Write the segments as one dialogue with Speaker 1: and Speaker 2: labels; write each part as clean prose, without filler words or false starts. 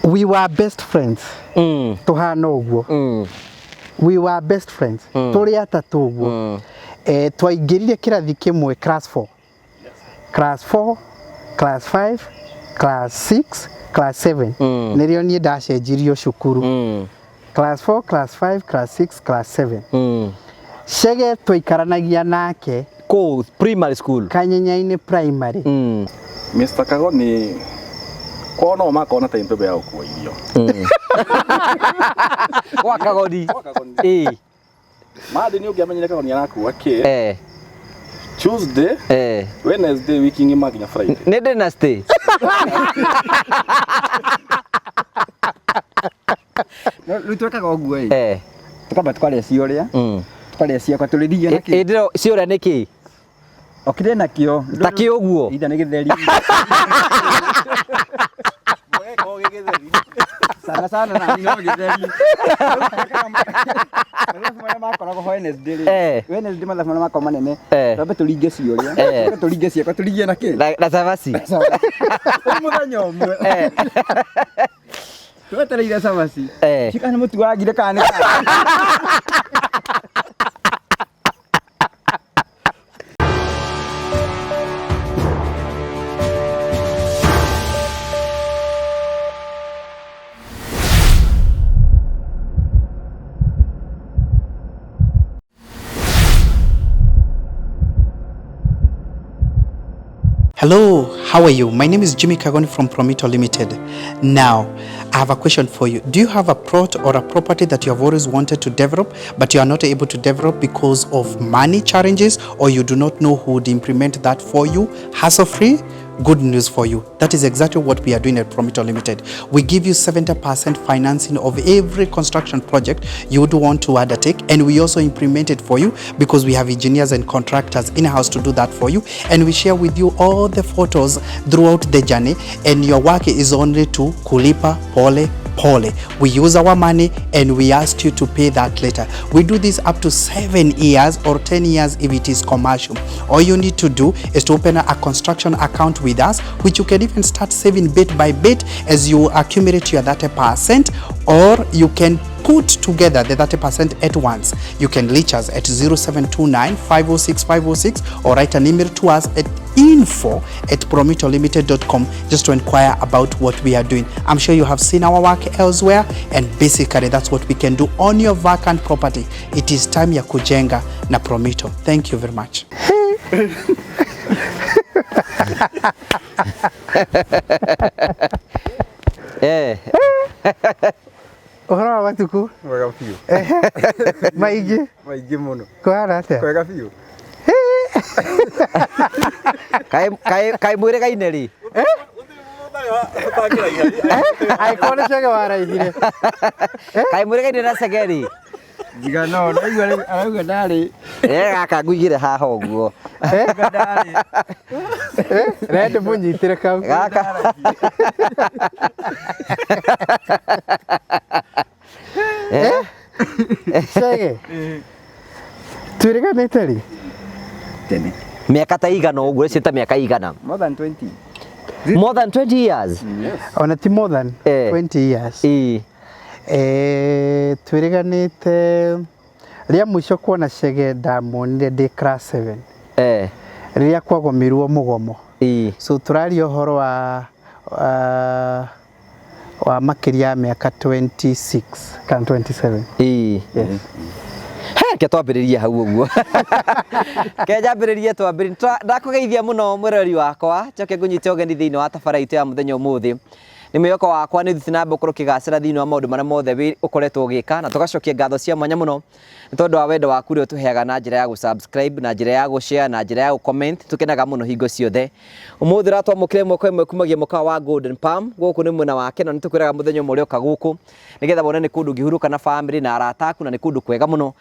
Speaker 1: We were best friends. Tuhana ũguo. We were best friends. Tũrĩ atatũ ũguo. Twaingĩrire kĩrathi kĩmwe class 4. Class 4, class 5, class 6, class 7. Nĩrĩo niĩ ndacenjirio cukuru. Class 4, class 5, class 6, class 7. Chege twaikaranagia nake
Speaker 2: Kũu primary school.
Speaker 1: Kanyenyainĩ primary.
Speaker 3: Mr. Kagoni kwao no makona ta mbembe ya gũkua irio.
Speaker 2: Gwa Kagoni.
Speaker 3: Gwa Kagoni.
Speaker 2: Ĩĩ.
Speaker 3: Monday nĩ ũngĩamenyire Kagoni arakua kĩ. Tuesday, Wednesday wiki ng'ima nginya Friday.
Speaker 2: Nĩ dynasty.
Speaker 4: No, rĩu twekaga ũguo ĩ. Tũkamba tũkarĩa ciorĩa. Tũkarĩa ciakwa tũrĩrigie na kĩ.
Speaker 2: Ĩ ndĩro ciũria nĩ kĩ?
Speaker 4: O kĩrĩa nakĩo.
Speaker 2: Ta kĩ ũguo?
Speaker 4: Either nĩ gĩtheri. Sana sana na no gĩtheri. Mathabu marĩa makoragwo ho Wednesday rĩ. Wednesday mathabu marĩa makoragwo manene. Twambe tũringe ciũria. Twambe tũringe ciakwa tũringie na kĩ?
Speaker 2: Na cabaci.
Speaker 4: Rĩu mũthenya ũmwe. Twetereire cabaci. Cikana mũtu wagire kana nĩ kana.
Speaker 1: Hello, how are you? My name is Jimmy Kagoni from Promito Limited. Now, I have a question for you. Do you have a plot or a property that you have always wanted to develop, but you are not able to develop because of money challenges, or you do not know who would implement that for you hassle-free? Good news for you. That is exactly what we are doing at Promito Limited. We give you 70% financing of every construction project you would want to undertake, and we also implement it for you because we have engineers and contractors in-house to do that for you, and we share with you all the photos throughout the journey, and your work is only to kulipa pole pole. We use our money and we ask you to pay that later. We do this up to 7 years or 10 years if it is commercial. All you need to do is to open a construction account with us, which you can even start saving bit by bit as you accumulate your 30%, or you can put together the 30% at once. You can reach us at 0729 506 506 or write an email to us at info@promitolimited.com just to inquire about what we are doing. I'm sure you have seen our work elsewhere, and basically that's what we can do on your vacant property. It is time ya kujenga na Promito. Thank you very much. Ũhoro wa matukũ?
Speaker 4: Mwega biũ.
Speaker 1: Maingĩ?
Speaker 4: Maingĩ mũno.
Speaker 1: Kũhana atĩa?
Speaker 4: Kwega biũ.
Speaker 2: Kaĩ mwĩrĩgaine rĩ?
Speaker 1: Angĩkorwo nĩ Chege waraihire.
Speaker 2: Kaĩ mwĩrĩgaine na Chege rĩ?
Speaker 4: Njiga no, ndaigua rĩu arauga ndarĩ.
Speaker 2: Gaka nguigĩre haha ũguo.
Speaker 4: Arauga ndarĩ.
Speaker 1: Rende mũnyitĩre kau.
Speaker 2: Gaka.
Speaker 1: Chege. Twĩrĩganĩte rĩ?
Speaker 4: Tene.
Speaker 2: Mĩaka ta igana ũguo, ĩcio ta mĩaka igana.
Speaker 4: More than 20.
Speaker 2: More than 20 years.
Speaker 3: Yes.
Speaker 1: Ona ti more than 20 years. Twĩrĩganĩte rĩa mũico kuona Chege ndamuonire ndĩ class 7. Rĩrĩa kwagomirwo mũgomo. So tũraria ũhoro wa makĩria ya mĩaka 26 kana 27. Yes.
Speaker 2: He, reke twambĩrĩrie hau ũguo. Ke njambĩrĩrie twambĩrĩrie. Ndakũgeithia mũno mwĩroreri wakwa, njoke ngũnyite ũgeni thĩinĩ wa tabara itũ ya mũthenya ũmũthĩ. Nĩ mwĩhoko wakwa nĩ ũthiĩte na mbere gũkorwo ũkĩgacĩra thĩinĩ wa maũndũ marĩa mothe ũkoretwo ũgĩka, na tũgacokia ngatho cia mwanya mũno nĩ tondũ wa wendo waku ũrĩa ũtũheaga na njĩra ya gũ-subscribe, na njĩra ya gũ-share, na njĩra ya gũ-comment. Tũkenaga mũno hingo ciothe. Ũmũthĩ ũratwamũkĩra ĩmwe kwa ĩmwe kumagia mũkawa wa Golden Palm, gũkũ nĩ mwena wa Keno. Nĩ tũkwĩraga mũthenya ũmwe ũrĩoka gũkũ nĩgetha wone nĩ kũndũ ũngĩhurũka na family na arata aku, na nĩ kũndũ kwega mũno.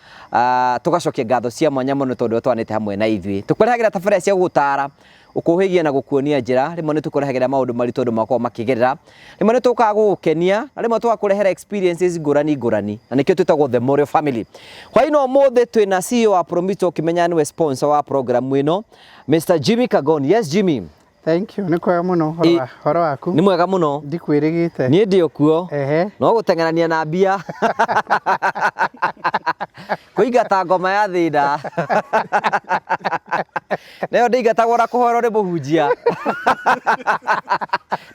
Speaker 2: Tũgacokia ngatho cia mwanya mũno tondũ ũtwanĩte hamwe na ithuĩ. Tũkũrehagĩra tabarĩra cia gũgũtara, gũkũhĩgia na gũkuonia njĩra. Rĩmwe nĩ tũkũrehagĩra maũndũ maritũ andũ makoragwo makĩgerera, rĩmwe nĩ tũkaga gũgũkenia, na rĩmwe tũgakũrehera experiences ngũrani ngũrani, na nĩkĩo twĩtagwo The Morio Family. Hwaĩ-inĩ wa ũmũthĩ twĩna CEO wa Promito, ũkĩmenya nĩwe sponsor wa program ĩno, Mr. Jimmy Kagoni. Yes, Jimmy.
Speaker 1: Thank you. Nĩ kwega mũno horo waku.
Speaker 2: Nĩ mwega mũno.
Speaker 1: Ndikwĩrĩgĩte.
Speaker 2: Niĩ ndĩ o kuo. Ehe. No gũteng'erania na mbia. Kũingata ngoma ya thĩna. Nayo ndĩingatagwo na kũhoerwo nĩ mũhunjia.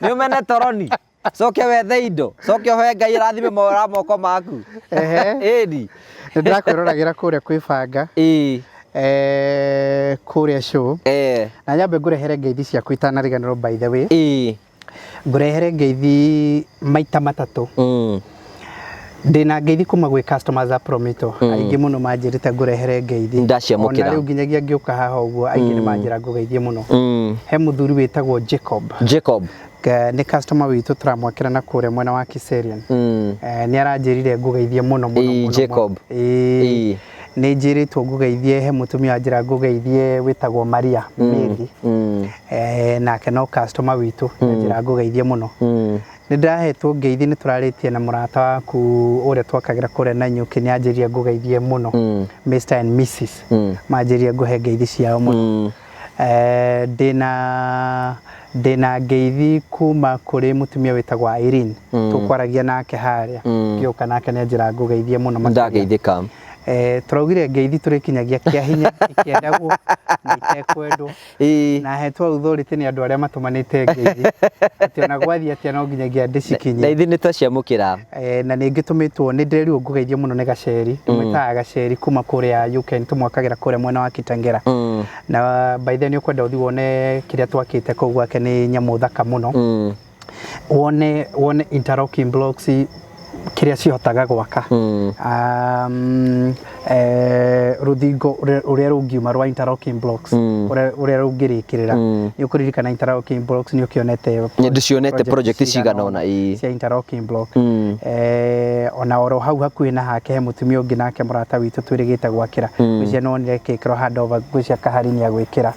Speaker 2: Nĩ ũmene toroni. Coke wethe indo. Coke ũhoe Ngai arathime mawĩra moko maku.
Speaker 1: Ehe.
Speaker 2: Ĩni.
Speaker 1: Nĩ ndĩrakwĩroragĩra kũrĩa kwĩbanga.
Speaker 2: Ĩĩ.
Speaker 1: Kũrĩa show. Na nyambe ngũrehere ngeithi ciaku itanariganĩrwo by the way.
Speaker 2: Ĩĩ.
Speaker 1: Ngũrehere ngeithi maita matatũ. Ndĩna ngeithi kuma gwĩ customers a Promito. Aingĩ mũno manjĩrĩte ngũrehere ngeithi.
Speaker 2: Ndaciamũkĩra.
Speaker 1: Ona rĩu nginyagia ngĩũka haha ũguo aingĩ nĩ manjĩra ngũgeithie mũno. He mũthuri wĩtagwo Jacob.
Speaker 2: Jacob.
Speaker 1: Nĩ customer witũ tũramwakĩra na kũrĩa mwena wa Kiserian. Nĩ aranjĩrire ngũgeithie mũno mũno mũno.
Speaker 2: Jacob.
Speaker 1: Ĩĩ. Nĩ njĩrĩtwo ngũgeithie, he mũtumia wanjĩra ngũgeithie wĩtagwo Maria Mary. Nake no customer witũ, njĩra ngũgeithie mũno. Nĩ ndĩrahetwo ngeithi, nĩ tũrarĩtie na mũrata waku ũrĩa twakagĩra kũrĩa Nanyuki, nĩ anjĩrire ngũgeithie mũno. Mr and Mrs. Manjĩrire ngũhe ngeithi ciao mũno. Ndĩna ngeithi kuma kũrĩ mũtumia wĩtagwo Irene. Tũkwaragia nake harĩa. Ngĩũka nake nĩ anjĩra ngũgeithie mũno
Speaker 2: makĩria. Ndageithĩka.
Speaker 1: Tũraugire ngeithi tũrĩkinyagia kĩa hinya ikĩendagwo na itekwendwo. Na hetwo authority nĩ andũ arĩa matũmanĩte ngeithi. Atĩ ona gwathiĩ atĩa no nginyagia ndĩcikinyie.
Speaker 2: Na ithuĩ nĩ twaciamũkĩra.
Speaker 1: Na nĩ ngĩtũmĩtwo, nĩ ndĩrerirwo ngũgeithie mũno nĩ Gaceri. Tũmwĩtaga Gaceri kuma kũrĩa UK, tũmwakagĩra kũrĩa mwena wa Kitengela. Na by the way nĩ ũkwenda ũthiĩ wone kĩrĩa twakĩte kũu gwake, nĩ nyamũ thaka mũno. Wone interlocking blocks kĩrĩa cihotaga gwaka. Rũthingo rũrĩa rũngiuma rwa interlocking blocks, ũrĩa rũngĩrĩkĩrĩra. Nĩ ũkũririkana interlocking blocks, nĩ ũkĩonete
Speaker 2: Nĩ ndĩcionete project cigana ũna, ĩĩ.
Speaker 1: cia interlocking block. Ona oro hau hakuhĩ na hake he mũtumia ũngĩ nake mũrata witũ twĩrĩgĩte gwakĩra. Ngwĩciria nĩ wonire ĩkĩkĩrwo handover, ngwĩciria Kahari nĩ agwĩkĩra.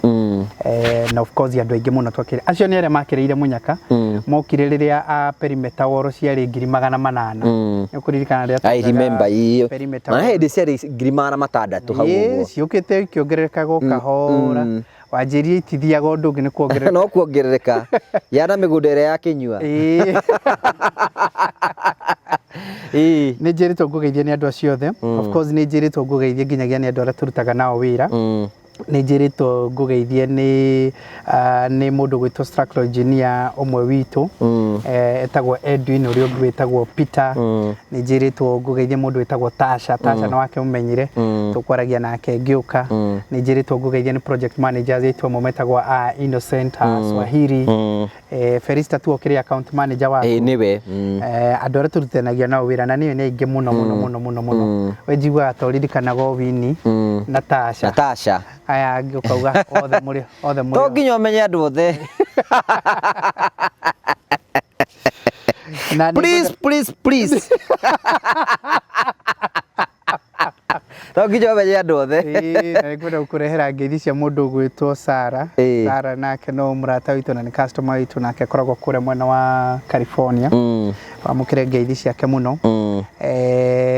Speaker 1: Na of course andũ aingĩ mũno twakĩrĩ. Acio nĩ arĩa makĩrĩire mũnyaka. Mokire rĩrĩa a perimeter wall ciarĩ 800,000. Nĩ ũkũririkana rĩrĩa
Speaker 2: I remember ĩĩ. perimeter Na hĩndĩ ciarĩ 600,000 hau ũguo.
Speaker 1: Ciũkĩte ikĩongererekaga o kahora. Wanjĩrire itithiaga ũndũ ũngĩ nĩ kuongerereka.
Speaker 2: No kuongerereka. Yana mĩgũnda ĩrĩa ya kĩnyua.
Speaker 1: Ĩĩ. Nĩ njĩrĩtwo ngũgeithie nĩ andũ acio othe. Of course nĩ njĩrĩtwo ngũgeithie nginyagia nĩ andũ arĩa tũrutaga nao wĩra. Nĩ njĩrĩtwo ngũgeithie nĩ mũndũ gwĩtwo structural engineer ũmwe witũ. Etagwo Edwin, ũrĩa ũngĩ wĩtagwo Peter. Nĩ njĩrĩtwo ngũgeithie mũndũ wĩtagwo Tasha. Tasha nĩ wake mũmenyire. Tũkwaragia nake ngĩũka. Nĩ njĩrĩtwo ngũgeithie nĩ project managers aitũ amwe metagwo a Innocent, a Swahili. Felista tu okĩrĩ account manager waku.
Speaker 2: Nĩwe.
Speaker 1: Andũ arĩa tũrutithanagia nao wĩra na nĩo nĩ aingĩ mũno mũno mũno mũno mũno. We njiguaga ta ũririkanaga o Winnie na Tasha.
Speaker 2: Na Tasha.
Speaker 1: Aya angĩ ũkauga othe mũrĩ othe mũrĩ.
Speaker 2: To nginya ũmenye andũ othe. Please, please, please. To nginya ũmenye andũ othe.
Speaker 1: Na nĩngwenda gũkũrehera ngeithi cia mũndũ ũgwĩtwo Sarah. Sarah nake no mũrata witũ na nĩ customer witũ, nake akoragwo kũrĩa mwena wa California. Wamũkĩre ngeithi ciake mũno.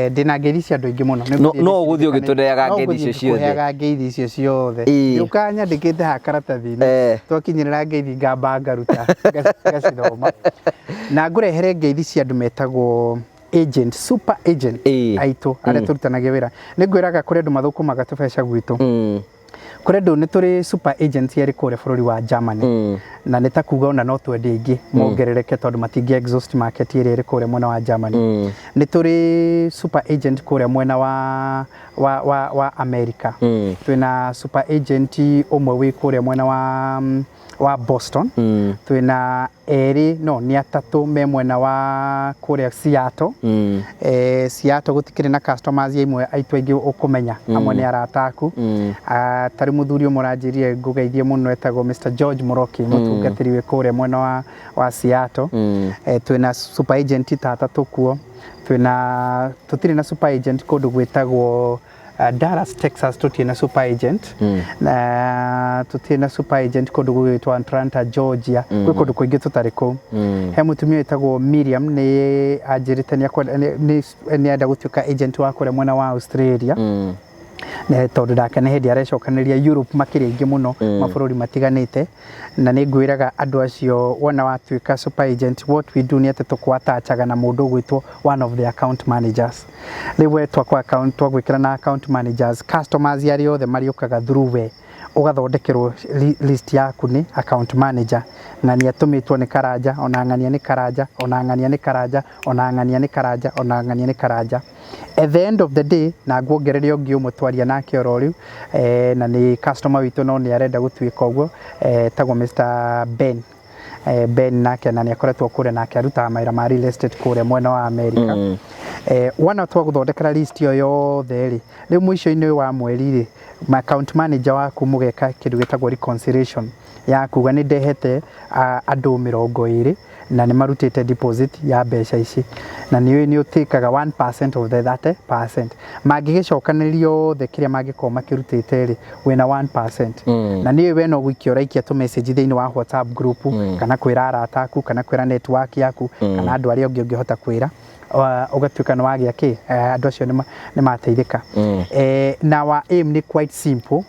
Speaker 1: Ndĩna ngeithi cia andũ aingĩ mũno.
Speaker 2: No ũgũthiĩ ũgĩtũneaga ngeithi icio ciothe.
Speaker 1: Ngũheaga ngeithi icio ciothe. Nĩũkaga nyandĩkĩte haha karatathi-inĩ. Twakinyĩrĩra ngeithi ngamba ngaruta, ngacithoma. Na ngũrehere ngeithi cia andũ metagwo agent, super agent aitũ arĩa tũrutanagia wĩra. Nĩ ngwĩraga kũrĩ andũ mathũkũmaga tũbeca gwitũ. Kũrĩ andũ nĩ tũrĩ super agents erĩ kũrĩa bũrũri wa Germany. Na nĩ ta kuga ona no twende aingĩ mongerereke tondũ matingĩ exhaust market ĩrĩa ĩrĩ kũrĩa mwena wa Germany. Nĩ tũrĩ super agent kũrĩa mwena wa America. Twĩna super agent ũmwe wĩ kũrĩa mwena wa Boston. Twĩna erĩ, no nĩ atatũ me mwena wa kũrĩa Seattle. Seattle gũtikĩrĩ na customers imwe aitũ aingĩ ũkũmenya, amwe nĩ arata aku. Tarĩ mũthuri ũmwe ũranjĩrire ngũgeithie mũno etagwo Mr George Muroki, mũtungatĩri wĩ kũrĩa mwena wa Seattle. Twĩna super agent ta atatũ kuo. Tũtirĩ na super agent kũndũ gwĩtagwo Dallas, Texas, tũtirĩ na super agent. Na tũtirĩ na super agent kũndũ gũgwĩtwo Atlanta, Georgia. Gwĩ kũndũ kũingĩ tũtarĩ kũu. He mũtumia wĩtagwo Miriam nĩ anjĩrĩte nĩ enda gũtuĩka agent wa kũrĩa mwena wa Australia. Tondũ ndake nĩ hĩndĩ arecokanĩria Europe makĩria aingĩ mũno, mabũrũri matiganĩte. Na nĩ ngwĩraga andũ acio, wona watuĩka super agent, what we do nĩ atĩ tũkũattachaga na mũndũ ũgwĩtwo one of the account managers. Rĩu we twakwa account twagwĩkĩra na account managers, customers arĩa othe marĩũkaga through we, ũgathondekerwo list yaku nĩ account manager. Ng'ania atũmĩtwo nĩ Karanja, ona ng'ania nĩ Karanja, ona ng'ania nĩ Karanja, ona ng'ania nĩ Karanja, ona ng'ania nĩ Karanja. At the end of the day, na nguongerere ũngĩ ũmwe twaria nake oro rĩu, na nĩ customer witũ no nĩ arenda gũtuĩka ũguo, tagwo Mr Ben. Ben nake na nĩ akoretwo kũrĩa, nake arutaga mawĩra ma real estate kũrĩa mwena wa America. Wona twagũthondekera list ĩyo yothe rĩ, rĩu mũico-inĩ wa mweri rĩ, ma account manager waku mũgeka kĩndũ gĩtagwo reconciliation ya kuga nĩ ndehete andũ 20 na nĩ marutĩte deposit ya mbeca ici, na nĩ nĩ ũtĩkaga 1% of the 30%. Mangĩgĩcokanĩria othe kĩrĩa mangĩkorwo makĩrutĩte rĩ, wĩna 1%. Na nĩ we no gũikia ũraikia tũ message thĩinĩ wa WhatsApp group, kana kwĩra arata aku, kana kwĩra network yaku, kana andũ arĩa ũngĩ ũngĩhota kwĩra, ũgatuĩka nĩ wagĩa kĩ, andũ acio nĩ mateithĩka. Na wa aim nĩ quite simple,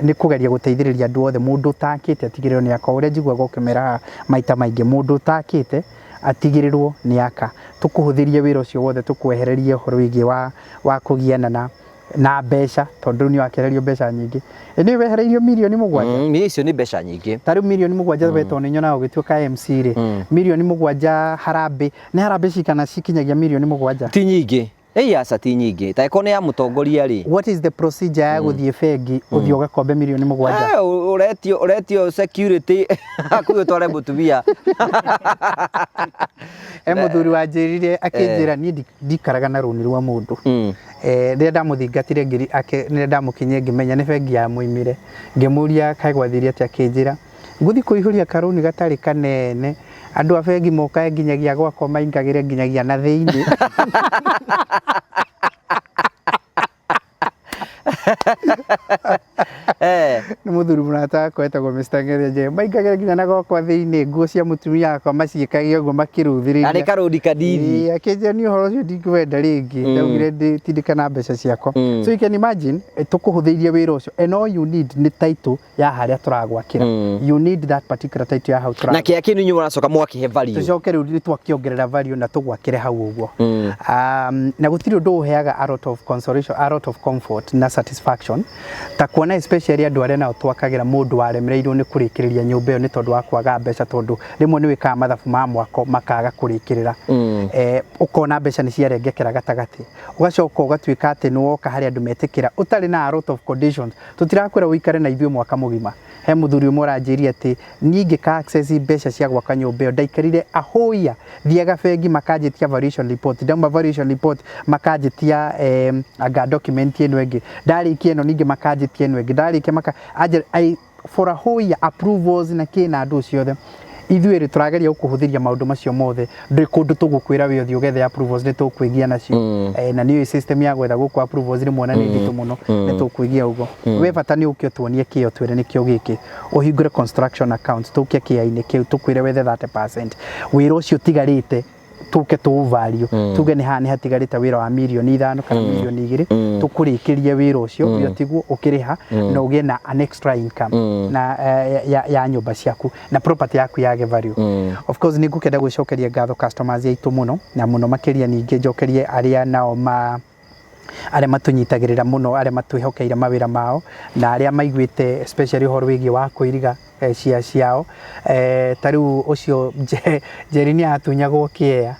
Speaker 1: nĩ kũgeria gũteithĩrĩria andũ othe. Mũndũ ũtakĩte atigĩrĩrwo nĩ aka, ũrĩa njiguaga ũkĩmera haha maita maingĩ, mũndũ ũtakĩte atigĩrĩrwo nĩ aka. Tũkũhũthĩrie wĩra ũcio wothe, tũkwehererie ũhoro wĩgiĩ wa kũgiana na mbeca, tondũ rĩu nĩ wakererio mbeca nyingĩ. Nĩ wehereirio mirioni 7.
Speaker 2: Icio nĩ mbeca nyingĩ.
Speaker 1: Ta rĩu mirioni 7, we tondũ nĩ nyonaga ũgĩtuĩka MC rĩ, mirioni 7 harambĩ nĩ harambĩ cigana cikinyagia mirioni 7?
Speaker 2: Ti nyingĩ. Ĩi aca, ti nyingĩ. Ta ĩkorwo nĩ ya mũtongoria rĩ.
Speaker 1: What is the procedure ya gũthiĩ bengi ũthiĩ ũgakombe mirioni 7?
Speaker 2: Ũretio security hakuhĩ ũtware mũtumia.
Speaker 1: E mũthuri wanjĩrire, akĩnjĩra niĩ ndikaraga na rũni rwa mũndũ. Rĩrĩa ndamũthingatire ngĩri rĩrĩa ndamũkinyire ngĩmenya nĩ bengi yamũimire, ngĩmũria kaĩ gwathiire atĩa, akĩnjĩra ngũthiĩ kũihũria karũni gatarĩ kanene, andũ a bengi mokae nginyagia gwakwa maingagĩre nginyagia na thĩinĩ. Nĩ mũthuri mũrata wakwa etagwo Mr. Ng'ethia, njĩra maingagĩre nginya na gwakwa thĩinĩ, nguo cia mũtumia wakwa maciĩkagia ũguo makĩrũthĩrĩria.
Speaker 2: Na nĩ karũni kanini.
Speaker 1: Ĩĩ, akĩnjĩra niĩ ũhoro ũcio ndingĩwenda rĩngĩ. Ndaugire ndĩtindĩka mbeca ciakwa. So you can imagine, tũkũhũthĩirie wĩra ũcio, and all you need nĩ title ya harĩa tũragwakĩra. You need that particular title ya hau
Speaker 2: tũragwakĩra. Na kĩa kĩndũ inyuĩ mũracoka mwakĩhe value.
Speaker 1: Tũcoke rĩu nĩ twakĩongerera value na tũgwakĩre hau ũguo. Na gũtirĩ ũndũ ũheaga a lot of consolation, a lot of comfort na satisfaction ta kuona especially andũ arĩa nao twakagĩra, mũndũ waremereirwo nĩ kũrĩkĩrĩria nyũmba ĩyo nĩ tondũ wa kwaga mbeca, tondũ rĩmwe nĩ wĩkaga mathabu ma mwako makaga kũrĩkĩrĩra. Ũkona mbeca nĩ ciarengekera gatagatĩ, ũgacoka ũgatuĩka atĩ nĩ woka harĩa andũ metĩkĩra ũtarĩ na a lot of conditions. Tũtirakwĩra ũikare na ithuĩ mwaka mũgima. He mũthuri ũmwe ũranjĩria atĩ niĩ ngĩka access mbeca cia gwaka nyũmba ĩyo, ndaikarire ahũia, thiaga bengi makanjĩtia valuation report, ndauma valuation report makanjĩtia anga document ĩno ĩngĩ, ndarĩkia ĩno ningĩ makanjĩtia ĩno ĩngĩ, ndarĩkia maka anje, for a whole year approvals na kĩ na andũ ciothe. Ithuĩ rĩ, tũrageria gũkũhũthĩria maũndũ macio mothe. Ndũrĩ kũndũ tũgũkwĩra wĩ ũthiĩ ũgethe approvals, nĩ tũkwĩgia nacio. Na nĩ system ya gwetha gũkũ approvals rĩmwe na nĩ nditũ mũno, nĩ tũkwĩgia ũguo. We bata nĩ ũke ũtuonie kĩo, twĩre nĩkĩo gĩkĩ, ũhingũre construction account, tũke kĩa-inĩ kĩu tũkwĩre wethe 30%, wĩra ũcio ũtigarĩte tũke tũ value, tuge nĩ haha nĩ hatigarĩte wĩra wa mirioni 5 kana mirioni 2, tũkũrĩkĩrie wĩra ũcio, wĩra tiguo ũkĩrĩha na ũgĩe na an extra income na ya nyũmba ciaku na property yaku yage value. Of course nĩ ngũkenda gwĩcokeria ngatho customers aitũ mũno na mũno makĩria, ningĩ njokerie arĩa nao ma arĩa matũnyitagĩrĩra mũno, arĩa matwĩhokeire mawĩra mao na arĩa maiguĩte especially ũhoro wĩgiĩ wa kũiriga cia ciao. Ta rĩu ũcio Njeri nĩ atunyagwo kĩea,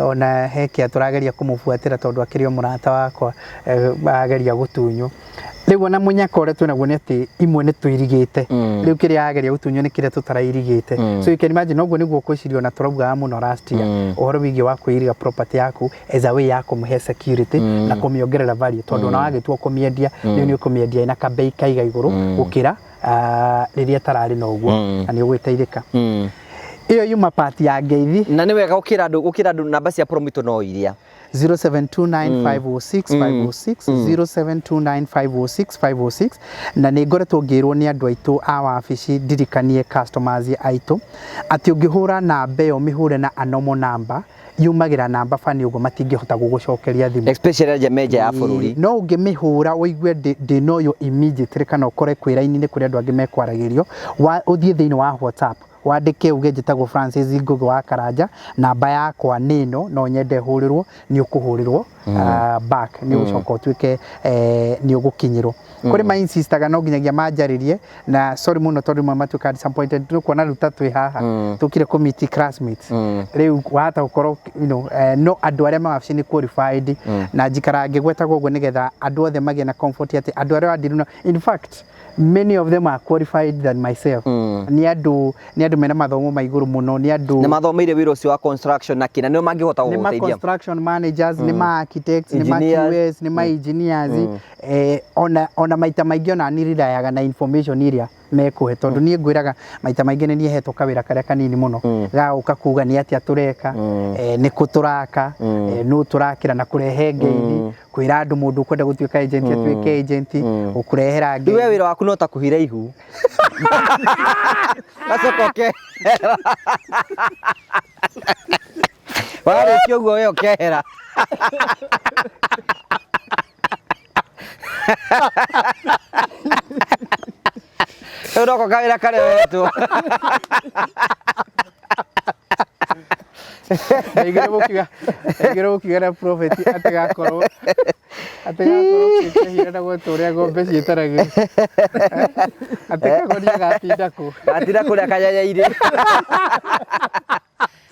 Speaker 1: ona he kĩa tũrageria kũmũbuatĩra tondũ akĩrĩ o mũrata wakwa, ageria gũtunywo. Rĩu ona mũnyaka ũrĩa twĩnaguo nĩ atĩ imwe nĩ tũirigĩte. Rĩu kĩrĩa ageria gũtunywo nĩ kĩrĩa tũtarairigĩte. So you can imagine, ũguo nĩguo ngwĩciria ona tũraugaga mũno last year, ũhoro wĩgiĩ wa kwĩiriga property yaku as a way ya kũmũhe security na kũmĩongerera value, tondũ ona wagĩtua kũmĩendia, rĩu nĩ ũkũmĩendia ĩna kabei kaiga igũrũ gũkĩra rĩrĩa ĩtararĩ na ũguo, na nĩ ũgwĩteithĩka. Ĩyo yuma part ya ngeithi.
Speaker 2: Na nĩ wega gũkĩra andũ, gũkĩra andũ namba cia Promito no iria.
Speaker 1: 0729506506 0729506506. Na nĩ ngoretwo ngĩrwo nĩ andũ aitũ a wabici ndirikanie customers aitũ atĩ ũngĩhũra namba ĩyo, mĩhũre na anomo namba, yumagĩra namba bani ũguo matingĩhota gũgũcokeria thimũ.
Speaker 2: Especially arĩa menja ya bũrũri.
Speaker 1: No ũngĩmĩhũra ũigue ndĩnoywo immediately, kana ũkore kwĩ raini-inĩ kũrĩ andũ angĩ mekwaragĩrio, ũthiĩ thĩinĩ wa WhatsApp wandĩke uge njĩtagwo Francis Ngũgĩ wa Karanja, namba yakwa nĩ ĩno, no nyende hũrĩrwo, nĩ ũkũhũrĩrwo back, nĩ ũgũcoka ũtuĩke nĩ ũgũkinyĩrwo. Kũrĩ ma insistaga no nginyagia manjarĩrie, na sorry mũno tondũ rĩmwe matuĩkaga disappointed nĩ kuona rĩu ta twĩ haha tũkire kũ meet classmates. Rĩu wahota gũkorwo no andũ arĩa me wabici nĩ qualified, na njikaraga ngĩgwetaga ũguo nĩgetha andũ othe magĩe na comfort atĩ andũ arĩa wandiru na in fact many of them are qualified than myself. Nĩ andũ mena mathomo ma igũrũ mũno, nĩ andũ
Speaker 2: nĩ mathomeire wĩra ũcio wa construction na kĩna, nĩo mangĩhota
Speaker 1: nĩ ma
Speaker 2: gũgũteithia.
Speaker 1: Construction managers, nĩ ma architects, nĩ ma
Speaker 2: Engineers.
Speaker 1: QS, nĩ ma engineers. Ona maita maingĩ ona niĩ rirayaga na information iria mekũhe, tondũ niĩ ngwĩraga maita maingĩ nĩ niĩ hetwo kawĩra karĩa kanini mũno ga gũka kuga nĩ atĩa tũreka, nĩ kũ tũraka, nũ tũrakĩra, na kũrehe ngeithi, kwĩra andũ mũndũ ũkwenda gũtuĩka agent atuĩke agent, gũkũrehera
Speaker 2: Rĩu we
Speaker 1: ngeithi.
Speaker 2: Wĩra waku no ta kũhira ihu gacoka ũkehera, warĩkia ũguo we ũkehera. Rĩu noko kawĩra karĩa wetwo.
Speaker 1: Ndaigire gũkiuga na prophet atĩ gakorwo kĩhira na gwetwo ũrĩa ng'ombe ciĩtaragĩrwo, atĩ kagonia gatinda kũ.
Speaker 2: Gatinda kũrĩa kanyanya-inĩ,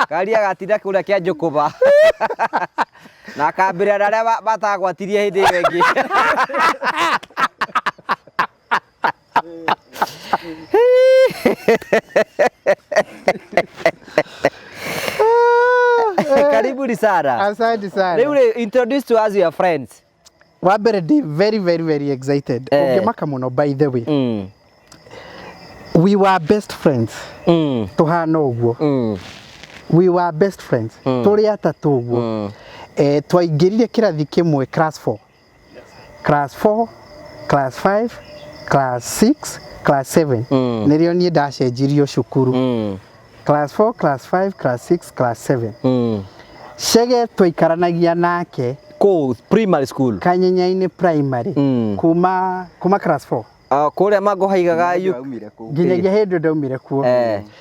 Speaker 2: karia gatinda kũrĩa kĩa njũkũma, na akambĩrĩra na arĩa matagwatirie hĩndĩ ĩyo ĩngĩ. Karibuni sana.
Speaker 1: Asante sana.
Speaker 2: Rĩu rĩ, introduce to us your friends.
Speaker 1: Wa mbere ndĩ very very very excited. Ũngĩmaka mũno, by the way, we were best friends. Tũhana ũguo. We were best friends tũrĩ atatũ ũguo. Twaingĩrire kĩrathi kĩmwe class 4, class 4, class 5, class 6, class 7. Nĩrĩo niĩ ndacenjirio cukuru. Class 4, class 5, class 6, class 7. Chege twaikaranagia nake.
Speaker 2: Kũu primary school.
Speaker 1: Kanyenya-inĩ primary. Kuma class 4.
Speaker 2: Ah, kũrĩa mango haigaga yu
Speaker 4: Waumire kũu.
Speaker 1: Nginyagia hĩndĩ ndaumire kuo.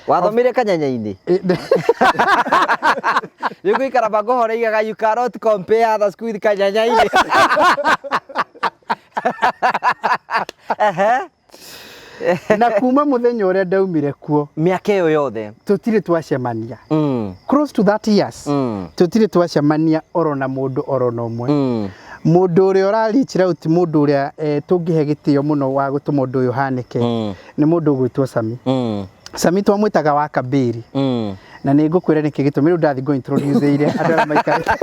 Speaker 2: Wathomire kanyenya-inĩ. Rĩu gũikara mango horaigaga you cannot compare other school with kanyenya-inĩ. Ehe.
Speaker 1: Na kuma mũthenya ũrĩa ndaumire kuo,
Speaker 2: mĩaka ĩyo yothe,
Speaker 1: tũtirĩ twacemania. Close to 30 years. Tũtirĩ twacemania oro na mũndũ oro na ũmwe. Mũndũ ũrĩa ũra reach out, mũndũ ũrĩa tũngĩhe gĩtĩo mũno wa gũtũma ũndũ ũyũ ũhanĩke, nĩ mũndũ ũgwĩtwo Sami. Sami twamwĩtaga wa Kabiri. Na nĩ ngũkwĩra nĩkĩ gĩtũmi. Rĩu ndathi ngũ introduce ire andũ arĩa maikarĩte.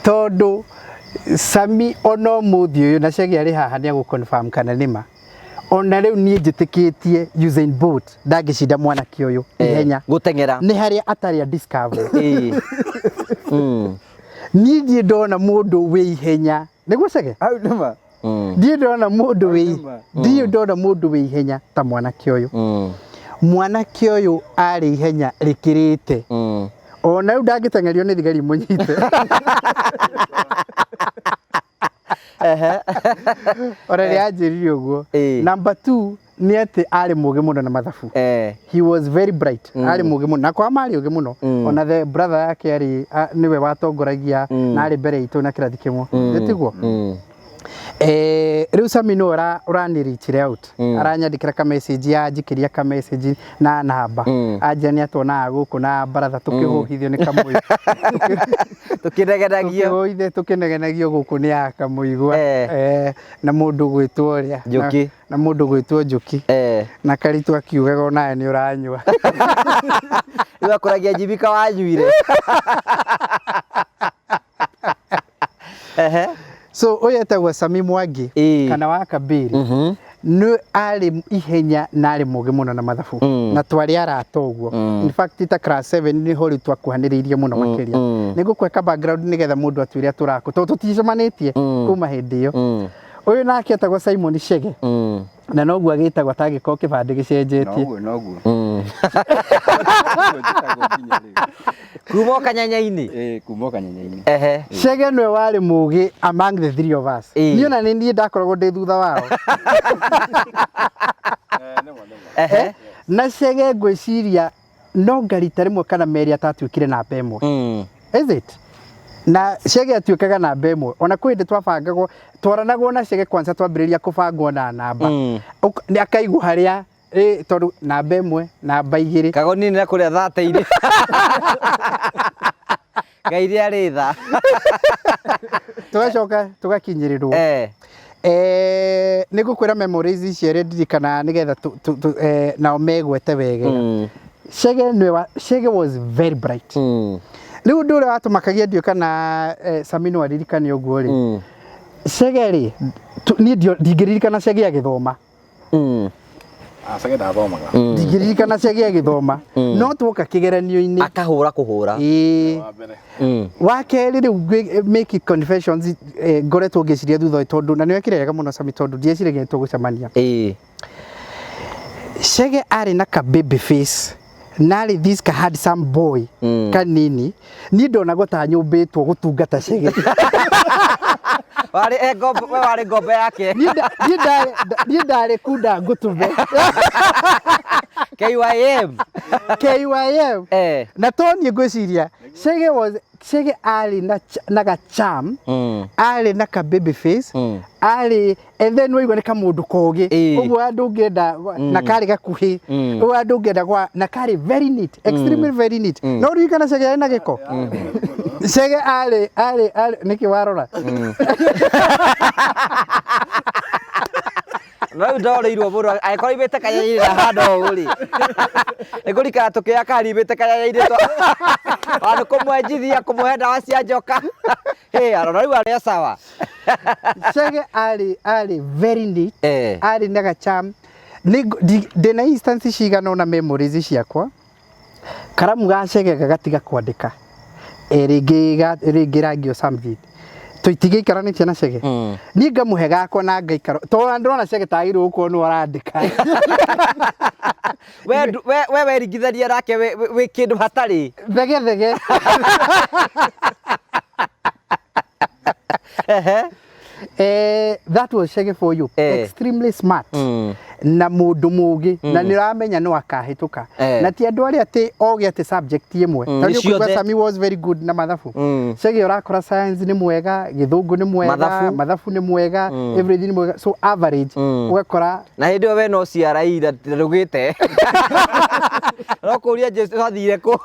Speaker 1: Tondũ Sami ona ũmũthĩ ũyũ, na Chege arĩ haha nĩ agũ confirm kana nĩma, ona rĩu niĩ njĩtĩkĩtie Usain Bolt ndangĩcinda mwanake ũyũ ihenya.
Speaker 2: Gũteng'era.
Speaker 1: Nĩ harĩa atarĩ a discover. Niĩ ndirĩ ndona mũndũ wĩ ihenya nĩguo Chege.
Speaker 4: Hau nĩma.
Speaker 1: Ndirĩ ndona mũndũ wĩ
Speaker 4: Nĩma.
Speaker 1: Ndirĩ ndona mũndũ wĩ ihenya ta mwanake ũyũ. Mwanake ũyũ arĩ ihenya rĩkĩrĩte. Ona rĩu ndangĩteng'erio nĩ thigari mũnyite. Ona nĩ anjĩrire ũguo. Number two nĩ atĩ arĩ mũgĩ mũno na mathabu. He was very bright. Arĩ mũgĩ mũno na kwa marĩ ũgĩ mũno. Ona the brother yake arĩ nĩwe watongoragia na arĩ mbere itũ na kĩrathi kĩmwe. Nĩ tiguo? Rĩu Sami nĩwe ũrani reach out. Aranyandĩkĩra ka message, yanjikĩria ka message na namba. Anjĩra nĩ atuonaga gũkũ na baratha tũkĩhũhithio nĩ Kamũyũ.
Speaker 2: Tũkĩnegenagio.
Speaker 1: Tũkĩhũithio tũkĩnegenagio gũkũ nĩ ya Kamũigua. Na mũndũ gwĩtwo ũrĩa.
Speaker 2: Njũkĩ.
Speaker 1: Na mũndũ gwĩtwo Njũki. Na Karitũ akiugaga onawe nĩ ũranyua.
Speaker 2: Rĩu akũragia njibika wanyuire. Ehe.
Speaker 1: So ũyũ etagwo Sami Mwangi kana wa Kabiri. Nĩ arĩ ihenya na arĩ mũgĩ mũno na mathabu. Na twarĩ arata ũguo. In fact, ta class 7 nĩho rĩu twakuhanĩrĩirie mũno makĩria. Nĩ ngũkweka background nĩgetha mũndũ atuĩre atũrakũ, tondũ tũticemanĩtie kuma hĩndĩ ĩyo. Ũyũ nake etagwo Simon Chege. Na noguo agĩtagwo atangĩkorwo kĩbandĩ gĩcenjetie.
Speaker 4: Noguo, noguo. Noguo njĩtagwo nginya rĩu.
Speaker 2: Kuma o kanyanya-inĩ?
Speaker 4: Ĩĩ, kuma o kanyanya-inĩ.
Speaker 1: Chege nĩwe warĩ mũgĩ among the three of us. Niĩ ona nĩ niĩ ndakoragwo ndĩ thutha wao. Na Chege ngwĩciria no ngarita rĩmwe kana merĩ atatuĩkire namba ĩmwe. Is it? Na Chege atuĩkaga namba ĩmwe. Ona kwĩ hĩndĩ twabangagwo, twaranagwo na Chege kwanza twambĩrĩria kũbangwo na namba. Nĩ akaigwo harĩa, tondũ namba ĩmwe, namba igĩrĩ.
Speaker 2: Kagoni nĩ kũrĩa thate-inĩ. Ngai rĩa rĩ tha.
Speaker 1: Tũgacoka tũgakinyĩrĩrwo. Nĩ ngũkwĩra memories ici ĩrĩa ndirikanaga nĩgetha nao megwete wega. Chege nĩwe wa, Chege was very bright. Rĩu ũndũ ũrĩa watũmakagia ndiũĩ kana Sami no aririkane ũguo rĩ. Chege rĩ, niĩ ndingĩririkana Chege agĩthoma.
Speaker 3: Chege ndathomaga.
Speaker 1: Ndingĩririkana Chege agĩthoma. No tuoka kĩgeranio-inĩ.
Speaker 2: Akahũra kũhũra.
Speaker 1: Ĩĩ.
Speaker 3: Wa mbere.
Speaker 1: Wa kerĩ rĩu make confessions, ngoretwo ngĩciria thutha ũyũ tondũ, na nĩ wekire wega mũno Sami, tondũ ndieciragia nĩ tũgũcemania. Chege arĩ na ka baby face, na arĩ this ka handsome boy kanini. Niĩ ndonagwo ta nyũmbĩtwo gũtungata Chege.
Speaker 2: Warĩ, ngombo, we warĩ ngombo yake.
Speaker 1: Niĩ ndarĩ kunda ngũtũme.
Speaker 2: KYM.
Speaker 1: KYM. Na to niĩ ngwĩciria, Chege was, Chege arĩ na ga charm, arĩ na ka baby face, arĩ, and then waigua nĩ kamũndũ kogĩ. Ũguo andũ ũngĩenda, na karĩ gakuhĩ. Ũguo andũ ũngĩenda gwa, na karĩ very neat, extremely very neat. No ũririkana Chege arĩ na gĩko? Chege arĩ, arĩ, arĩ, nĩkĩ warora?
Speaker 2: No rĩu ndorĩirwo mũno, angĩkorwo aimĩte kanyanyainĩ na hana ũũ rĩ, nĩ kũrikara tũkĩoya kana aimĩte kanyanyainĩ ona nĩ kũmwenjithia, kũmũhe ndawa cia njoka. Hĩ, arora rĩu arĩ o sawa.
Speaker 1: Chege arĩ very neat, arĩ na gacham. Ndĩna instance cigana ũna memories ciakwa. Karamu ga Chege gagatiga kwandĩka. Rĩngĩ rangi o something. Tũitigĩikaranĩtie na Chege. Niĩ ngamũhe gakwa na ngaikara. Tondũ ndĩrona Chege tagĩrĩirwo gũkorwo nĩwe ũrandĩka.
Speaker 2: We we weringithania nake wĩ kĩndũ hatarĩ.
Speaker 1: Thege thege. That was Chege for you. Extremely smart. Na mũndũ mũgĩ, na nĩ ũramenya no akahĩtũka. Na ti andũ arĩa atĩ ogĩ atĩ subject ĩmwe. Tondũ
Speaker 2: Nĩ
Speaker 1: ũkũigua
Speaker 2: ciothe.
Speaker 1: Sami was very good na mathabu. Chege ũrakora science nĩ mwega, gĩthũngũ nĩ mwega,
Speaker 2: Mathabu.
Speaker 1: mathabu nĩ mwega, everything nĩ mwega. So average, ũgakora
Speaker 2: na hĩndĩ ĩyo we no CRE na ndũgĩte. No kũria Jesu athire kũ?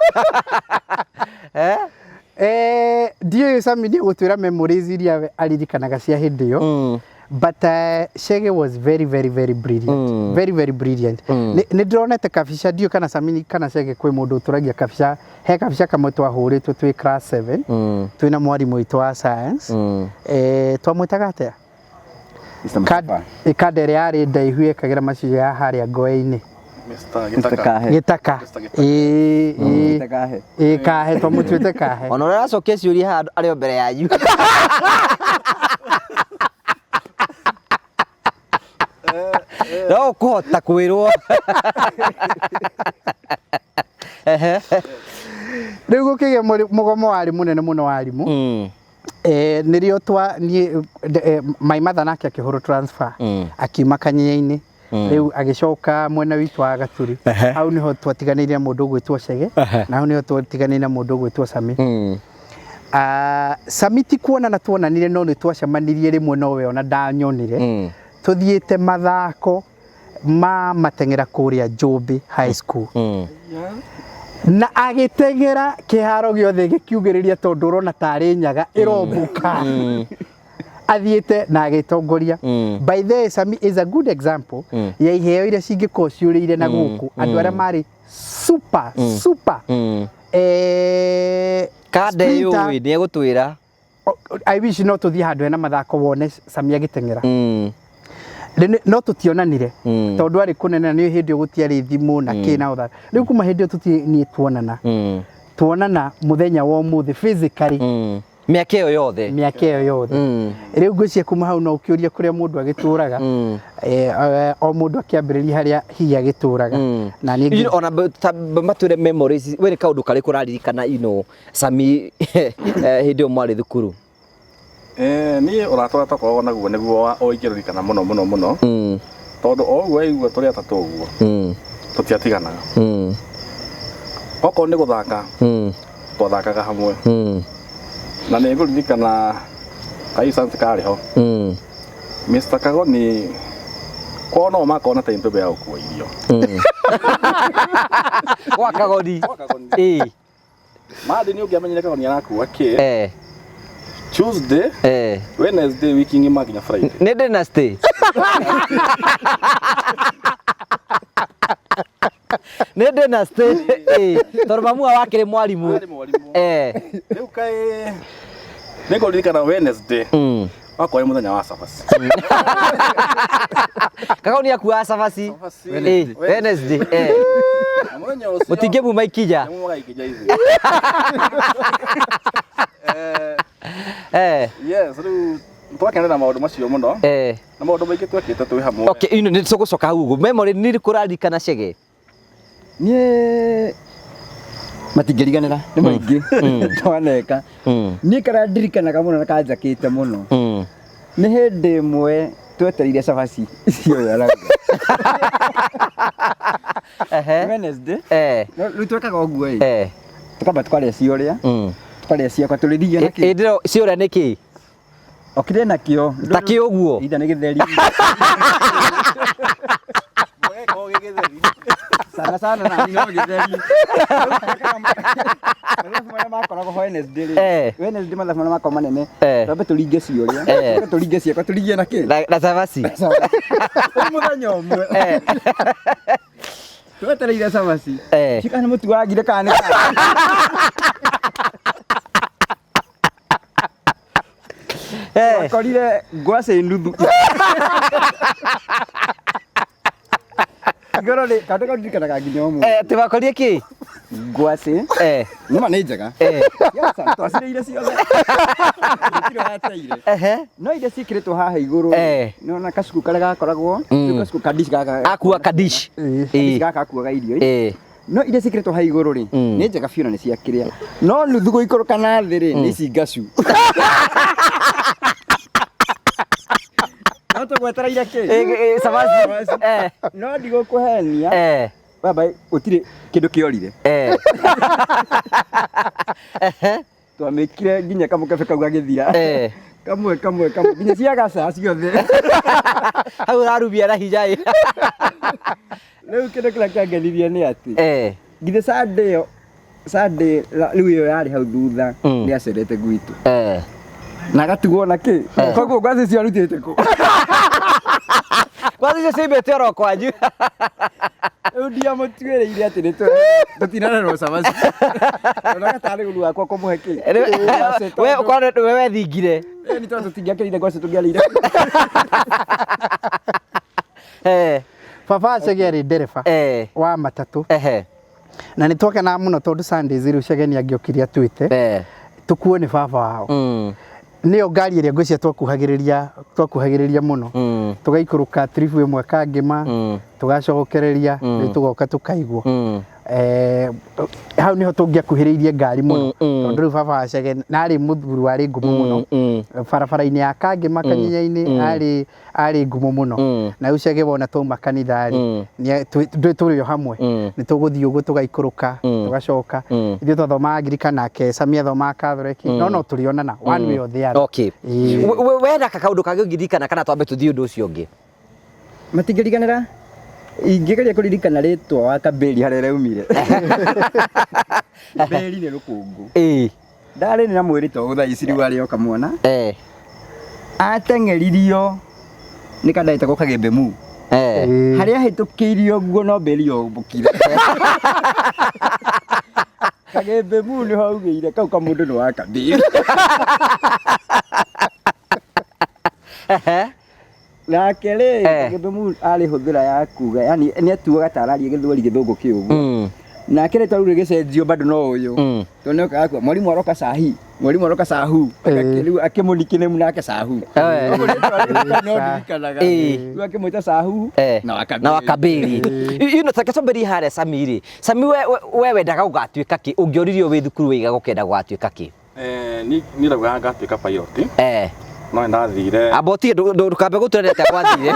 Speaker 1: Ndiũĩ Sami nĩ gũtwĩra memories iria we aririkanaga cia hĩndĩ ĩyo. But Chege was very, very, very brilliant. Very, very brilliant. Nĩ ndĩronete kabica, ndiũĩ kana Sami kana Chege kwĩ mũndũ ũtũragia kabica. He kabica kamwe twahũrĩtwo twĩ class 7. Twĩna mwarimũ witũ wa science. Twamwĩtaga atĩa?
Speaker 4: Mister Mustafa.
Speaker 1: Kanda ĩrĩa yarĩ ndaihu yekagĩra macicio ya harĩa ngoe-inĩ.
Speaker 3: Mister
Speaker 4: Mister
Speaker 3: Gitaka.
Speaker 4: Kahe.
Speaker 1: Gitaka.
Speaker 3: Mister Gitaka.
Speaker 4: Mister Kahe.
Speaker 1: Kahe, twamũtuĩte Kahe.
Speaker 2: Ona ũrĩa aracokia ciũria haha arĩ o mbere yanyu. No ũkũhota kwĩrwo.
Speaker 1: Rĩu gũkĩgĩa mũgomo warĩ mũnene mũno wa arimũ. Nĩrĩo twa, niĩ, my mother nake akĩhũrwo transfer. Akiuma Kanyenyainĩ. Rĩu agĩcoka mwena witũ wa Gaturi. Hau nĩho twatiganĩire na mũndũ ũgwĩtwo Chege. Na hau nĩho twatiganĩire na mũndũ ũgwĩtwo Sami. Sami ti kuonana tuonanire, no nĩ twacemanirie rĩmwe nowe ona ndanyonire. Tũthiĩte mathako ma mateng'era kũrĩa Njũmbĩ High School. Na agĩteng'era kĩharo gĩothe gĩkiugĩrĩria tondũ ũrona tarĩ nyaga ĩrombũka. Athiĩte na agĩtongoria. By the way, Sami is a good example ya iheo iria cingĩkorwo ciũrĩire na gũkũ. Andũ arĩa marĩ super, super.
Speaker 2: Kanda ĩyo
Speaker 1: Sprinter.
Speaker 2: ĩ, nĩ egũtwĩra.
Speaker 1: I wish no tũthiĩ handũ hena mathako wone Sami agĩteng'era. No tũtionanire tondũ arĩ kũnene na nĩ hĩndĩ ĩyo gũtiarĩ thimũ na kĩ na ũtha rĩu kuma hĩndĩ ĩyo tũtirĩ niĩ tuonana tuonana mũthenya wa ũmũthĩ physically.
Speaker 2: Mĩaka ĩyo yothe.
Speaker 1: Mĩaka ĩyo yothe. Rĩu ngwĩciria kuma hau no ũkĩũria kũrĩa mũndũ agĩtũraga, o mũndũ akĩambĩrĩria harĩa hihi agĩtũraga.
Speaker 2: Na niĩ You know, ona ta matwĩre memories, we nĩ kaũndũ karĩkũ ũraririkana, you know, Sami, hĩndĩ ĩyo mwarĩ thukuru?
Speaker 3: Niĩ ũrata ũrĩa twakoragwo naguo nĩguo o ingĩririkana mũno mũno mũno, tondũ o ũguo waigua tũrĩ atatũ ũguo, tũtiatiganaga. Okorwo nĩ gũthaka, twathakaga hamwe. Na nĩ ngũririkana ka instance karĩ ho. Mr. Kagoni kwao no makorwo na timetable ya gũkua irio.
Speaker 2: Gwa Kagoni.
Speaker 3: Gwa Kagoni. Ĩĩ. Monday nĩ ũngĩamenyire Kagoni arakua kĩ. Tuesday, Wednesday, wiki ng'ima nginya Friday.
Speaker 2: Nĩ dynasty. Nĩ dynasty. Tondũ mamu wao akĩrĩ mwarimũ.
Speaker 3: Arĩ mwarimũ. Rĩu kaĩ nĩ ngũririkana Wednesday. Wakorwo mũthenya wa cabaci.
Speaker 2: Kagoni akuaga cabaci. Wednesday.
Speaker 3: Na mũthenya ũcio
Speaker 2: Mũtingĩmuma ikinya.
Speaker 3: Nĩmumaga ikinya ithuĩ. Yes, rĩu twakenera maũndũ macio mũno. Na maũndũ maingĩ twekĩte twĩ hamwe.
Speaker 2: Okay, ino nĩ tũgũcoka hau ũguo. Memory nĩ irĩkũ ũraririkana Chege?
Speaker 4: Niĩ matingĩriganĩra nĩ maingĩ twaneka. Niĩ karĩa ndirikanaga mũno na kanjakĩte mũno nĩ hĩndĩ ĩmwe twetereire cabaci icio ũyũ arauga. Wednesday. Rĩu twekaga ũguo ĩ. Tukamba tukarĩa ciorĩa. Tukarĩa ciakwa tũrĩrigia na kĩ.
Speaker 2: Ĩ ciorĩa nĩ kĩ?
Speaker 4: O kĩrĩa nakĩo.
Speaker 2: Ta kĩ ũguo?
Speaker 4: Itha nĩ gĩtheri. Sana sana na no gĩtheri. Mathabu marĩa makoragwo Wednesday rĩ. Wednesday mathabu marĩa makoragwo manene. Twambe tũringe ciorĩa. Twambe tũringe ciakwa tũringie na kĩ?
Speaker 2: Na cabaci.
Speaker 4: Rĩu mũthenya ũmwe. Twetereire cabaci. Cikana mũtu wagire kana nĩ Wakorire ngwacĩ nuthu. Igoro rĩ, kaũndũ kau ndirikanaga nginya ũmũthĩ.
Speaker 2: Atĩ wakorire kĩ?
Speaker 4: Ngwacĩ. Nĩma nĩ njega. Twacirĩire ciothe. Gũtirĩ wateire. No iria ciĩkĩrĩtwo haha igũrũ. Nĩwona kacuku karĩa gakoragwo, rĩu kacuku ka dish gaka.
Speaker 2: Akua ka dish.
Speaker 4: Dish gaka gakuaga irio. No iria ciĩkĩrĩtwo haha igũrũ rĩ, nĩ njega biũ na nĩ cia kĩrĩa. No nuthu gũikũrũka na thĩ rĩ, nĩ ici ngacu. No tũgwetereire kĩ?
Speaker 2: Cabaci.
Speaker 4: No ndigũkũhenia. Baba, gũtirĩ kĩndũ kĩorire. Twamĩkire nginya kamũkebe kau gagĩthira. Kamwe kamwe kamwe nginya cia gaca ciothe.
Speaker 2: Hau ũrarumia na hinya ĩ.
Speaker 4: Rĩu kĩndũ kĩrĩa kĩangenirie nĩ atĩ nginya Sunday ĩyo, Sunday rĩu ĩyo yarĩ hau thutha nĩ acerete gwitũ. Na agatigwo na kĩ? Koguo ngwacĩ icio arutĩte kũ?
Speaker 2: Ngwacĩ icio ciaumĩte oro kwanyu.
Speaker 4: Rĩu ndiamũtuĩrĩire atĩ nĩ tũtinarerwo cabaci. Onaga tarĩ ũru wakwa kũmũhe kĩ?
Speaker 2: We ũkorwo nĩwe wethingire.
Speaker 4: Nĩ tondũ tũtingĩakĩrire ngwacĩ tũngĩarĩire.
Speaker 1: Baba Chege arĩ ndereba wa matatũ. Na nĩ twakenaga mũno tondũ Sundays rĩu Chege nĩ angĩokire atuĩte. Tũkuo nĩ baba wao. Nĩyo ngari ĩrĩa ngwĩciria twakuhagĩrĩria mũno. Tũgaikũrũka trip ĩmwe Kangĩma, tũgacokereria, rĩu tũgoka tũkaigwo. Hau nĩho tũngĩakuhĩrĩirie ngari mũno. Tondũ rĩu baba wa Chege na arĩ mũthuri warĩ ngumo mũno. Barabara-inĩ ya Kangĩma Kanyinya-inĩ arĩ ngumo mũno. Na rĩu Chege wona twauma kanitha rĩ, ndũĩ tũrĩ o hamwe. Nĩ tũgũthiĩ ũguo tũgaikũrũka, tũgacoka. Ithuĩ twathomaga Anglican nake Sami athomaga Catholic. No no tũrĩonana one way or the other.
Speaker 2: Okay. We na kaũndũ kangĩ ũngĩririkana kana twambe tũthiĩ ũndũ ũcio ũngĩ?
Speaker 4: Matingĩriganĩra. Ingĩgeria kũririkana rĩtwa wa Kaberi harĩa rĩaumire. Beri nĩ rũkũngũ. Ndarĩ na mwĩrĩ to thaa ici rĩu arĩ o kamwana. Ateng'eririo nĩ kanda etagwo Kagembe Mu. Harĩa ahĩtũkĩirio ũguo no Beri yombũkire. Kagembe Mu nĩho augĩire kau kamũndũ nĩ wa Kaberi. Nake rĩ gĩthumu arĩ hũthĩra ya kuga, yani nĩ atuaga ta araria gĩthweri gĩthũngũ kĩu ũguo. Nake rĩtwa rĩu rĩgĩcenjio bado no ũyũ. Tondũ nĩ okaga kuga mwarimũ aroka sahi, mwarimũ aroka sahu. Rĩu akĩmũnickname nake sahu. Koguo rĩtwa rĩu no ndirikanaga. Rĩu akĩmwĩta sahu na wakabiri.
Speaker 2: Na wakabiri. You know, take twambĩrĩrie harĩa Sami rĩ. Sami we wendaga gũgatuĩka kĩ? Ũngĩoririo wĩ thukuru wĩiga gũkenda gũgatuĩka kĩ?
Speaker 3: Niĩ ndaugaga ngatuĩka pilot. No nĩndathire.
Speaker 2: Amba ũtige ndũkambe gũtwĩra atĩa gwathire.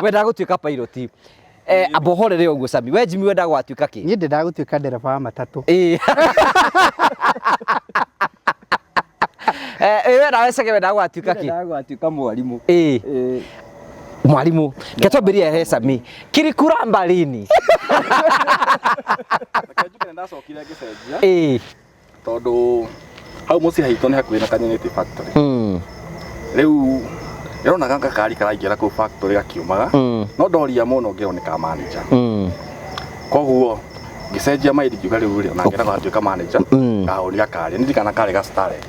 Speaker 2: Wendaga gũtuĩka pilot. Amba ũhorere ũguo Sami. We Jimmy wendaga gũgatuĩka kĩ?
Speaker 1: Niĩ ndendaga gũtuĩka ndereba wa matatũ.
Speaker 2: We nawe Chege wendaga gũgatuĩka kĩ?
Speaker 4: Ndendaga gũgatuĩka mwarimũ.
Speaker 2: Mwalimu, ketwambĩrĩrie he Sami. Kirikuramba lini?
Speaker 3: Reke njuge nĩndacokire ngĩcenjia. Tondũ hau mũciĩ haitũ nĩ hakuhĩ na Kanyiniti factory. Rĩu ndĩronaga gakari karaingĩra kũu factory gakiumaga. No ndoria mũno ngĩrwo nĩ ka manager. Koguo ngĩcenjia mind ngiuga rĩu rĩ, ona ngĩenda gũgatuĩka manager, ngahũria gakari. Nĩ ndirikana karĩ ga Starlet.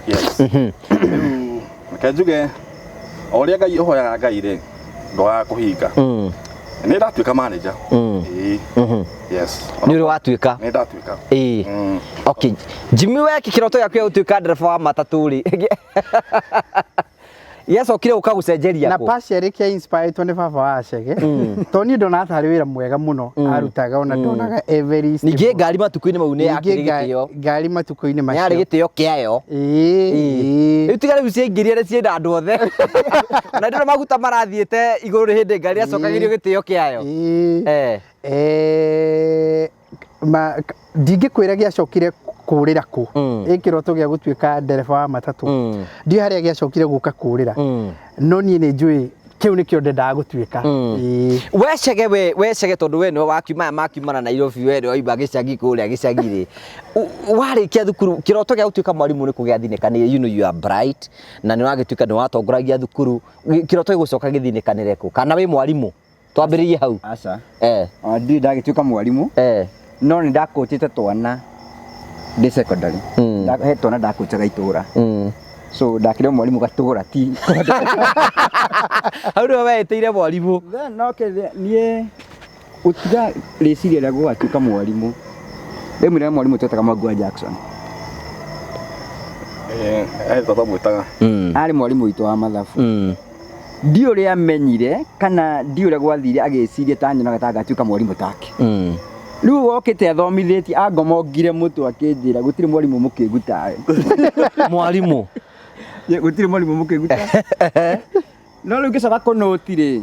Speaker 3: Yes. Rĩu reke njuge o ũrĩa Ngai ũhoyaga Ngai rĩ, ndwagaga kũhinga. Nĩ ndatuĩka manager. Ĩĩ. Yes.
Speaker 2: Nĩ ũrĩ watuĩka?
Speaker 3: Nĩ ndatuĩka.
Speaker 2: Okay. Jimmy we kĩroto gĩaku gĩa gũtuĩka ndereba wa matatũ rĩ. Gĩacokire gũka gũcenjeria
Speaker 1: Na
Speaker 2: kũ?
Speaker 1: partially kĩa inspired nĩ baba wa Chege. Tondũ niĩ ndonaga tarĩ wĩra mwega mũno arutaga ona ndonaga every
Speaker 2: Ningĩ
Speaker 1: stable.
Speaker 2: ngari matukũ-inĩ mau nĩ
Speaker 1: Ningĩ
Speaker 2: yakĩrĩ gĩtĩo.
Speaker 1: ngari matukũ-inĩ
Speaker 2: Nĩ yarĩ
Speaker 1: macio.
Speaker 2: gĩtĩo kĩayo. Rĩu tiga rĩu ciaingĩrire nĩ cienda andũ othe. Na ndĩrona maguta marathiĩte igũrũ nĩ hĩndĩ ngari yacokagĩrio gĩtĩo kĩayo.
Speaker 1: Ndingĩkwĩra gĩacokire kũrĩra kũ. Ĩ kĩroto gĩa gũtuĩka ndereba wa matatũ. Ndiũĩ harĩa gĩacokire gũka kũrĩra. No niĩ nĩ njũĩ kĩu nĩkĩo ndendaga gũtuĩka.
Speaker 2: We Chege, we Chege tondũ we nĩwe wakiuma, maya makiumana Nairobi, we nĩwe wauma gĩcagi kũrĩa gĩcagi rĩ. Warĩkia thukuru, kĩroto gĩa gũtuĩka mwarimũ nĩ kũ gĩathinĩkanĩire? You know you are bright na nĩ wagĩtuĩka nĩ watongoragia thukuru. Kĩroto gĩgũcoka gĩthinĩkanĩre kũ? Kana wĩ mwarimũ? Twambĩrĩrie hau.
Speaker 4: Aca. Ndirĩ ndagĩtuĩka mwarimũ. No nĩ ndakũnjĩte twana ndĩ secondary. He twana ndakũnjaga itũra. So ndakĩrĩ mwarimũ gatũra ti.
Speaker 2: Hau nĩho weĩtĩire mwarimũ.
Speaker 4: Then no kĩrĩa niĩ gũtiga rĩciria rĩa gũgatuĩka mwarimũ. Rĩmwe mwarimũ twetaga Mwangi Jackson.
Speaker 3: Twamwĩtaga.
Speaker 4: Arĩ mwarimũ witũ wa mathabu. Ndiũ ũrĩa amenyire kana ndiũ ũrĩa gwathire agĩciria ta nyonaga ta ngatuĩka mwarimũ take. Rĩu okĩte athomithĩtie angomongire mũtwe akĩnjĩra gũtirĩ mwarimũ mũkĩgu tawe.
Speaker 2: Mwarimũ?
Speaker 4: Gũtirĩ mwarimũ mũkĩgu tawe. No rĩu ngĩcoka kũnũti rĩ,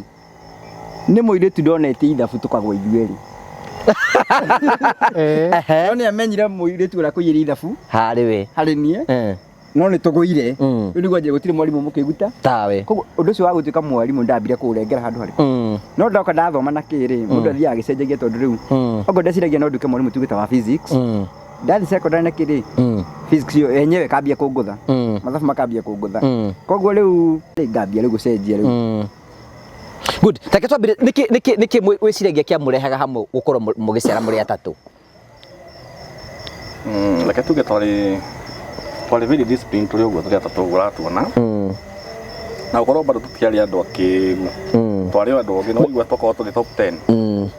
Speaker 4: nĩ mũirĩtu ndonete ithabu tũkagwa ithuerĩ. No nĩ amenyire mũirĩtu ũrĩa kũiyĩra ithabu
Speaker 2: Harĩ we.
Speaker 4: Harĩ niĩ. No nĩ tũgũire. Rĩu nĩguo anjĩra gũtirĩ mwarimũ mũkĩgu ta
Speaker 2: tawe.
Speaker 4: Koguo ũndũ ũcio wa gũtuĩka mwarimũ ndambire kũũrengera handũ harĩ. No ndoka ndathoma na kĩrĩ, mũndũ athiaga agĩcenjagia tondũ rĩu okorwo ndeciragia no nduĩke mwarimũ tuge ta wa physics. Ndathi secondary na kĩrĩ, physics ĩyo yenyewe ĩkambia kũngũtha. Mathabu makambia kũngũtha. Koguo rĩu ngambia rĩu gũcenjia rĩu.
Speaker 2: Good. Take twambire niki niki niki wĩciragia kĩamũrehaga hamwe gũkorwo mũgĩcera mũrĩ atatũ?
Speaker 3: Reke tuge twarĩ very disciplined tũrĩ ũguo tũrĩ atatũ ũguo ũratuona. Na gũkorwo bado tũtiarĩ andũ akĩgu. Twarĩ o andũ ogĩ, no igua twakorwo tũrĩ top 10.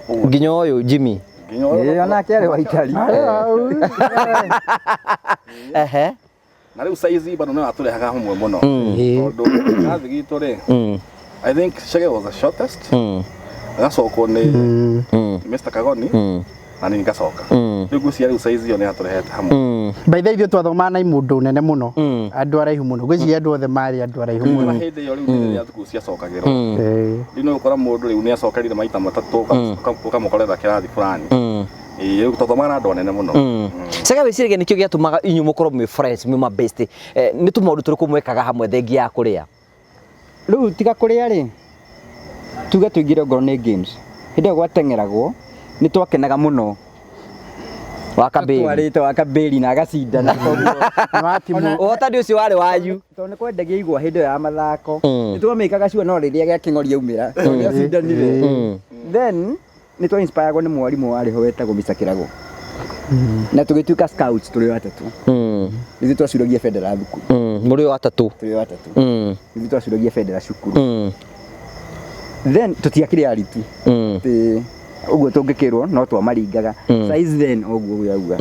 Speaker 3: Ũguo.
Speaker 2: Nginya ũyũ Jimmy.
Speaker 3: Nginya ũyũ.
Speaker 4: Ĩĩ, onake arĩ wa Itari.
Speaker 3: Na rĩu size bado no atũrehaga hamwe mũno. Tondũ kĩrathi gitũ rĩ, I think Chege was the shortest. Agacokwo nĩ Mr. Kagoni. Na niĩ ngacoka. Rĩu ngwĩciria rĩu size ĩyo nĩ yatũrehete hamwe.
Speaker 1: By the way, ithuĩ twathomaga na imũndũ nene mũno. Andũ araihu mũno. Ngwĩciria andũ othe marĩ andũ araihu mũno.
Speaker 3: Na hĩndĩ ĩyo rĩu nĩ rĩrĩa thukuru ciacokagĩrwo. Rĩu no ũkora mũndũ rĩu nĩ acokerire maita matatũ ũkamũkorera kĩrathi fulani. Ĩĩ, rĩu twathomaga na andũ anene mũno.
Speaker 2: Chege wĩciragia nĩkĩo gĩatũmaga inyuĩ mũkorwo mwĩ friends, mwĩ ma best. Nĩ tũmaũndũ tũrĩkũ mwekaga hamwe thengia ya kũrĩa?
Speaker 4: Rĩu tiga kũrĩa rĩ, tuge tũingĩre ongorwo nĩ games. Hĩndĩ ĩyo gwateng'eragwo, nĩ twakenaga mũno.
Speaker 2: Wakabĩri.
Speaker 4: Twarĩte wakabĩri na agacindana.
Speaker 2: Ũhotani ũcio warĩ wanyu.
Speaker 4: Tondũ nĩ kwendagia igwa hĩndĩ ĩyo ya mathako. Nĩ twamĩkaga sure no rĩrĩa gĩa kĩng'ori aumĩra. Tondũ nĩ acindanire. Then nĩ twa inspire-agwo nĩ mwarimũ warĩ ho wetagwo Mr. Kĩrago. Na tũgĩtuĩka scouts tũrĩ o atatũ. Ithuĩ twacuragia bendera thukuru.
Speaker 2: Mũrĩ o atatũ.
Speaker 4: Tũrĩ o atatũ. Ithuĩ twacuragia bendera cukuru. Then tũtiakĩrĩ aritu. Atĩ ũguo tũngĩkĩrwo no twamaringaga. Size then ũguo ũguo auga.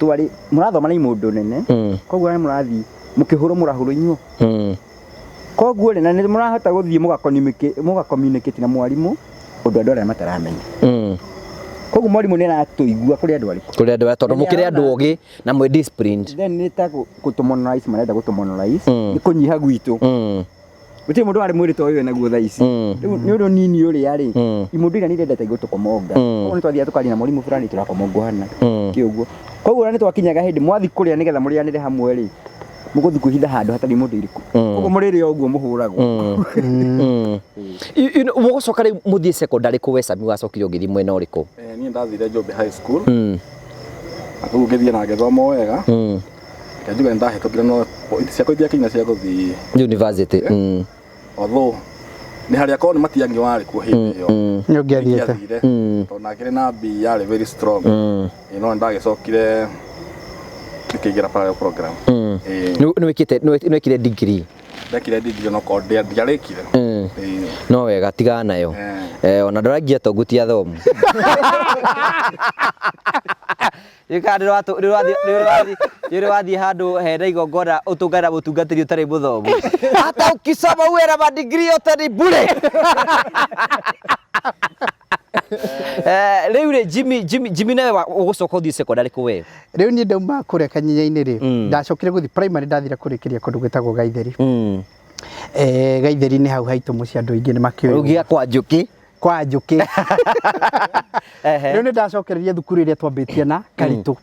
Speaker 4: Twarĩ mũrathoma na imũndũ nene. Koguo nĩ mũrathiĩ mũkĩhũrwo mũrahũrwo inyuo. Koguo rĩ na nĩ mũrahota gũthiĩ mũga communicate na mwarimũ ũndũ andũ arĩa mataramenya. Koguo mwarimũ nĩ aratũigua kũrĩ andũ arĩkũ.
Speaker 2: Kũrĩ andũ tondũ
Speaker 4: Na nĩ
Speaker 2: mũkĩrĩ andũ
Speaker 4: arona-
Speaker 2: ogĩ na mwĩ disciplined.
Speaker 4: Then nĩ ta gũtũmonolize marenda gũtũmonolize nĩ kũnyiha gwitũ. Gũtirĩ mũndũ warĩ mwĩrĩ ta ũyũ naguo thaa ici. Rĩu nĩ ũndũ nini ũrĩa rĩ imũndũ iria nĩ irendete igũtũkomonga. Koguo nĩ twathiaga tũkaria na mwarimũ fulani tũrakomongwo hana kĩ ũguo. Koguo ona nĩ twakinyaga hĩndĩ mwathi kũrĩa nĩgetha mũrĩanĩre hamwe rĩ mũgũthiĩ kwĩhitha handũ hatarĩ mũndũ irĩkũ. Koguo mũrĩrĩa ũguo mũhũragwo.
Speaker 2: Mũgũcoka rĩu mũthiĩ secondary kũ we Sami wacokire ũgĩthiĩ mwena ũrĩkũ?
Speaker 3: Niĩ ndathire Njũmbĩ High School. Na kũu ngĩthiĩ na ngĩthoma wega. Reke njuge nĩ ndahĩtũkire no point ciakwa itiakinya cia gũthiĩ
Speaker 2: University.
Speaker 3: Although nĩ harĩa korwo nĩ Matiang'i warĩ kuo hĩndĩ ĩyo.
Speaker 1: Nĩ ũngĩathiĩte.
Speaker 3: Ingĩathire. Tondũ nakĩrĩ na B yarĩ very strong. Ĩĩ, no nĩ ndagĩcokire ngĩkĩingĩra parallel program. Ĩĩ.
Speaker 2: Nĩ wĩkĩte nĩ wekire degree?
Speaker 3: Ndekire degree no korwo ndiarĩkire. Ĩĩ.
Speaker 2: No wega tigana nayo. Ona ndũrangia tongu ti athomu. Nĩ wathiĩ handũ hena igongona ũtũngana mũtungatĩri ũtarĩ mũthomu. Hata ukisoma uwe na madigrii yote ni bure. Rĩu rĩ Jimmy Jimmy Jimmy nawe ũgũcoka ũthiĩ secondary kũ we?
Speaker 1: Rĩu niĩ ndauma kũrĩa Kanyinya-inĩ rĩ, ndacokire gũthiĩ primary ndathire kũrĩkĩria kũndũ gwĩtagwo Gaitheri. Gaitheri nĩ hau haitũ mũciĩ andũ aingĩ nĩ makĩũĩ.
Speaker 2: Rĩu gĩa kwa Njũkĩ.
Speaker 1: Kwa Njũkĩ. Rĩu nĩ ndacokereria thukuru ĩrĩa twambĩtie na Karitũ.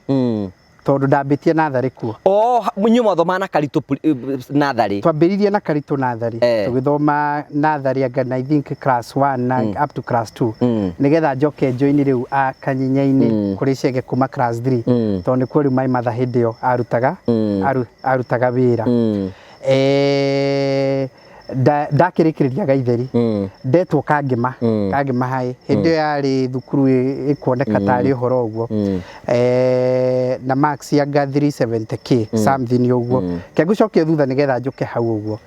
Speaker 1: Tondũ ndambĩtie natharĩ kuo.
Speaker 2: Oh, inyuĩ mwathomaga na Karitũ natharĩ?
Speaker 1: Twambĩrĩirie na Karitũ natharĩ. Tũgĩthoma natharĩ anga na I think class 1 na up to class 2. Nĩgetha njoke join rĩu a Kanyinya-inĩ kũrĩ Chege kuma class 3. Tondũ nĩkuo rĩu my mother hĩndĩ ĩyo arutaga arutaga wĩra. Ndakĩrĩkĩrĩria Gaitheri. Ndetwo Kangema. Kangema High. Hĩndĩ ĩyo yarĩ thukuru ĩkuoneka tarĩ ũhoro ũguo. Na marks anga 370k something ũguo. Ke ngũcokie thutha nĩgetha njũke hau ũguo.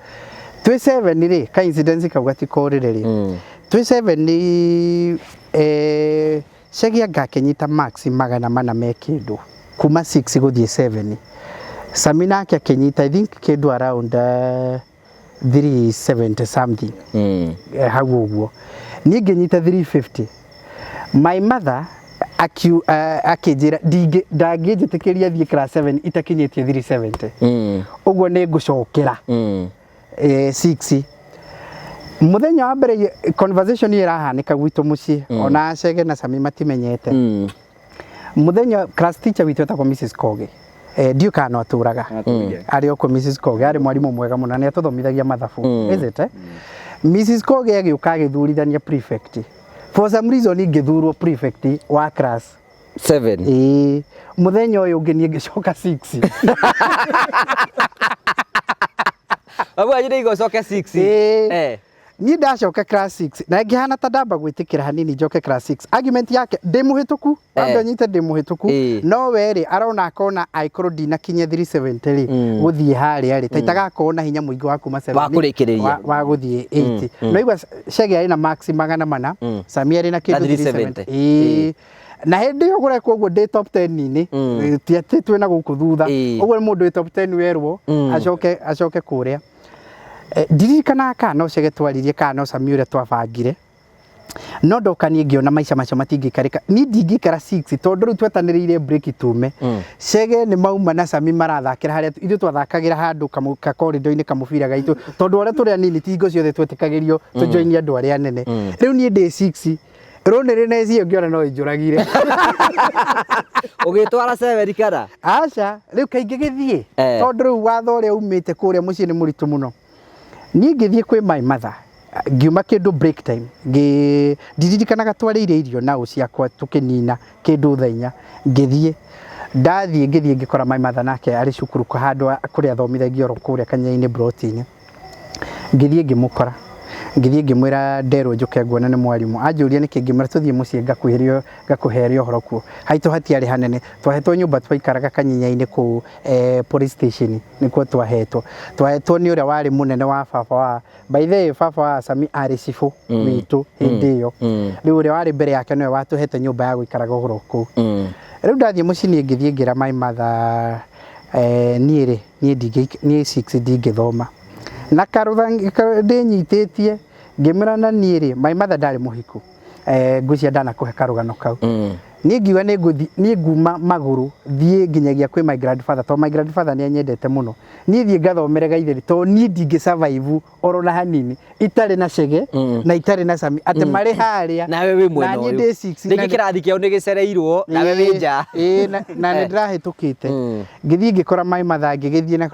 Speaker 1: Twĩ 7 rĩ, ka incident kau gatikorĩre rĩ. Twĩ 7 Chege anga akĩnyita marks 400 me kĩndũ kuma 6 gũthiĩ 7. Sami nake akĩnyita I think kĩndũ around 370 something. Hau ũguo. Niĩ ngĩnyita 350. My mother akĩnjĩra ndangĩnjĩtĩkĩria thiĩ class 7 itakinyĩtie 370. Ũguo nĩ ngũcokera 6. Mũthenya wa mbere conversation ĩyo ĩrahanĩka gwitũ mũciĩ ona Chege na Sami matimenyete. Mũthenya class teacher witũ etagwo Mrs Koge. Ndiũĩ kana no atũraga. Arĩ o kũ Mrs Koge arĩ mwarimũ mwega mũno na nĩ atũthomithagia mathabu. Is it, eh? Mrs Koge agĩũka agĩthurithania prefect. For some reason ngĩthurwo prefect wa class.
Speaker 2: 7.
Speaker 1: Ĩĩ. Mũthenya ũyũ ũngĩ niĩ ngĩcoka 6.
Speaker 2: Babu anjire igocoke 6.
Speaker 1: Ĩĩ. Niĩ ndacoka class 6 na ngĩhana ta ndamba gwĩtĩkĩra hanini njoke class 6. Argument yake ndĩ mũhĩtũku, wambe ũnyite ndĩ mũhĩtũku, no we rĩ arona akona angĩkorwo ndinakinyia 370 rĩ gũthiĩ harĩa rĩ ta itagakorwo na hinya mũingĩ wa kuma 7
Speaker 2: Wa kũrĩkĩrĩria.
Speaker 1: wa gũthiĩ 8. No igua Chege arĩ na max 400, Sami arĩ na kĩndũ
Speaker 2: Na 370.
Speaker 1: 370. Ĩĩ. Na hĩndĩ ĩyo kũrekwo ũguo ndĩ top 10-inĩ, ti atĩ twĩna gũkũ thutha. Ũguo nĩ mũndũ wĩ top 10 werwo acoke kũrĩa. Ndirikanaga kana no Chege twaririe kana no Sami ũrĩa twabangire. No ndoka niĩ ngĩona maica macio matingĩikarĩka. Niĩ ndingĩikara 6 tondũ rĩu twetanĩrĩire break tume. Chege nĩ mauma na Sami marathakĩra harĩa ithuĩ twathakagĩra handũ ka corridor-inĩ kamũbira gaitũ tondũ arĩa tũrĩ anini ti hingo ciothe twetĩkagĩrio tũjoini andũ arĩa anene. Rĩu niĩ ndĩ 6 rũnĩrĩ na icio ngĩona no injũragire.
Speaker 2: Ũgĩtwara 7 kana?
Speaker 1: Aca, rĩu kaingĩ gĩthiĩ. Tondũ rĩu watho ũrĩa umĩte kũrĩa mũciĩ nĩ mũritũ mũno. Niĩ ngĩthiĩ kwĩ my mother ngiuma kĩndũ break time ndiririkanaga twarĩire irio nao ciakwa tũkĩnina kĩndũ thaa inya ngĩthiĩ ndathiĩ ngĩthiĩ ngĩkora my mother nake arĩ cukuru handũ kũrĩa athomithagia oro kũrĩa Kanyainĩ broti-inĩ. Ngĩthiĩ ngĩmũkora. Ngĩthiĩ ngĩmwĩra nderwo njũke nguona nĩ mwarimũ. Anjũria nĩkĩ, ngĩmwĩra tũthiĩ mũciĩ ngakuhĩrio ngakũheria ũhoro kuo. Haitũ hatiarĩ hanene, twahetwo nyũmba twaikaraga kanyinya-inĩ kũu police station nĩkuo twahetwo. Twahetwo nĩ ũrĩa warĩ mũnene wa baba wa, by the way baba wa Sami arĩ cibũ witũ hĩndĩ ĩyo. Rĩu ũrĩa warĩ mbere yake nĩwe watũhete nyũmba ya gũikaraga ũhoro kũu. Rĩu ndathiĩ mũciĩ niĩ ngĩthiĩ ngĩra my mother niĩ rĩ, niĩ ndingĩ niĩ six ndingĩthoma. Na karũtha ndĩnyitĩtie ngĩmwĩra na niĩ rĩ, my mother ndarĩ mũhiku. Ngwĩciria ndanakũhe karũgano kau. Niĩ ngiuga nĩ ngũthiĩ, niĩ nguma magũrũ thiĩ nginyagia kwĩ my grandfather tondũ my grandfather nĩ anyendete mũno. Niĩ thiĩ ngathomere Gaitheri tondũ niĩ ndingĩ survive oro na hanini itarĩ na Chege na itarĩ na Sami atĩ marĩ harĩa
Speaker 2: Nawe wĩ mwena
Speaker 1: na niĩ
Speaker 2: ũyũ.
Speaker 1: ndĩ six
Speaker 2: Rĩngĩ
Speaker 1: na nĩ-
Speaker 2: kĩrathi kĩao nĩ gĩcereirwo nawe wĩ nja.
Speaker 1: Ĩĩ, na nĩ ndĩrahĩtũkĩte. Ngĩthiĩ ngĩkora my mother ngĩgĩthiĩ na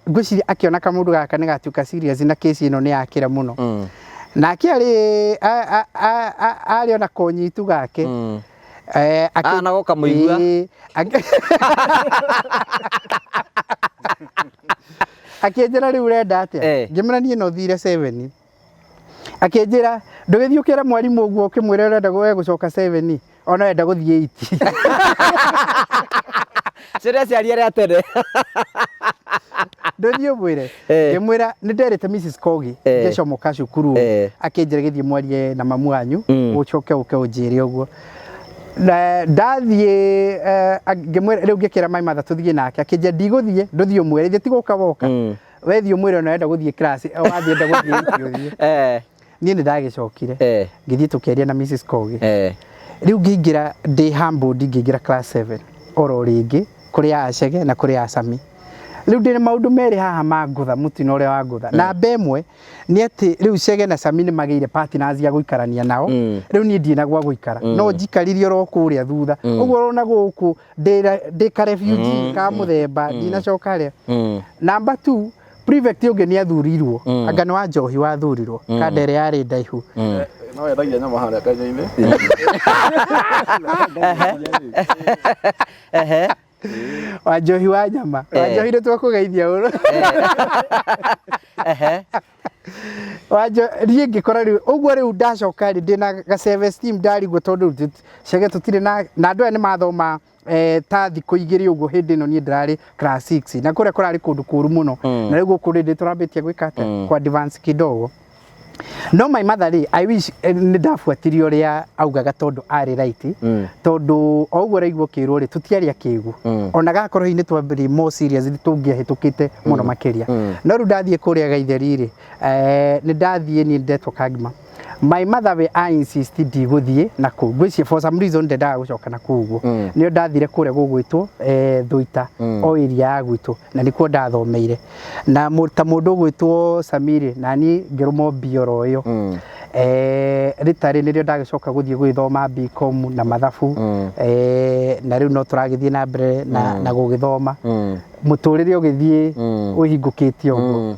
Speaker 1: ngwĩciria akĩona kamũndũ gaka nĩ gatuĩka serious na kesi ĩno nĩ yakĩra mũno. Nake arĩ arĩ ona konyitu gake.
Speaker 2: Ah, nako kamũigua.
Speaker 1: Ĩĩ, akĩnjĩra rĩu ũrenda atĩa? Ngĩmwĩra niĩ no thire 7. Akĩnjĩra ndũgĩthiĩ ũkĩre mwarimũ ũguo ũkĩmwĩra ũrenda gũcoka 7 ona ũrenda gũthiĩ 8.
Speaker 2: Ciĩre aciari arĩa tene.
Speaker 1: Ndũthiĩ ũmwĩre. Ngĩmwĩra nĩ nderĩte Mrs Kogi ngĩcomoka cukuru akĩnjĩra gĩthiĩ mwarie na mamu wanyu ũcoke ũke ũnjĩre ũguo. Na ndathiĩ ngĩmwĩra rĩu ngĩkĩra my mother tũthiĩ nake akĩnjĩra ndigũthiĩ ndũthiĩ ũmwĩre ithuĩ ti gũka woka. We thiĩ ũmwĩre ona ũrenda gũthiĩ class wathiĩ enda gũthiĩ 8 ũthiĩ. Niĩ nĩ ndagĩcokire. Ngĩthiĩ tũkĩaria na Mrs Kogi. Rĩu ngĩingĩra ndĩ humbled ngĩingĩra class 7 oro rĩngĩ kũrĩ a Chege na kũrĩ a Sami. Rĩu ndĩna maũndũ merĩ haha ma ngũtha mũtino ũrĩa wa ngũtha. Namba ĩmwe nĩ atĩ rĩu Chege na Sami nĩ magĩire partners a gũikarania nao. Rĩu niĩ ndirĩ na gwa gũikara. No njikaririe oro kũrĩa thutha. Ũguo ũrona gũkũ ndĩ ka refugee ka mũthemba ndinacoka harĩa. Namba 2 prefect ũngĩ nĩ athurirwo. Anga nĩ wa njohi wathurirwo. Kanda ĩrĩa yarĩ ndaihu.
Speaker 3: No wendagia nyama harĩa kanya-inĩ.
Speaker 1: Wa njohi wa nyama. Wa njohi nĩ twakũgeithia ũru. Niĩ ngĩkora rĩu ũguo rĩu ndacoka rĩ ndĩna ga self esteem ndarigwo tondũ rĩu Chege tũtirĩ na andũ aya nĩ mathoma ta thikũ igĩrĩ ũguo hĩndĩ ĩno niĩ ndĩrarĩ class 6 na kũrĩa kũrarĩ kũndũ kũru mũno na rĩu gũkũ rĩndĩ tũrambĩtie gwĩka atĩa kwa advance kidogo. No my mother rĩ, I wish nĩ ndabuatirie ũrĩa augaga tondũ arĩ right tondũ o ũguo ũraigua ũkĩrwo rĩ tũtiarĩ akĩgu ona gakorwo hihi nĩ twambĩrĩirie more serious nĩ tũngĩahĩtũkĩte mũno makĩria. No rĩu ndathiĩ kũrĩa Gaitheri rĩ, nĩ ndathiĩ niĩ ndetwo Kangima. My mother we a insist ndigũthiĩ na kũu. Ngwĩciria for some reason ndendaga gũcoka na kũu ũguo. Nĩo ndathire kũrĩa gũgwĩtwo Thũita o area ya gwitũ na nĩkuo ndathomeire. Na ta mũndũ ũgwĩtwo Samiri na niĩ ngĩrũmwo mbia oro ĩyo. Rĩtarĩ nĩrĩo ndagĩcoka gũthiĩ gũgĩthoma BCom na mathabu. Na rĩu no tũragĩthiĩ na mbere na gũgĩthoma. Mũtũrĩre ũgĩthiĩ ũhingũkĩte ũguo.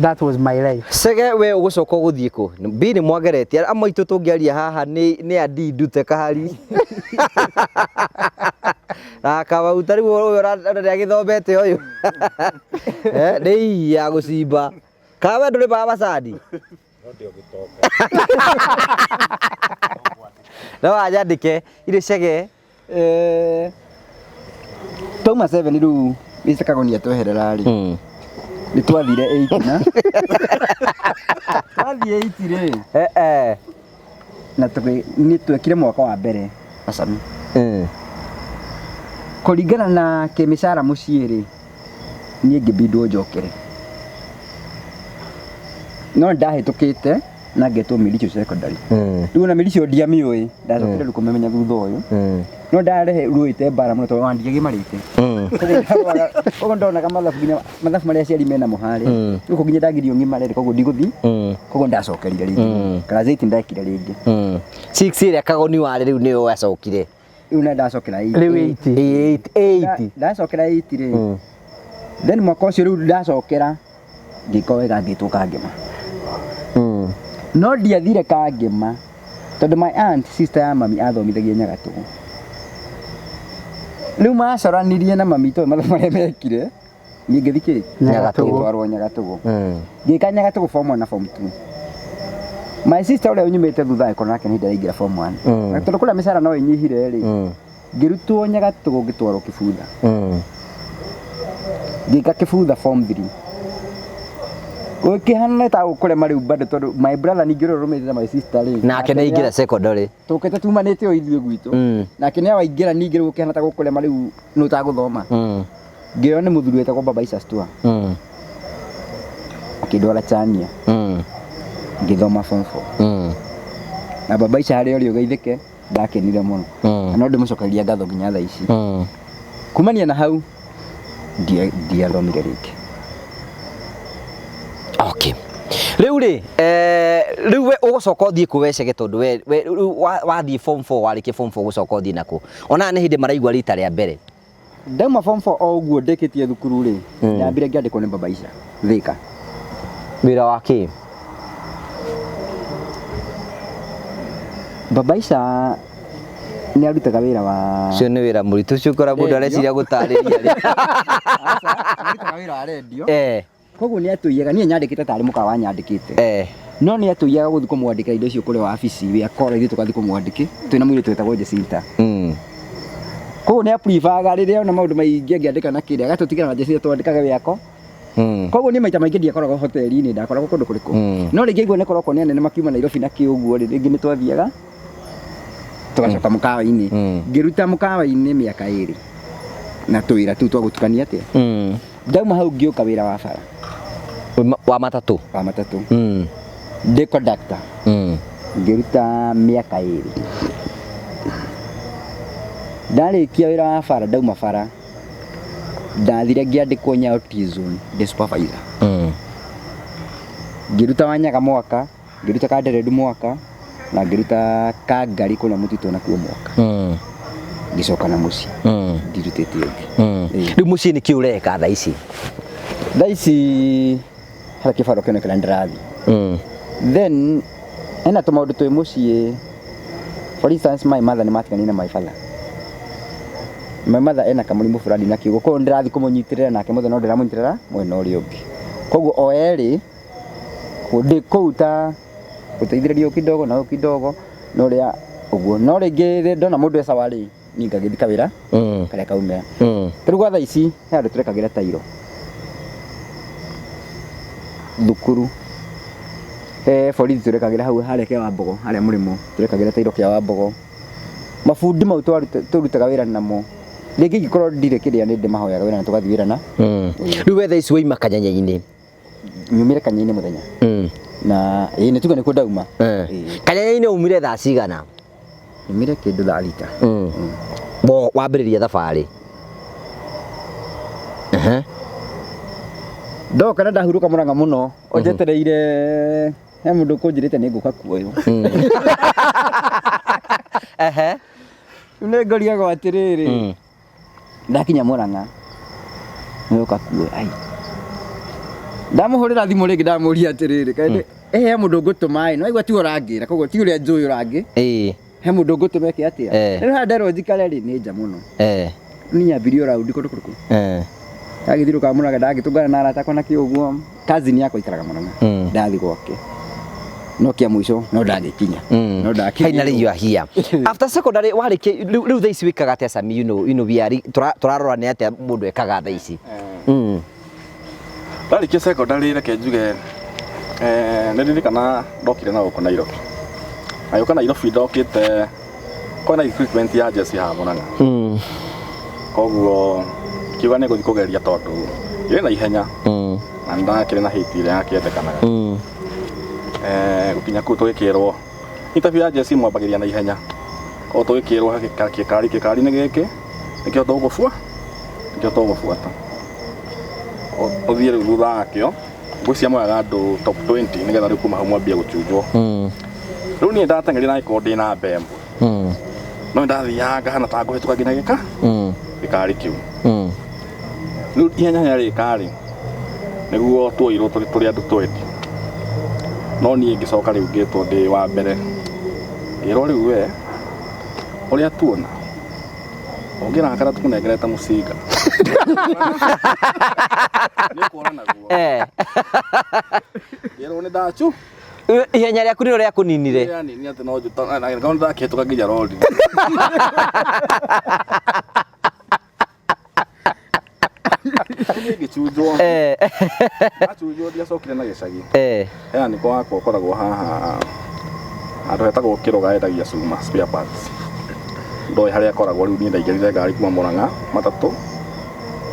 Speaker 1: That was my life.
Speaker 2: Chege we ũgũcoka ũgũthiĩ kũ? B nĩ mwageretie amwe aitũ tũngĩaria haha nĩ andi ndute kahari. Na kamau ta rĩu ũyũ ũrĩa agĩthomete ũyũ. Nĩ iya gũcimba. Kana we ndũrĩ baba macani? No wanyandĩke irĩ Chege.
Speaker 4: Twauma 7 rĩu Mr. Kagoni atweherera rĩ. Nĩ twathire 8 na. Twathiĩ 8 rĩ. Na nĩ twekire mwaka wa mbere na Sami. Kũringana na kĩmĩcara mũciĩ rĩ, niĩ ngĩbindwo njokere. No ndahĩtũkĩte na ngetwo Miricho Secondary. Rĩu ona Miricho ndiamĩũĩ, ndacokire rĩu kũmĩmenya thutha ũyũ. No ndarehe rũĩte mbara mũno tondũ wandiagimarĩte. Koguo ndonaga mathabu nginya mathabu marĩa aciari mena mo harĩa. Rĩu nginya ndagirio ng'imare koguo ndigũthiĩ. Koguo ndacokerire rĩngĩ. Class 8 ndekire rĩngĩ.
Speaker 2: 6 ĩrĩa Kagoni warĩ rĩu nĩyo wacokire.
Speaker 4: Rĩu na ndacokera 8.
Speaker 1: Rĩu 8.
Speaker 2: 8.
Speaker 4: Ndacokera 8 rĩ. Then mwaka ũcio rĩu ndacokera ngĩka wega ngĩtwo Kangema. No ndiathire Kangema tondũ my aunt sister ya mami athomithagia Nyagatũgũ. Rĩu macoranirie na mami tondũ mathomo marĩa mekire niĩ ngĩthiĩ kĩ?
Speaker 1: Nyagatũgũ.
Speaker 4: Ngĩtwarwo Nyagatũgũ. Ngĩka Nyagatũgũ form 1 na form 2. My sister ũrĩa ũnyumĩte thutha agĩkorwo nake nĩ hĩndĩ araingĩra form 1. Na tondũ kũrĩa mĩcara no ĩnyihire rĩ, ngĩrutwo Nyagatũgũ ngĩtwarwo Kĩbutha. Ngĩka Kĩbutha form 3. Gũkĩhana ta gũkũrema rĩu bado tondũ my brother ningĩ ũrĩa ũrũmĩrĩire my sister rĩ,
Speaker 2: Nake nĩ aingĩra secondary.
Speaker 4: Tũkĩte tumanĩte o ithuĩ gwitũ. Nake nĩ awaingĩra ningĩ rĩu gũkĩhana ta gũkũrema rĩu nĩ ũtagũthoma. Ngĩoywo nĩ mũthuri wetagwo Baba Isa Stua. Akĩndwara Chania. Ngĩthoma form 4. Na Baba Isa harĩa ũrĩ ũgeithĩke, ndakenire mũno. Na no ndĩmũcokeria ngatho nginya thaa ici. Kumania na hau ndiathomire rĩngĩ.
Speaker 2: Okay. Rĩu rĩ, rĩu we ũgũcoka ũthiĩ kũ wecege tondũ we rĩu wathiĩ form 4, warĩkia form 4 ũgũcoka ũthiĩ nakũ? Ona nĩ hĩndĩ maraigua rita rĩa mbere.
Speaker 4: Ndauma form 4 o ũguo ndĩkĩtie thukuru rĩ, ndambire ngĩandĩkwo nĩ Baba Isa Thika.
Speaker 2: Wĩra wa kĩ?
Speaker 4: Baba Isa nĩ arutaga wĩra wa
Speaker 2: Ũcio nĩ wĩra mũritũ ũcio ũkora mũndũ
Speaker 4: Radio.
Speaker 2: areciria gũtarĩria rĩ.
Speaker 4: Aca, arutaga wĩra wa radio. Koguo nĩ atũiyaga, niĩ nyandĩkĩte tarĩ mũkawa nyandĩkĩte. No nĩ atũiyaga gũthiĩ kũmwandĩkĩra indo icio kũrĩa wabici, wĩ akora ithuĩ tũgathiĩ kũmwandĩkĩ, twĩna mũirĩtu wetagwo Jacinta. Koguo nĩ aprivaga rĩrĩa ona maũndũ maingĩ angĩandĩka na kĩrĩa, agatũtigĩra na Jacinta twandĩkage wĩ ako. Koguo niĩ maita maingĩ ndiakoragwo hoteli-inĩ, ndakoragwo kũndũ kũrĩkũ. No rĩngĩ aigua nĩ kũrokwo nĩ anene makiuma Nairobi na kĩ ũguo rĩ, rĩngĩ nĩ twathiaga tũgacoka mũkawa-inĩ. Ngĩruta mũkawa-inĩ mĩaka ĩrĩ na tũwĩra tũu twa gũtukania atĩa. Ndauma hau ngĩũka wĩra wa bara.
Speaker 2: Wa matatũ?
Speaker 4: Wa matatũ. Ndĩ conductor. Ngĩruta mĩaka ĩrĩ. Ndarĩkia wĩra wa bara, ndauma bara, ndathire ngĩandĩkwo Nyayo T-zone ndĩ supervisor. Ngĩruta Wanyaga mwaka, ngĩruta Kanderendu mwaka, na ngĩruta Kangari kũrĩa mũtitũ nakuo mwaka. Ngĩcoka na mũciĩ. Ndirutĩte ũngĩ.
Speaker 2: Rĩu mũciĩ nĩ kĩ ũreka thaa ici?
Speaker 4: Thaa ici harĩa kĩbaro kĩno kĩrĩa ndĩrathiĩ. Then hena tũmaũndũ twĩ mũciĩ. For instance, my mother nĩ matiganire na my father. My mother ena kamũrimũ fulani na kiugo, koguo ndĩrathiĩ kũmũnyitĩrĩra nake mũthenya no ndĩramũnyitĩrĩra mwena ũrĩa ũngĩ. Koguo o erĩ ndĩ kũu ta gũteithĩrĩria ũyũ kidogo na ũyũ kidogo na ũrĩa ũguo. No rĩngĩ ndona mũndũ e sawa rĩ, niĩ ngagĩthiĩ kawĩra karĩa kaumĩra. Ta rĩu gwa thaa ici he handũ tũrekagĩra tairo thukuru, he borithi tũrekagĩra hau harĩa kĩa Wambogo, harĩa mũrĩmo tũrekagĩra tairo kĩa Wambogo. Mabundi mau tũrutaga wĩra namo, rĩngĩ ingĩkorwo ndirĩ kĩrĩa nĩ ndĩmahoyaga wĩra na tũgathiĩ wĩra na.
Speaker 2: Rĩu we thaa ici waima Kanyanya-inĩ?
Speaker 4: Nyumire Kanyanya-inĩ mũthenya. Na ĩĩ nĩ tuge nĩkuo ndauma.
Speaker 2: Kanyanya-inĩ umire thaa cigana?
Speaker 4: Nyumire kĩndũ thaa thita.
Speaker 2: Bo wambĩrĩria thabarĩ?
Speaker 4: Ndoka na ndahurũka Mũrang'a mũno, onjetereire he mũndũ ũkũnjĩrĩte nĩ ngũka kuoywo. Rĩu nĩ ngoriagwo atĩrĩrĩ, ndakinya Mũrang'a nĩ ũka kuoya. Ai. Ndamũhũrĩra thimũ rĩngĩ ndamũria atĩrĩrĩ, kaĩ he mũndũ ngũtũma ĩ, no aigua tiwe ũrangĩra, koguo ti ũrĩa njũĩ ũrangĩ. He mũndũ ngũtũma eke atĩa? Rĩu haha nderwo njikare rĩ, nĩ nja mũno. Niĩ nyambirie o raundi kũndũ kũrĩkũ? Ndagĩthiũrũrũka Mũrang'a, ndagĩtũngana na arata akwa na kĩ ũguo. Cousin yakwa aikaraga Mũrang'a. Ndathiĩ gwake. No kĩa mũico no ndagĩkinya. No ndakinya.
Speaker 2: Finally you are here. After secondary warĩkia rĩu thaa ici wĩkaga atĩa Sami? You know we are tũrarora nĩ atĩa mũndũ ekaga thaa ici.
Speaker 3: Ndarĩkia secondary reke njuge, nĩ ndirikana ndokire na gũkũ Nairobi. Agĩũka Nairobi ndokĩte kwĩna recruitment ya jeshi haha Mũrang'a. Koguo kiuga nĩ ngũthiĩ kũgeria tondũ ĩrĩ na ihenya na nĩ ndakĩrĩ na hate ĩrĩa yakĩendekanaga. Gũkinya kũu tũgĩkĩrwo interview ya jeshi mwambagĩria na ihenya. Koguo tũgĩkĩrwo gĩkari gĩkari-inĩ gĩkĩ nĩkĩo tũgũbua, nĩkĩo tũgũbuata. Ũthiĩ rĩu thutha wakĩo ngwĩciria moyaga andũ top 20 nĩgetha rĩu kuma hau mwambie gũchunjwo. Rĩu niĩ ndateng'erire na ngĩkorwo ndĩ namba ĩmwe. No ndathiaga ngahana ta ngũhĩtũka nginya gĩkari kĩu. Rĩu ihenya ihenya rĩka-rĩ, nĩguo tuoirwo tũrĩ andũ 20. No niĩ ngĩcoka rĩu ngĩtwo ndĩ wa mbere. Ngĩrwo rĩu we ũrĩa tuona ũngĩrakara tũkũnengerete mũcinga. Nĩ ũkuona naguo. Ngĩrwo nĩ ndachu.
Speaker 2: Ihenya rĩaku nĩrĩo rĩakũninire.
Speaker 3: Yani ni atĩ no njuta na ngona ndakĩhĩtũka nginya rori. Niĩ ngĩcunjwo. Ndacunjwo ndiacokire na gĩcagi. He niko wakwa ũkoragwo haha handũ hetagwo Kĩrũga endagia cuma spare parts. Ndoĩ harĩa akoragwo rĩu niĩ ndaingĩrire ngari kuma Murang'a matatũ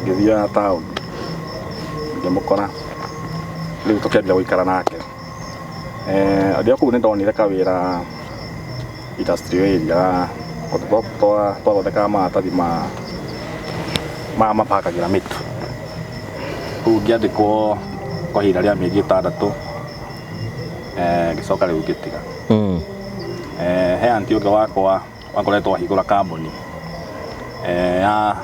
Speaker 3: ngĩthiĩ ya taũni ngĩmũkora rĩu tũkĩambia gũikara nake. Ndĩ o kũu nĩ ndonire kawĩra industrial area kũndũ twathondekaga maratathi ma mapakagĩra mĩtu. Rĩu ngĩandĩkwo kwa ihinda rĩa mĩeri 6 ngĩcoka rĩu ngĩtiga. He auntie ũngĩ wakwa wakoretwo ahingũra kambuni ya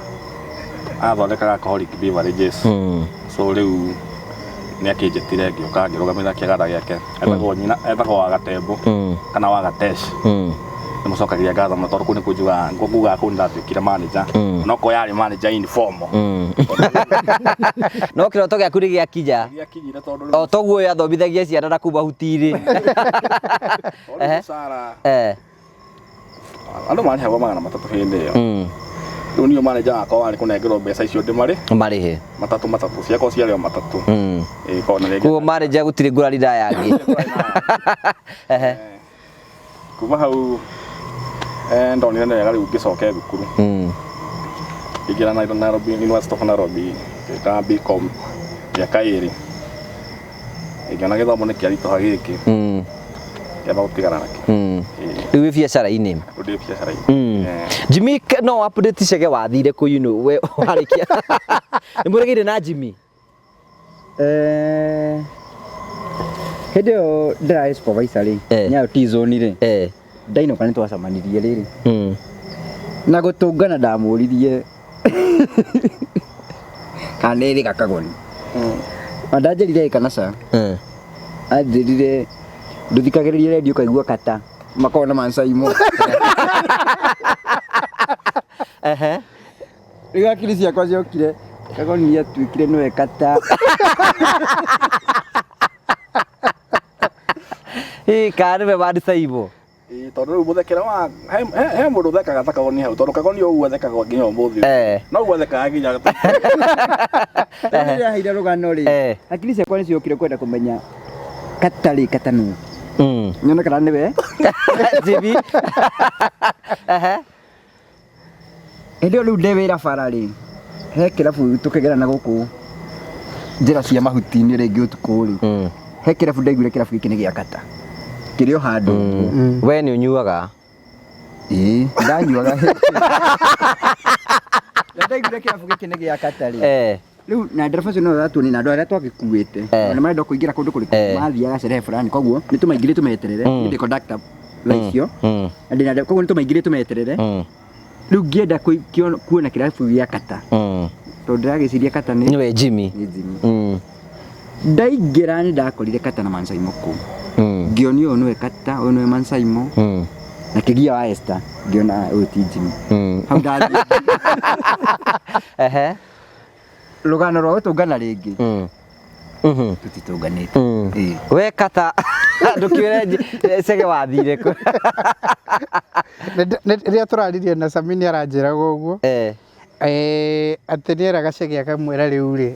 Speaker 3: athondekaga alcoholic beverages. So rĩu nĩ akĩnjĩtire ngĩũka ngĩrũgamĩrĩra kĩganda gĩake. Etagwo nyina, etagwo Wagatembo kana Wagatesh. Nĩmũcokagĩria ngatho mũno tondũ kũu nĩkuo njugaga, ngugaga kũu nĩndatuĩkire manager. Onokorwo yarĩ manager informal.
Speaker 2: No kĩroto gĩaku nĩ gĩakinya.
Speaker 3: Gĩakinyire tondũ rĩu
Speaker 2: O toguo ũyũ athomithagia ciana na kũu mahuti-inĩ.
Speaker 3: Tondũ rĩu mũcara andũ marĩhagwo 300 hĩndĩ ĩyo. Rĩu niĩ manager wakwa warĩ kũnengerwo mbeca icio ndĩmarĩ
Speaker 2: Marĩhe.
Speaker 3: Matatũ matatũ ciakwa ciarĩ o matatũ. Ĩĩ, korwo na rĩngĩ.
Speaker 2: Koguo manager gũtirĩ ngũrani na yangĩ.
Speaker 3: Kuma hau ndonire nĩ wega rĩu ngĩcoke thukuru. Ngĩingĩra Nairobi, University of Nairobi, ngĩka BCom mĩaka 2. Ngĩona gĩthomo nĩ kĩaritũha gĩkĩ. Ngĩamba gũtigana nakĩo.
Speaker 2: Rĩu wĩ biacara-inĩ?
Speaker 3: Rĩu ndĩ biacara-inĩ.
Speaker 2: Jimmy, no update Chege wathire kũ, you know, we warĩkia. Nĩ mũregeire na Jimmy?
Speaker 4: Hĩndĩ ĩyo ndĩrarĩ supervisor rĩ, Nyayo T-zone rĩ, ndainũka nĩ twacemanirie rĩrĩ. Na gũtũngana ndamũririe kana nĩ ĩrĩ gakagoni. Na ndanjĩrire ĩ kana ca. Anjĩrire ndũthikagĩrĩria redio ũkaigua kata makoragwo na mancaimo. Rĩu akiri ciakwa ciokire kagoni nĩ atuĩkire nĩwe kata.
Speaker 2: Ĩ, kana nĩwe mancaimo.
Speaker 3: Ĩ, tondũ rĩu mũthekere wa he mũndũ ũthekaga ta kagoni hau, tondũ kagoni ũguo athekaga nginya ũmũthĩ. No ũguo athekaga nginya
Speaker 4: Rĩu rĩrĩa aheire rũgano rĩ, akiri ciakwa nĩ ciokire kwenda kũmenya kata rĩ, kata nũ. Nyone kana nĩwe.
Speaker 2: Jimmy.
Speaker 4: Hĩndĩ ĩyo rĩu ndĩ wĩra bara rĩ, he kĩrabu tũkĩgerana gũkũ njĩra cia mahuti-inĩ rĩngĩ ũtukũ rĩ. He kĩrabu ndaiguire kĩrabu gĩkĩ nĩ gĩa kata. Kĩrĩ o handũ.
Speaker 2: We nĩ ũnyuaga?
Speaker 4: Ĩĩ, ndanyuaga. Na ndaiguire kĩrabu gĩkĩ nĩ gĩa kata rĩ. Rĩu na ndereba ũcio no aratuonia na andũ arĩa twagĩkuĩte. Na marenda kũingĩra kũndũ kũrĩkũ, mathiaga sherehe fulani, koguo nĩ tũmaingĩrie tũmeterere. Niĩ ndĩ conductor thaa icio. Na ndĩna ndereba, koguo nĩ tũmaingĩrie tũmeterere. Rĩu ngĩenda kuona kĩrabu gĩa kata. Tondũ ndĩragĩciria kata nĩ
Speaker 2: Nĩwe Jimmy.
Speaker 4: Nĩ Jimmy. Ndaingĩra nĩ ndakorire kata na Mansaimo kũu. Ngĩonio ũyũ nĩwe kata, ũyũ nĩwe Mansaimo. Na kĩgia wa Esther, ngĩona ũyũ ti Jimmy. Hau ndathiĩ. Rũgano rwa gũtũngana rĩngĩ. Tũtitũnganĩte. Ĩĩ.
Speaker 2: We kata, ndũkĩũre Chege wathire kũ?
Speaker 1: Rĩrĩa tũraririe na Sami nĩ aranjĩraga ũguo. Atĩ nĩ eraga Chege akamwĩra rĩu rĩ,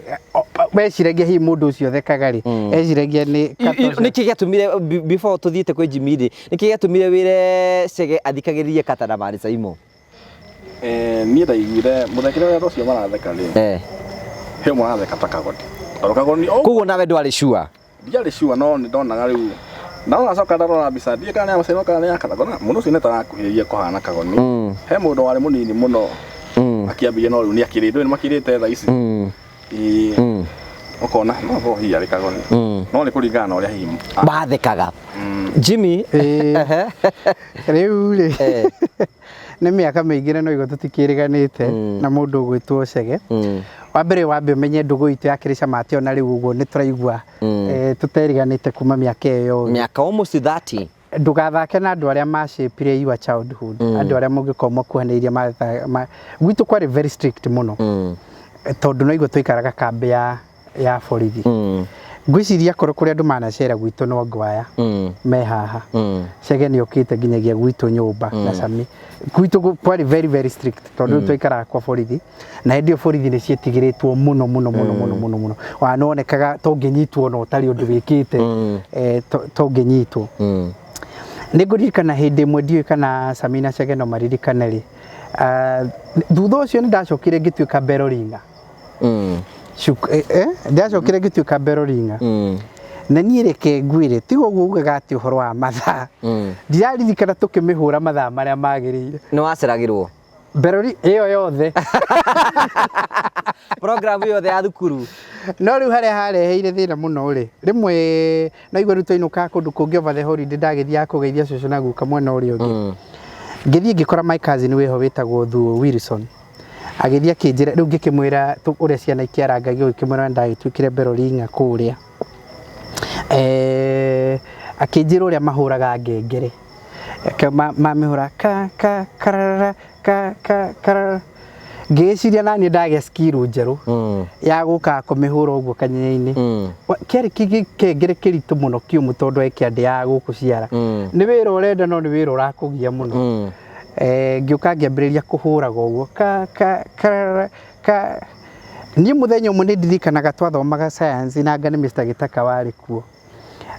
Speaker 1: meciragia hihi mũndũ ũcio ũthekaga rĩ, eciragia nĩ kata ũcio.
Speaker 2: Nĩkĩ gĩatũmire, before tũthiĩte kwĩ Jimmy rĩ, nĩkĩ gĩatũmire wĩre Chege athikagĩrĩrie kata na Mansaimo?
Speaker 3: Niĩ ndaiguire mũthekere ũrĩa andũ acio maratheka rĩ, he ũmwe aratheka ta kagoni. Tondũ kagoni, oh!
Speaker 2: Koguo nawe ndwarĩ sure?
Speaker 3: Ndiarĩ sure, no nĩ ndonaga rĩu. Na no nacoka ndarora mbica, ndiũĩ kana nĩ ya Mansaimo kana nĩ ya kata. Ngona mũndũ ũcio nĩ tarakuhĩrĩria kũhana kagoni. He mũndũ warĩ mũnini mũno akĩambia, no rĩu nĩ akĩrĩte, ndũĩ nĩ makĩrĩte thaa ici. Ĩĩ. Ũkona, no ho hihi arĩ kagoni. No nĩ kũringana na ũrĩa hihi
Speaker 2: Bathekaga. Jimmy.
Speaker 1: Ĩĩ. Rĩu rĩ, nĩ mĩaka mĩingĩ na no igua tũtikĩrĩganĩte na mũndũ ũgwĩtwo Chege. Wa mbere wambe ũmenye ndũgũ itũ yakĩrĩ cama atĩ ona rĩu ũguo nĩ tũraigua, tũteriganĩte kuma mĩaka ĩyo yothe.
Speaker 2: Mĩaka almost 30.
Speaker 1: Ndũgathake na andũ arĩa macĩpire your childhood, andũ arĩa mũngĩkorwo makuhanĩrĩirie gwitũ kwarĩ very strict mũno. Tondũ no igua twaikaraga kambĩ ya borithi. Ngwĩciria korwo kũrĩ andũ manacera gwitũ no ngwaya me haha. Chege nĩ okĩte nginyagia gwitũ nyũmba na Sami. Gwitũ kwarĩ very very strict tondũ rĩu twaikaraga kwa borithi na hĩndĩ ĩyo borithi nĩ ciĩtigĩrĩtwo mũno mũno mũno mũno mũno mũno. Wa nonekaga to ũngĩnyitwo na ũtarĩ ũndũ wĩkĩte, to ũngĩnyitwo. Nĩ ngũririkana hĩndĩ ĩmwe, ndiũĩ kana Sami na Chege no maririkane rĩ, thutha ũcio nĩ ndacokire ngĩtuĩka bell ringer. Ndacokire ngĩtuĩka bell ringer. Na niĩ reke ngwĩre, tiga ũguo ugaga atĩ ũhoro wa mathaa, ndiraririkana tũkĩmĩhũra mathaa marĩa magĩrĩire.
Speaker 2: Nĩ waceragĩrwo?
Speaker 1: Bell ĩyo yothe.
Speaker 2: Program yothe ya thukuru.
Speaker 1: No rĩu harĩa hareheire thĩna mũno rĩ, rĩmwe no igua rĩu twainũkaga kũndũ kũngĩ over the holiday, ndagĩthiaga kũgeithia cũcũ na guka mwena ũrĩa ũngĩ. Ngĩthiĩ ngĩkora my cousin wĩho wĩtagwo Thuo Wilson, agĩthiĩ akĩnjĩra, rĩu ngĩkĩmwĩra ũrĩa ciana ikĩarangagio, ngĩkĩmwĩra ndagĩtuĩkire bell ringer kũrĩa. Akĩnjĩra ũrĩa mahũraga ngengere. Mamĩhũra ka ka karara ka ka karara. Ngĩgĩciria naniĩ ndagĩa skill njerũ ya gũkaga kũmĩhũra ũguo kanyenya-inĩ. Kĩarĩ kĩngere kĩritũ mũno kĩũmũ tondũ ekĩandĩaga gũkũ ciara. Nĩ wĩra ũrenda no nĩ wĩra ũrakũgia mũno. Ngĩũka ngĩambĩrĩria kũhũraga ũguo ka ka karara ka. Niĩ mũthenya ũmwe nĩ ndirikanaga twathomaga science na anga nĩ Mr. Gĩtaka warĩ kuo.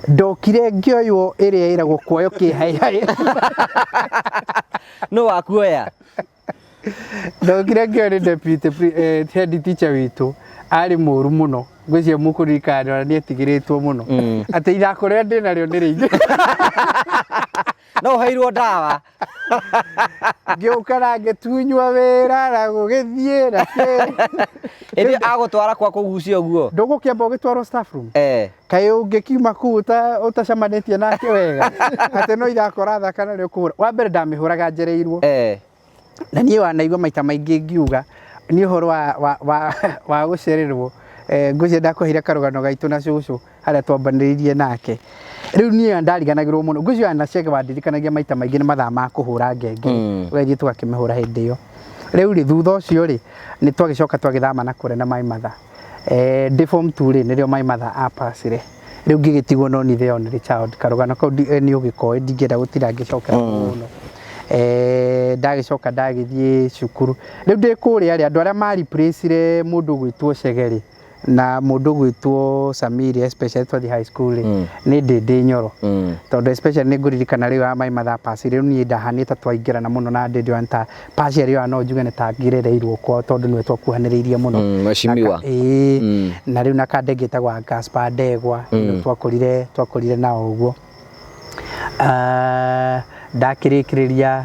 Speaker 1: Ndokire ngĩoywo ĩrĩa ĩragwo kuoyo kĩhaihai.
Speaker 2: No wakuoya?
Speaker 1: Ndokire ngĩoywo nĩ deputy head teacher witũ, arĩ mũru mũno. Ngwĩciria mũkũririkana ona nĩ etigĩrĩtwo mũno. Atĩ ithako rĩrĩa ndĩnarĩo nĩ rĩingĩ.
Speaker 2: No ũheirwo ndawa.
Speaker 1: Ngĩũka na ngĩtunywo wĩra na gũgĩthiĩ na kĩ.
Speaker 2: Ĩndĩ agũtwara kwa kũgucia ũguo.
Speaker 1: Ndũgũkĩamba ũgĩtwarwo staff room. Kaĩ ũngĩkiuma kũu ũtacemanĩtie nake wega atĩ no ithako ũrathaka na nĩ ũkũhũra. Wa mbere ndamĩhũraga njereirwo. Na niĩ wanaigua maita maingĩ ngiuga nĩ ũhoro wa gũcererwo. Ngwĩciria ndakũheire karũgano gaitũ na cũcũ harĩa twambanĩrĩirie nake. Rĩu niĩ ndariganagĩrwo mũno. Ngwĩciria na Chege wandirikanagia maita maingĩ nĩ mathaa ma kũhũra ngengere. Ũgathiĩ tũgakĩmĩhũra hĩndĩ ĩyo. Rĩu rĩ, thutha ũcio rĩ, nĩ twagĩcoka twagĩthama na kũrĩa na my mother. Ndĩ form 2 rĩ, nĩrĩo my mother apacire. Rĩu ngĩgĩtigwo no ni the only child. Karũgano kau nĩ ũgĩkoĩ, ndingĩenda gũtinda ngĩcokera mũno. Ndagĩcoka ndagĩthiĩ cukuru. Rĩu ndĩ kũrĩa rĩ, andũ arĩa ma replace mũndũ ũgwĩtwo Chege rĩ, na mũndũ ũgwĩtwo Samiri, especially twathiĩ high school rĩ, nĩ Ndĩndĩ Nyoro. Tondũ especially nĩ ngũririkana rĩu ya my mother apacire, rĩu niĩ ndahanĩte ta twaingĩrana mũno na Ndĩndĩ ona ta partially ona no njuge nĩ ta ngĩrereirwo kwao tondũ nĩwe twakuhanĩrĩirie mũno.
Speaker 2: Mheshimiwa.
Speaker 1: Ĩĩ. Na rĩu na kande ngĩtagwo Gaspar Ndegwa, twakorire nao ũguo. Ndakĩrĩkĩrĩria,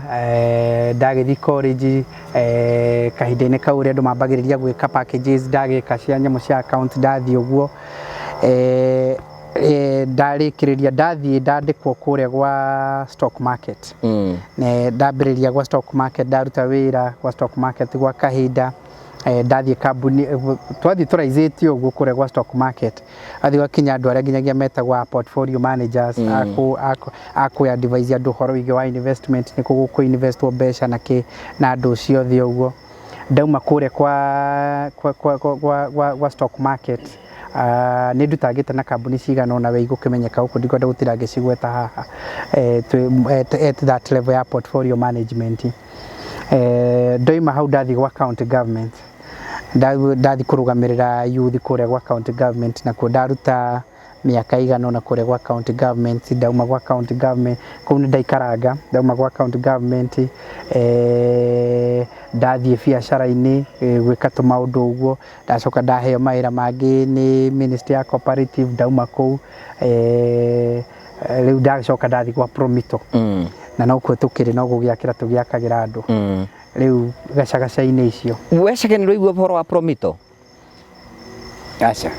Speaker 1: ndagĩthiĩ college, kahinda-inĩ kau ũrĩa andũ mambagĩrĩria gwĩka packages, ndagĩka cia nyamũ cia account, ndathiĩ ũguo. Ndarĩkĩrĩria ndathiĩ ndandĩkwo kũrĩa gwa stock market. Ndambĩrĩria gwa stock market, ndaruta wĩra gwa stock market gwa kahinda. Ndathiĩ kambuni, twathiĩ tũraicĩte ũguo kũrĩa gwa stock market, athiĩ gwakinya andũ arĩa nginyagia metagwo a portfolio managers, a kũ advise andũ ũhoro wĩgiĩ wa investment, nĩ kũ gũkũ investwo mbeca na kĩ na andũ ciothe ũguo. Ndauma kũrĩa kwa stock market, nĩ ndutangĩte na kambuni cigana ũna we igũkĩmenyeka gũkũ, ndikwenda gũtinda ngĩcigweta haha, at that level ya portfolio management. Ndoima hau ndathiĩ gwa county government, ndathiĩ kũrũgamĩrĩra youth kũrĩa gwa county government, nakuo ndaruta mĩaka igana ũna kũrĩa gwa county government. Ndauma gwa county government kũu nĩ ndaikaranga. Ndauma gwa county government, ndathiĩ biacara-inĩ, gwĩka tũmaũndũ ũguo. Ndacoka ndaheo mawĩra mangĩ nĩ ministry ya cooperative. Ndauma kũu, rĩu ndacoka ndathiĩ gwa Promito. Na nokuo tũkĩrĩ no gũgĩakĩra tũgĩakagĩra andũ. Rĩu gacagaca-inĩ icio.
Speaker 2: We Chege nĩ ũraigua ũhoro wa Promito?
Speaker 4: Aca.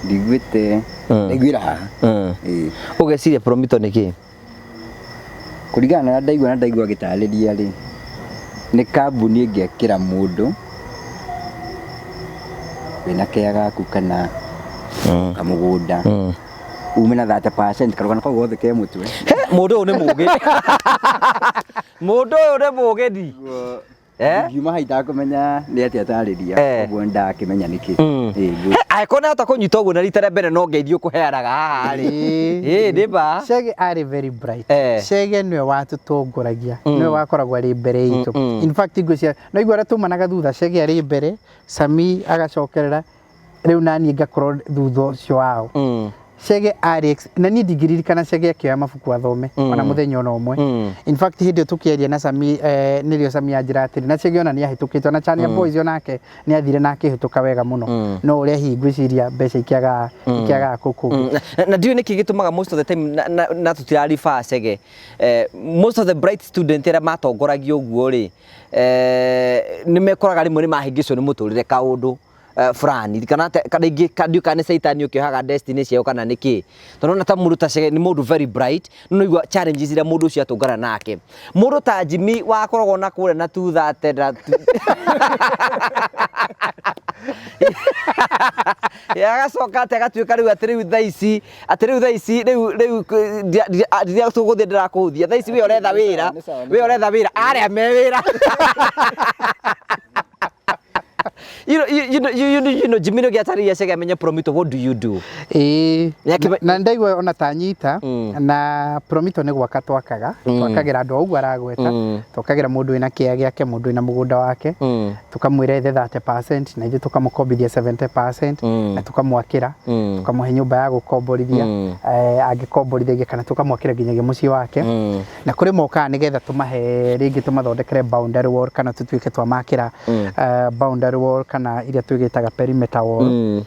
Speaker 4: Ndiguĩte. Ndaiguĩra haha. Ĩĩ.
Speaker 2: Ũgeciria Promito nĩ kĩ?
Speaker 4: Kũringana na ũrĩa ndaigua na ndaigua agĩtarĩria rĩ, nĩ kambuni ĩngĩakĩra mũndũ wĩna kea gaku kana kamũgũnda, ume na 30%, karũgano kau gothe ke mũtwe.
Speaker 2: He, mũndũ ũyũ nĩ mũgĩ. Mũndũ ũyũ nĩ mũgĩ.
Speaker 4: Ngiuma hau itakũmenya nĩ atĩa atarĩria ũguo ndakĩmenya nĩkĩ.
Speaker 2: Angĩkorwo nĩahota kũnyita ũguo na rita rĩa mbere no ngeithio ũkũheanaga haha rĩ. Ĩĩ nĩ ma.
Speaker 1: Chege arĩ very bright. Chege nĩwe watũtongoragia, nĩwe wakoragwo arĩ mbere itũ. In fact ngwĩciria no igua arĩa tumanaga thutha, Chege arĩ mbere, Sami agacokerera, rĩu naniĩ ngakorwo thutha ũcio wao. Chege arĩ na niĩ ndingĩririkana Chege akĩoya mabuku athome ona mũthenya ona ũmwe. In fact hĩndĩ ĩyo tũkĩaria na Sami, nĩrĩo Sami anjĩra atĩrĩ, na Chege ona nĩahĩtũkĩte, ona Chania Boys onake nĩathire na akĩhĩtũka wega mũno. No ũrĩa hihi ngwĩciria mbeca ikĩagaga kũu kũngĩ.
Speaker 2: Na ndiũĩ nĩkĩ gĩtũmaga most of the time na tũtirariba Chege, most of the bright student arĩa matongoragia ũguo rĩ, nĩ mekoraga rĩmwe nĩ mahĩngĩcwo nĩ mũtũrĩre kaũndũ fulani, kana ingĩ ndiũĩ kana nĩ caitani ũkĩohaga destiny ciao kana nĩ kĩ, tondũ nona ta mũndũ ta Chege nĩ mũndũ very bright, no nĩigua challenges iria mũndũ ũcio atũngana nake. Mũndũ ta Jimmy wakoragwo na kũrĩa na 230 na agacoka atĩ agatuĩka rĩu atĩ rĩu thaa ici, atĩ rĩu thaa ici rĩu rĩu rĩrĩa tũgũthiĩ ndĩrakũhũthia thaa ici we ũretha wĩra, we ũretha wĩra, arĩa me wĩra. You know, Jimmy nĩ gĩatarĩria Chege amenye Promito, what do you do?
Speaker 1: Ĩĩ, na ndaigua ona ta nyita, na Promito nĩ gwaka twakaga, twakagĩra andũ o ũguo aragweta, twakagĩra mũndũ wĩna kĩea gĩake, mũndũ wĩna mũgũnda wake, tũkamwĩra ethe 30% na ithuĩ tũkamũkombithia 70% na tũkamwakĩra, tũkamũhe nyũmba ya gũkomborithia, angĩkomborithagia kana tũkamwakĩra nginyagia mũciĩ wake. Na kũrĩ mokaga nĩgetha tũmahe rĩngĩ tũmathondekere boundary wall kana tũtuĩke twamakĩra boundary wall kana iria twĩgĩtaga perimeter wall.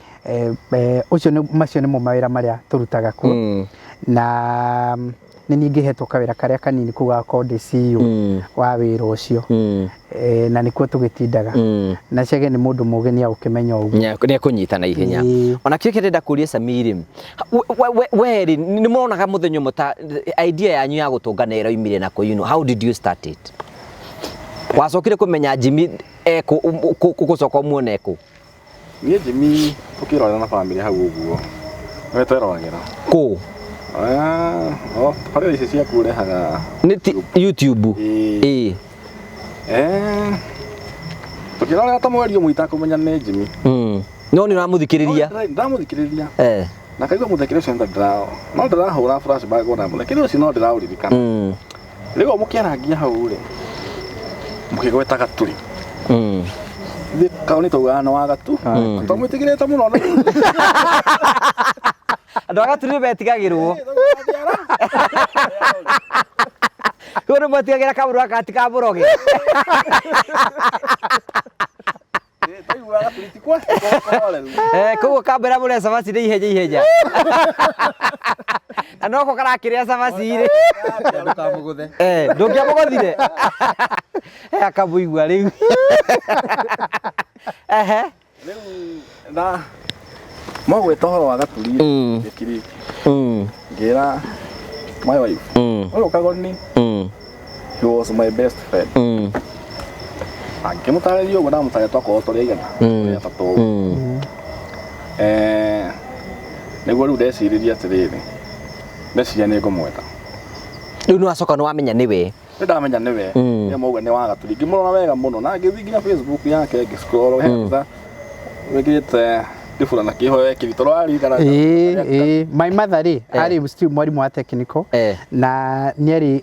Speaker 1: Ũcio nĩ macio nĩmo mawĩra marĩa tũrutaga kuo. Na nĩ niĩ ngĩhetwo kawĩra karĩa kanini kau gakorwo ndĩ CEO wa wĩra ũcio. Na nĩkuo tũgĩtindaga. Na Chege nĩ mũndũ mũgĩ, nĩ agũkĩmenya ũguo.
Speaker 2: Nĩ ekũnyita na ihenya. Ona kĩo kĩrenda kũria Samiri, we rĩ, nĩ mũronaga mũthenya ũmwe ta idea yanyu ya gũtũngana ĩroimire nako, you know, how did you start it? Wacokire kũmenya Jimmy ekũ gũcoka ũmuone kũ?
Speaker 3: Niĩ Jimmy tũkĩrorera na family hau ũguo nĩwe tweroragĩra.
Speaker 2: Kũ?
Speaker 3: O tabarĩra ici ciaku ũrehaga.
Speaker 2: Nĩ YouTube?
Speaker 3: Ĩĩ. Tũkĩrorera ta mweri ũmwe itakũmenya nĩ Jimmy.
Speaker 2: No nĩ ũramũthikĩrĩria?
Speaker 3: Ndĩramũthikĩrĩria. Na kaigua mũthekere ũcio no ndĩrahũra flashback ona mũthekere ũcio no ndĩraũririkana. Rĩu mũkĩarangia hau rĩ, mũkĩgweta Gaturi. Ithuĩ kaũ nĩ twaugaga nĩ wa Gatu. Twamwĩtĩkĩrĩte mũno.
Speaker 2: Andũ a Gaturi nĩ metigagĩrwo. Rĩu nĩ mwetigagĩra kamũndũ gaka gatikamũroge.
Speaker 3: Twaiguaga Gaturi ti kwa kũhoreru.
Speaker 2: Koguo kambĩra mũrĩa cabaci nĩ ihenya ihenya. Na noko karakĩrĩa cabaci rĩ.
Speaker 4: Ndũkamũgũthe.
Speaker 2: Ndũngĩamũgũthire. Akamũigua rĩu. Ehe.
Speaker 3: Rĩu na mwagwĩta ũhoro wa Gaturi gĩkiriki. Ngĩra my wife. Ũyũ Kagoni. He was my best friend. Ngĩmũtarĩria ũguo ndamũtarĩria twakorwo tũrĩ aigana. Tũrĩ atatũ. Nĩguo rĩu ndeciririe atĩrĩrĩ, ndeciria nĩ ngũmwetha.
Speaker 2: Rĩu nĩ wacoka nĩ wamenya nĩwe.
Speaker 3: Nĩ ndamenya nĩwe. Nĩ mauga nĩ wa Gaturi. Ngĩmũrora wega mũno na ngĩthiĩ nginya Facebook yake ngĩ-scroll he mbica wĩkĩrĩte kĩburana kĩho wekĩrire tondũ waririkana.
Speaker 1: Ĩĩ, my mother rĩ arĩ still mwarimũ wa technical, na nĩarĩ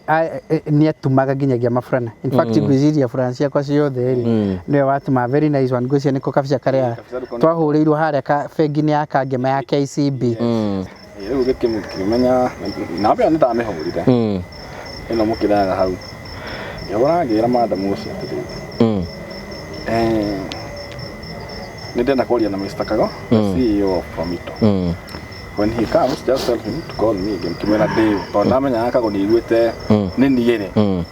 Speaker 1: nĩatumaga nginyagia maburana. In fact ngwĩciria burana ciakwa ciothe rĩ nĩwe watumaga, very nice one. Ngwĩciria nĩko kabica karĩa twahũrĩirwo harĩa ka bengi-inĩ ya Kangema ya KCB.
Speaker 3: Rĩu ngĩkĩmenya na mbere nĩ ndamĩhũrire ĩno mũkĩraga hau, ngĩhũra ngĩra madam ũcio atĩrĩrĩ, nĩ ndĩrenda kwaria na Mr. Kago, the CEO of Promito. When he comes, just tell him to call me. Ngĩmwĩra ndĩũ tondũ ndamenyaga Kago nĩ aiguĩte nĩ niĩ rĩ,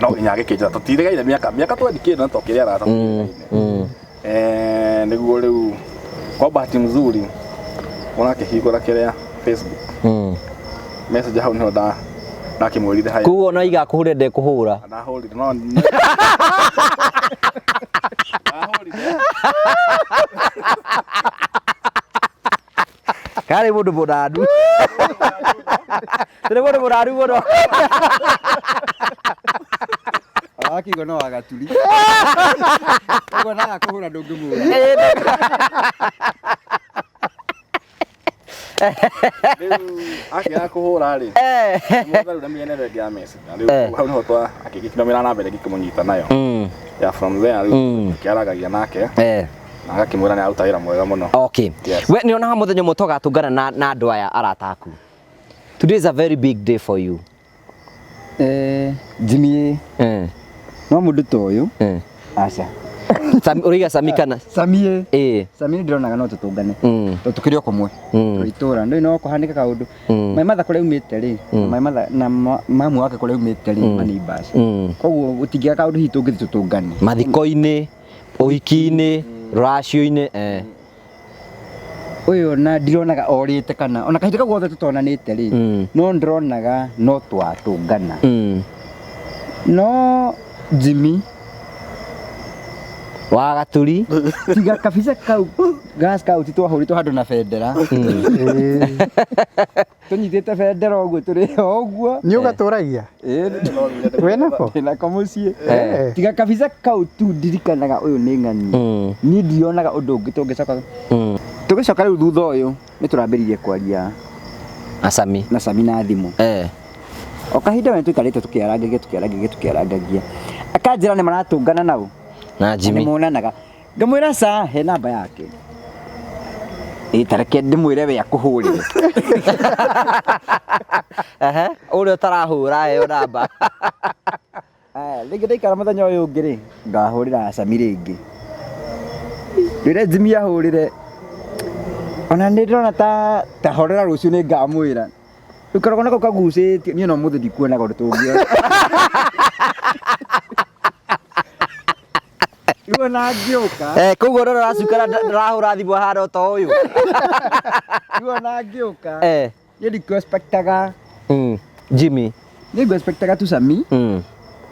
Speaker 3: no nginya agĩkĩnjĩra tũtiregaire mĩaka 20 kĩndũ na tũkĩrĩ arata tũtiregaine. Nĩguo rĩu kwa bahati mzuri ũrakĩhingũra kĩrĩa Facebook message hau nĩho ndakĩmwĩrire haya.
Speaker 2: Koguo no igakũhũrĩra ndekũhũra.
Speaker 3: Ndahũrire no ndahũrire.
Speaker 2: Karĩ mũndũ mũnanu. Nĩ mũndũ mũnanu mũno.
Speaker 4: Arakĩigua. Ũguo no wagaturi. Ũguo naga kũhũra ndũngĩmuona.
Speaker 3: Rĩu akĩaga kũhũra rĩ, mũtha rĩu na mĩena ĩrĩa ĩngĩ ya message. Na rĩu hau nĩho twa akĩgĩkinomĩra na mbere ngĩkĩmũnyita nayo. Yeah, from there rĩu kĩaragagia nake na agakĩmwĩra nĩ aruta wĩra mwega mũno.
Speaker 2: Okay.
Speaker 3: Yes.
Speaker 2: We nĩ onaga mũthenya ũmwe tũgatũngana na andũ aya arata aku. Today is a very big day for you.
Speaker 4: Jimmy no mũndũ ta ũyũ aca.
Speaker 2: Ũraiga Sami kana?
Speaker 4: Sami.
Speaker 2: Ĩĩ.
Speaker 4: Sami nĩ ndĩronaga no tũtũngane. Tondũ tũkĩrĩ o kũmwe. Tũrĩ itũra ndũĩ no kũhanĩke kaũndũ. My mother kũrĩa aumĩte rĩ, my mother na mamu wake kũrĩa aumĩte rĩ, ma neighbors. Koguo gũtingĩaga kaũndũ hihi tũngĩthiĩ tũtũngane.
Speaker 2: Mathiko-inĩ, ũhiki-inĩ, rũracio-inĩ.
Speaker 4: Ũyũ na ndironaga orĩte kana ona kahinda kau gothe tũtonanĩte rĩ, no ndĩronaga no twatũngana. No Jimmy
Speaker 2: Wa Gaturi.
Speaker 4: Tiga kabica kau ga scout twahũrĩtwo handũ na bendera. Tũnyitĩte bendera ũguo tũrĩ o ũguo.
Speaker 1: Nĩ ũgatũragia? Wĩ nako?
Speaker 4: Ndĩnako mũciĩ. Tiga kabica kau tu ndirikanaga ũyũ nĩ ng'ani. Niĩ ndionaga ũndũ ũngĩ tũngĩcoka. Tũgĩcoka rĩu thutha ũyũ nĩ tũrambĩrĩirie kwaria
Speaker 2: Na Sami.
Speaker 4: Na Sami na thimũ. O kahinda we tũikarĩte tũkĩarangagia tũkĩarangagia tũkĩarangagia. Akanjĩra nĩ maratũngana nao.
Speaker 2: Na Jimmy.
Speaker 4: Nĩ monanaga. Ngamwĩra ca he namba yake. Ĩ ta reke ndĩmwĩre we akũhũrĩre.
Speaker 2: Ehe, ũrĩa ũtarahũra ĩyo namba.
Speaker 4: Aya, rĩngĩ ndaikara mũthenya ũyũ ũngĩ rĩ, ngahũrĩra Sami rĩngĩ. Rĩrĩa Jimmy ahũrĩre, ona nĩ ndĩrona ta horera rũciũ nĩ ngamwĩra. Rĩu karũgano kau kagucĩtie, niĩ no mũthĩ ndikuonaga ũndũ tũngĩona. Rĩu ona ngĩũka.
Speaker 2: Koguo ũrĩa ũracukara ndarahũra thimũ ahana ta ũyũ.
Speaker 4: Rĩu ona ngĩũka. Niĩ ndikuexpectaga.
Speaker 2: Jimmy.
Speaker 4: Niĩ ngũexpectaga tu Sami.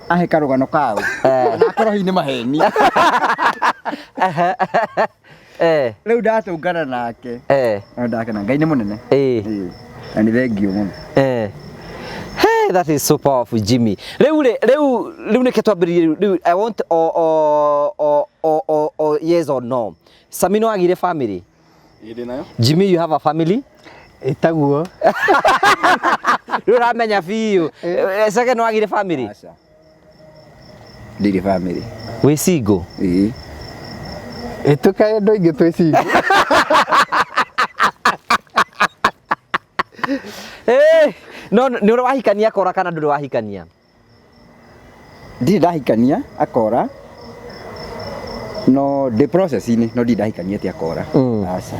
Speaker 4: Ahe karũgano kau. Na akorwo hihi nĩ maheni. Rĩu ndatũngana nake. Na ndakena, Ngai nĩ mũnene. Na nĩ thengiũ mũno.
Speaker 2: Hey, that is so powerful, Jimmy. Rĩu rĩ, rĩu, rĩu nĩkĩo twambĩrĩrie rĩu, rĩu, I want o yes or no. Sami no agire family?
Speaker 3: Ĩ, ndĩ nayo.
Speaker 2: Jimmy, you have a family?
Speaker 1: Ĩtaguo.
Speaker 2: Rĩu ũramenya biũ. Chege no agire family?
Speaker 4: Aca. Ndirĩ family.
Speaker 2: Wĩ single?
Speaker 4: Ĩĩ.
Speaker 1: Ĩtũkae andũ aingĩ twĩ single.
Speaker 2: No nĩ ũrĩ wahikania akora kana ndũrĩ wahikania?
Speaker 4: Ndirĩ ndahikania akora. No ndĩ process-inĩ, no ndirĩ ndahikania atĩ akora. Aca.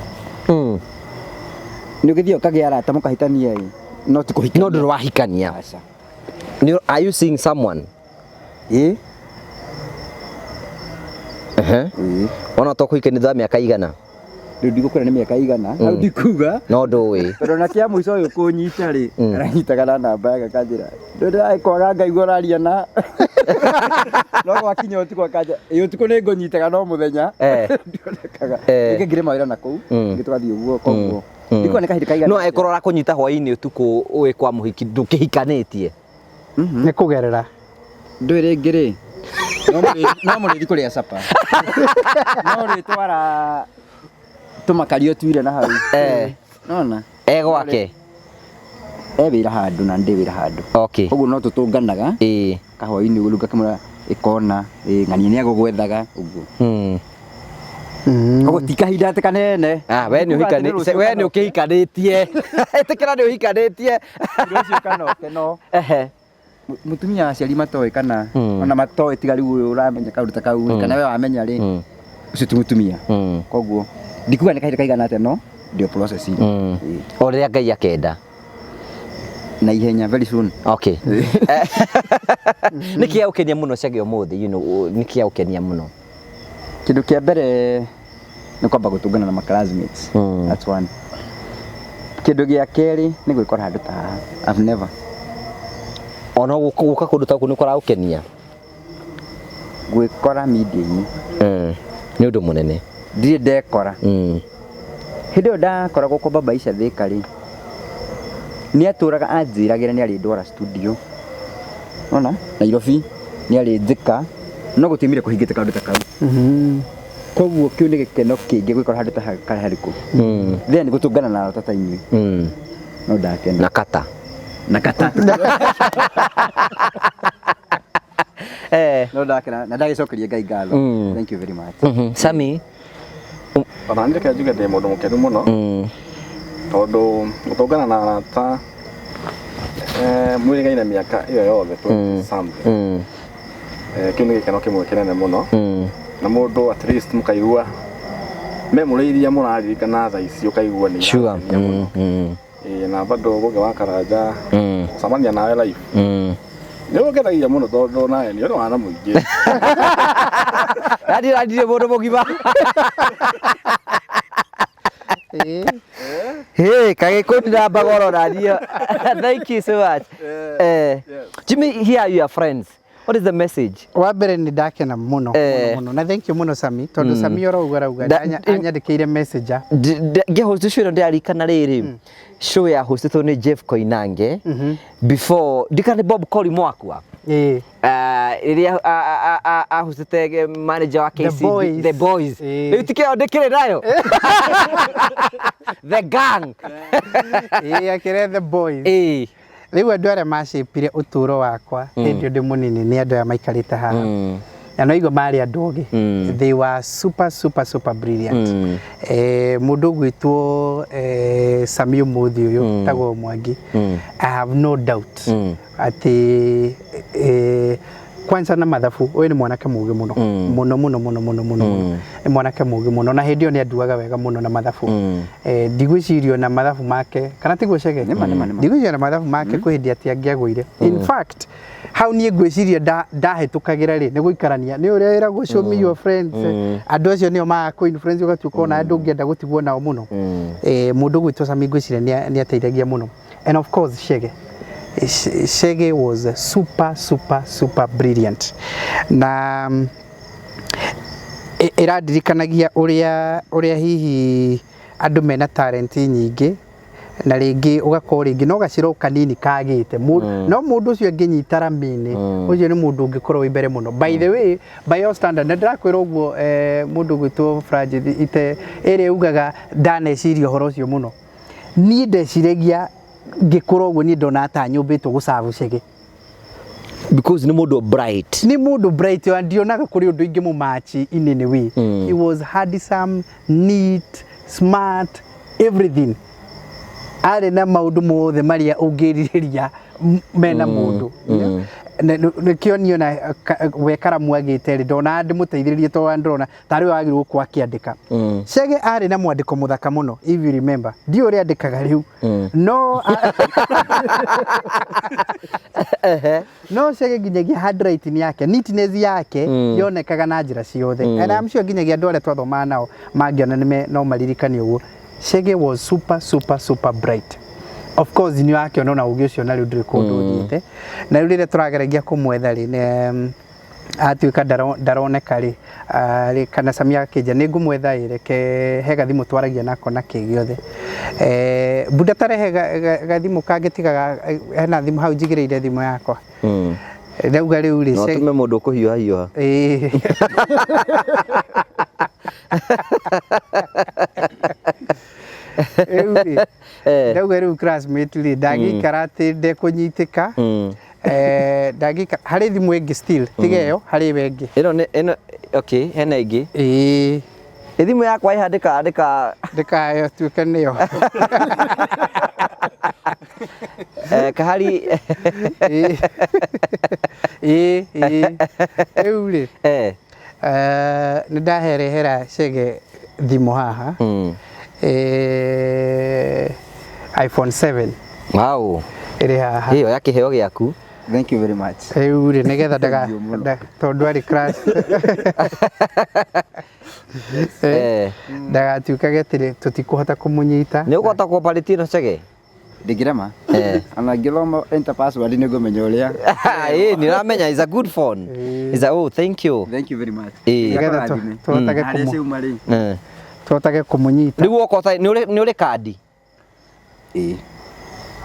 Speaker 4: Nĩ ũgĩthiĩ ũkagĩa arata mũkahĩtania ĩ, no ti kũhikania.
Speaker 2: No ndũrĩ wahikania.
Speaker 4: Aca.
Speaker 2: Are you seeing someone?
Speaker 4: Ĩ.
Speaker 2: Ehe.
Speaker 4: Ĩ.
Speaker 2: Ona to kũhikania thutha wa mĩaka igana?
Speaker 4: Rĩu ndigũkwĩra nĩ mĩaka igana, hau ndikuga.
Speaker 2: No ndũĩ.
Speaker 4: Tondũ ona kĩa mũico ũyũ kũnyita rĩ, aranyitaga na namba yake akanjĩra, ndũĩ ndĩragĩkwaga ngaigua ũraria na. No gwakinya ũtukũ akanjĩra, ĩ ũtukũ nĩ ngũnyitaga no mũthenya. Ndionekaga. Rĩngĩ ngĩrĩ mawĩra na kũu, rĩngĩ tũgathiĩ ũguo koguo. Ndikuona nĩ kahinda kaigana.
Speaker 2: No angĩkorwo arakũnyita hwaĩ-inĩ ũtukũ wĩ kwa mũhiki ndũkĩhikanĩtie.
Speaker 1: Nĩ kũgerera.
Speaker 4: Ndũĩ rĩngĩ rĩ, no mũrĩthi kũrĩa capa. No rĩtwara tũmakario tuire na hau. Nona?
Speaker 2: Gwake.
Speaker 4: Wĩra handũ na ndĩ wĩra handũ. Koguo no tũtũnganaga. Kahwaĩ-inĩ ũguo rĩu ngakĩmwĩra ĩkona, ng'ania nĩ agũgwethaga ũguo. Koguo ti kahinda atĩ kanene.
Speaker 2: We nĩ
Speaker 4: Ndikuga atĩ nĩ rũciũ
Speaker 2: we nĩ
Speaker 4: kana ũke.
Speaker 2: ũkĩhikanĩtie. Ĩtĩkĩra nĩ ũhikanĩtie.
Speaker 4: Rũciũ kana ũke no. Mũtumia aciari matoĩ kana ona matoĩ tiga rĩu ũyũ ũramenya kaũndũ ta kau kana we wamenya rĩ, ũcio ti mũtumia. Koguo ndikuga nĩ kahinda kaigana atĩa no ndio process.
Speaker 2: O rĩrĩa Ngai akenda.
Speaker 4: Na ihenya very soon.
Speaker 2: Okay. Nĩ kĩa ũkenia mũno Chege ũmũthĩ, nĩ kĩa ũkenia mũno?
Speaker 4: Kĩndũ kĩa mbere nĩ kwamba gũtũngana na ma classmates. That's one. Kĩndũ gĩa kerĩ nĩ gwĩkora handũ ta haha. I've never.
Speaker 2: Ona gũka kũndũ ta gũkũ nĩ kũragũkenia?
Speaker 4: Gwĩkora media-inĩ.
Speaker 2: Nĩ ũndũ mũnene.
Speaker 4: Ndirĩ ndekora. Hĩndĩ ĩyo ndakoragwo kwa Baba Aisha Thika rĩ, nĩ atũraga anjĩragĩra nĩ arĩndwara studio. Ona Nairobi nĩ arĩnjĩka. No gũtiumire kũhingĩte kaũndũ ta kau. Koguo kĩu nĩ gĩkeno kĩingĩ gwĩkora handũ ta karĩa harĩkũ. Then gũtũngana na arata ta inyuĩ. No ndakena.
Speaker 2: Na kata.
Speaker 4: Na kata. No ndakena na ndagĩcokeria Ngai ngatho. Thank you very much.
Speaker 2: Sami.
Speaker 3: Ona niĩ reke njuge ndĩ mũndũ mũkenu mũno. Tondũ gũtũngana na arata mwĩrĩgaine mĩaka ĩyo yothe 20 something. Kĩu nĩ gĩkeno kĩmwe kĩnene mũno. Na mũndũ at least mũkaigua memory iria mũraririkana thaa ici ũkaigua nĩ
Speaker 2: Sure.
Speaker 3: irakenia mũno. Na bado Gũgĩ wa Karanja gũcemania nawe live nĩ ũngenagia mũno tondũ nawe nĩ ũrĩ wana mũingĩ.
Speaker 2: Ndirandire mũndũ mũgima. Hey, kagĩkundi na mbagoro na niĩ. Thank you so much. Jimmy, here are your friends. What is the message?
Speaker 1: Wa mbere nĩ ndakena mũno mũno mũno na thank you mũno Sami tondũ Sami orauga arauga anyandĩkĩire messenger.
Speaker 2: Ngĩhost show ĩno ndĩrarikana rĩrĩ show ya hostĩtwo nĩ Jeff Koinange before ndikana nĩ Bob Collie mwakua. Rĩrĩa ahostĩte manager wa
Speaker 1: The
Speaker 2: KCB
Speaker 1: Boys.
Speaker 2: The Boys. Rĩu tikĩo ndĩkĩrĩ nayo. The Gang.
Speaker 1: Akĩre The Boys. Rĩu andũ arĩa macĩpire ũtũũro wakwa hĩndĩ ĩyo ndĩ mũnini nĩ andũ aya maikarĩte haha. Na no igua marĩ andũ ogĩ. They were super super super brilliant. Mũndũ ũgwĩtwo Sami ũmũthĩ ũyũ tagwo Mwangi. I have no doubt atĩ kwanza na mathabu ũyũ nĩ mwanake mũgĩ mũno. Mũno mũno mũno mũno mũno mũno. Nĩ mwanake mũgĩ mũno na hĩndĩ ĩyo nĩ anduaga wega mũno na mathabu. Ndigwĩciria na mathabu make kana tiguo Chege? Ndigwĩciria na mathabu make kwĩ hĩndĩ atĩ angĩagũire. In fact hau niĩ ngwĩciria ndahĩtũkagĩra rĩ nĩ gũikarania nĩ ũrĩa ĩragwo show me your friends. Andũ acio nĩo magakũ influence ũgatuĩka ona andũ ũngĩenda gũtigwo nao mũno. Mũndũ ũgwĩtwo Sami ngwĩciria nĩ ateithagia mũno. And of course Chege. Chege was super super super brilliant. Na ĩrandirikanagia ũrĩa hihi andũ mena talent nyingĩ na rĩngĩ ũgakorwo rĩngĩ no gacĩra kanini kagĩte. No mũndũ ũcio angĩnyita ramini ũcio nĩ mũndũ ũngĩkorwo wĩ mbere mũno. By the way, by all standard na ndĩrakwĩra ũguo mũndũ ũgwĩtwo Francis ite ĩrĩa ugaga ndaneciria ũhoro ũcio mũno. Niĩ ndeciragia ngĩkũra ũguo niĩ ndona ta nyũmbĩtwo gũcabu Chege.
Speaker 2: Because nĩ mũndũ bright.
Speaker 1: Nĩ mũndũ bright na ndionaga kũrĩ ũndũ ingĩ mũmachi in any way. He was handsome, neat, smart, everything. Arĩ na maũndũ mothe marĩa ũngĩrirĩria mena mũndũ. Nĩkĩo niĩ ona we Karamu agĩte rĩ ndona ndĩmũteithĩrĩrie tondũ ndĩrona tarĩ we wagĩrĩirwo gũkorwo akĩandĩka. Chege arĩ na mwandĩko mũthaka mũno if you remember. Ndiũĩ ũrĩa andĩkaga rĩu. No no Chege nginyagia handwriting yake, neatness yake yonekaga na njĩra ciothe. And I'm sure nginyagia andũ arĩa twathomaga nao mangĩona no maririkane ũguo. Chege was super super super bright. Of course nĩ wakĩona ona ũgĩ ũcio na rĩu ndũrĩ kũndũ ũthiĩte. Na rĩu rĩrĩa tũrageragia kũmwetha rĩ atuĩka ndaroneka rĩ kana Sami akĩnja nĩ ngũmwetha ĩ reke he gathimũ twaragia nako na kĩ gĩothe. Bunda tarehe gathimũ kangĩ tiga hena thimũ hau njigĩrĩire thimũ yakwa. Ndauga rĩu rĩ
Speaker 2: No tũme mũndũ ũkũhiũha hiũha.
Speaker 1: Rĩu rĩ ndauga rĩu classmate rĩ ndangĩikara atĩ ndekũnyitĩka. Ndangĩikara harĩ thimũ ĩngĩ still tiga ĩyo harĩ ĩyo ĩngĩ.
Speaker 2: Ĩno nĩ ĩno okay hena ĩngĩ. Ĩ thimũ yakwa ĩha ndĩka
Speaker 1: Ndĩkayo tuĩke nĩyo.
Speaker 2: Kahari
Speaker 1: Rĩu rĩ nĩ ndaherehera Chege thimũ haha. iPhone 7.
Speaker 2: Wow.
Speaker 1: Ĩrĩ haha.
Speaker 2: Ĩyo ya kĩheo gĩaku.
Speaker 4: Thank you very much.
Speaker 1: Rĩu rĩ nĩgetha tondũ arĩ class. Ndagatuĩkage atĩ tũtikũhota kũmũnyita.
Speaker 2: Nĩ ũkũhota kũoparĩti ĩno Chege?
Speaker 4: Ndingĩrema. Ona ngĩthoma enter password nĩ ngũmenya ũrĩa.
Speaker 2: Nĩ ũramenya is a good phone. Is a, oh, thank you.
Speaker 4: Thank you very much.
Speaker 1: Nĩgetha tũhotage kũmũnyita.
Speaker 2: Rĩu woka nĩ ũrĩ kandi?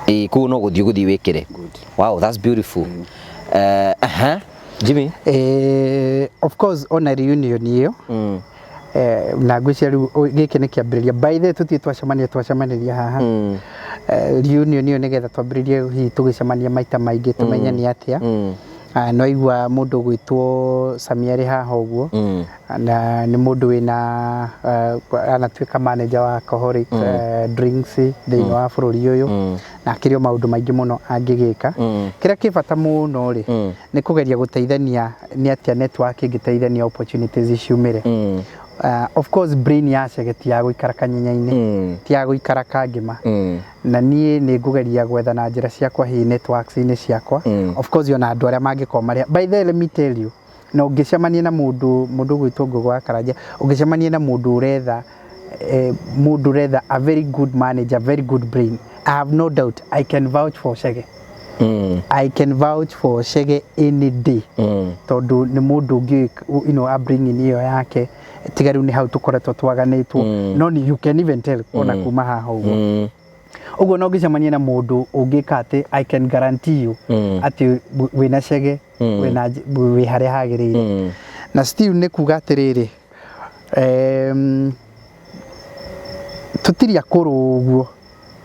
Speaker 2: Kũu no gũthiĩ wĩkĩre. Wow, that's beautiful. Jimmy.
Speaker 1: Of course ona reunion ĩyo, na ngwĩciria rĩu gĩkĩ nĩ kĩambĩrĩria. By the way, tũtirĩ twacemania, twacemaniria haha. Reunion ĩyo nĩgetha twambĩrĩrie hihi tũgĩcemania maita maingĩ, tũmenye nĩ atĩa. Ah, no igua mũndũ ũgwĩtwo Sami arĩ haha ũguo, na nĩ mũndũ wĩna anatuĩka manager wa alcoholic drinks thĩinĩ wa bũrũri ũyũ, na akĩrĩ o maũndũ maingĩ mũno angĩgĩka. Kĩrĩa kĩ bata mũno rĩ, nĩ kũgeria gũteithania nĩ atĩa network ĩngĩteithania opportunities ciumĩre. Of course brain ya Chege ti ya gũikara kanyenya-inĩ, ti ya gũikara kangĩma, na niĩ nĩ ngũgeria gwetha na njĩra ciakwa, hihi networks-inĩ ciakwa. Of course ona andũ arĩa mangĩkorwo marĩa, by the way, let me tell you, na ũngĩcemania na mũndũ ũgwĩtwo Ngũgũ wa Karanja, ũngĩcemania na mũndũ ũretha mũndũ ũretha a very good manager, very good brain, I have no doubt I can vouch for Chege. I can vouch for Chege any day, tondũ nĩ mũndũ ũngĩ, upbringing ĩyo yake, tiga rĩu nĩ hau tũkoretwo twaganĩtwo, no nĩ you can even tell ona kuma haha ũguo. Ũguo no ngĩcemania na mũndũ ũngĩka atĩ I can guarantee you atĩ wĩna Chege, wĩna wĩ harĩa hagĩrĩire. Na still nĩ kuga atĩrĩrĩ, tũtirĩ akũrũ ũguo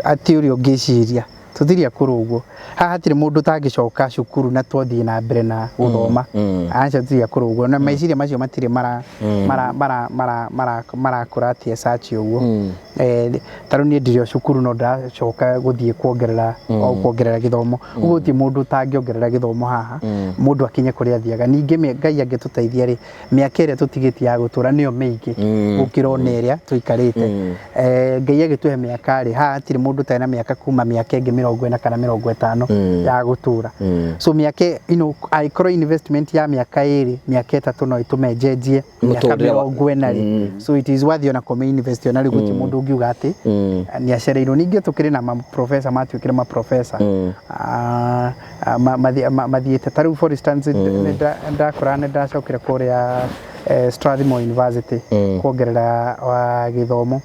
Speaker 1: atĩ ũrĩa ũngĩciria, tũtirĩ akũrũ ũguo. Haha hatirĩ mũndũ ũtangĩcoka cukuru na twathiĩ na mbere na gũthoma. Aca, tũtirĩ akũrũ ũguo, na meciria macio matirĩ mara mara mara mara mara marakũra atĩ search ũguo. Ta rĩu niĩ ndirĩ o cukuru, no ndĩracoka gũthiĩ kuongerera o kuongerera gĩthomo. Ũguo gũtirĩ mũndũ ũtangĩongerera gĩthomo haha, mũndũ akinye kũrĩa athiaga. Ningĩ Ngai angĩtũteithia rĩ, mĩaka ĩrĩa tũtigĩtie ya gũtũra nĩyo mĩingĩ gũkĩra ona ĩrĩa tũikarĩte. Ngai agĩtũhe mĩaka rĩ, haha hatirĩ mũndũ ũtarĩ na mĩaka kuma mĩaka ĩngĩ 40 kana 50 ya gũtũra. So mĩaka angĩkorwo investment ya mĩaka 2, mĩaka 3 no ĩtũme njenjie mĩaka
Speaker 2: Mũtũrĩre
Speaker 1: 40 rĩ, so it is worth ona kũmĩ invest. Ona rĩu gũtirĩ mũndũ ũngiuga atĩ nĩ acereirwo. Ningĩ tũkĩrĩ na maprofesa matuĩkire maprofesa. Ah, mathiĩte ta rĩu, for instance, ndakora nĩ ndacokire kũrĩa Strathmore University kuongerera wa gĩthomo.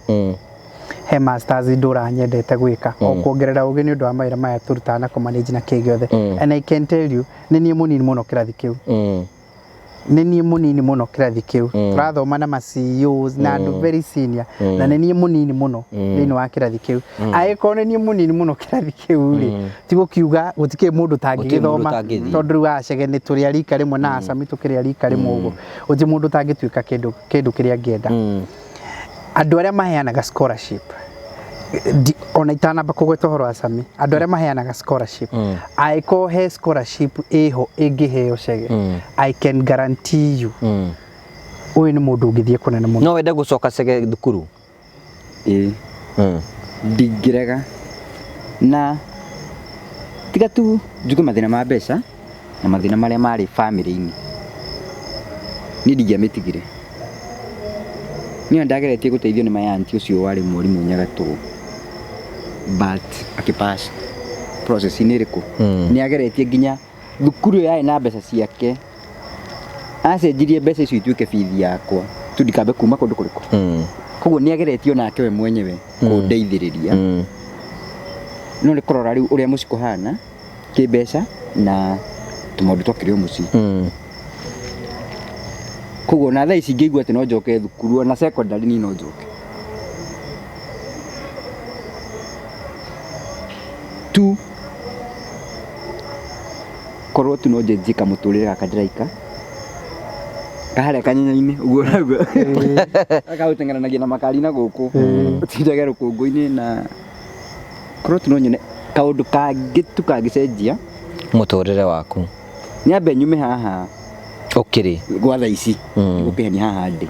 Speaker 1: He masters ndũra nyendete gwĩka o kuongerera ũgĩ nĩ ũndũ wa mawĩra maya tũrutaga na kũmanage na kĩ gĩothe. And I can tell you, nĩ niĩ mũnini mũno kĩrathi kĩu, nĩ niĩ mũnini mũno kĩrathi kĩu. Tũrathoma na ma CEOs na andũ very senior, na nĩ niĩ mũnini mũno thĩinĩ wa kĩrathi kĩu. Angĩkorwo nĩ niĩ mũnini mũno kĩrathi kĩu rĩ, ti gũkiuga gũtikĩrĩ mũndũ
Speaker 2: Gũtirĩ mũndũ
Speaker 1: ũtangĩgĩthoma,
Speaker 2: ũtangĩthiĩ.
Speaker 1: tondũ rĩu acege nĩ tũrĩ a rika rĩmwe na acami tũkĩrĩ a rika rĩmwe ũguo, gũtirĩ mũndũ ũtangĩtuĩka kĩndũ kĩrĩa angĩenda. Andũ arĩa maheanaga scholarship, ona itanamba kũgweta ũhoro wa Sami, andũ arĩa maheanaga scholarship, angĩkorwo he scholarship ĩho ĩngĩheo Chege, I can guarantee you ũyũ nĩ mũndũ ũngĩthiĩ kũnene mũno.
Speaker 2: No wende gũcoka Chege thukuru?
Speaker 4: Ĩĩ, ndingĩrega, na tiga tu njuge mathĩna ma mbeca na mathĩna marĩa marĩ bamĩrĩ-inĩ, niĩ ndingĩamĩtigire. Niĩ ndageretie gũteithio nĩ my auntie ũcio warĩ mwarimũ Nyagatũgũ, but akĩpass process-inĩ ĩrĩkũ. Nĩ ageretie nginya thukuru ĩyo yarĩ na mbeca ciake, acenjirie mbeca icio ituĩke bithi yakwa tu ndikambe kuma kũndũ kũrĩkũ. Koguo nĩ ageretie onake we mwenyewe kũndeithĩrĩria, no nĩ kũrora rĩu ũrĩa mũciĩ kũhana kĩmbeca na tũmaũndũ twakĩrĩ o mũciĩ. Koguo na thaa ici ngĩigua atĩ no njoke thukuru, ona secondary, niĩ no njoke tu, korwo tu no njenjie kamũtũrĩre gaka ndĩraika kaharĩa kanyenya-inĩ ũguo naguo gagũteng'eranagia na makari na gũkũ ũtindage rũkũngũ-inĩ, na korwo tu no nyone kaũndũ kangĩ tu kangĩcenjia
Speaker 2: mũtũrĩre waku.
Speaker 4: Nyambe nyume haha
Speaker 2: ũkĩrĩ
Speaker 4: gwa thaa ici gũkĩhenia haha ndĩ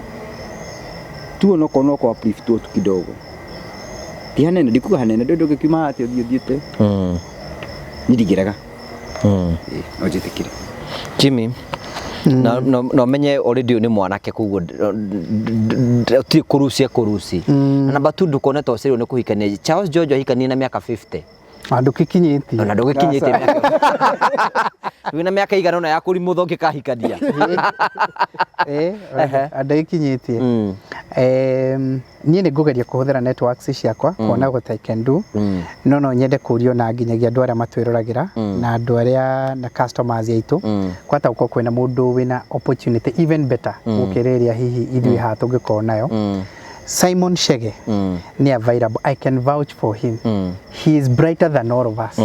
Speaker 4: tu, onokorwo no kwa uplift tu kidogo, ti hanene, ndikuga hanene, ndũ ndũngĩkiuma haha atĩ ũthiĩ ũthiĩte. Niĩ ndingĩrega. Ĩĩ, no njĩtĩkĩre.
Speaker 2: Jimmy, na ũmenye already ũyũ nĩ mwanake, koguo ũtirĩ kũrucia kũruci. Na namba tu, ndũkone ta ũcereirwo nĩ kũhikania. Charles George ahikanie na mĩaka 50.
Speaker 1: Ndũgĩkinyĩtie.
Speaker 2: Ona ndũgĩkinyĩtie mĩaka, wĩna mĩaka igana ũna ya kũrimũtha ũngĩkahikania.
Speaker 1: Ndagĩkinyĩtie. Niĩ nĩ ngũgeria kũhũthĩra networks ciakwa kuona what I can do. No no nyende kũrio na nginyagia andũ arĩa matwĩroragĩra na andũ arĩa na customers aitũ, kwata gũkorwo kwĩna mũndũ wĩna opportunity even better gũkĩra ĩrĩa hihi ithuĩ haha tũngĩkorwo nayo. Simon Chege nĩ available. I can vouch for him. He is brighter than all of us.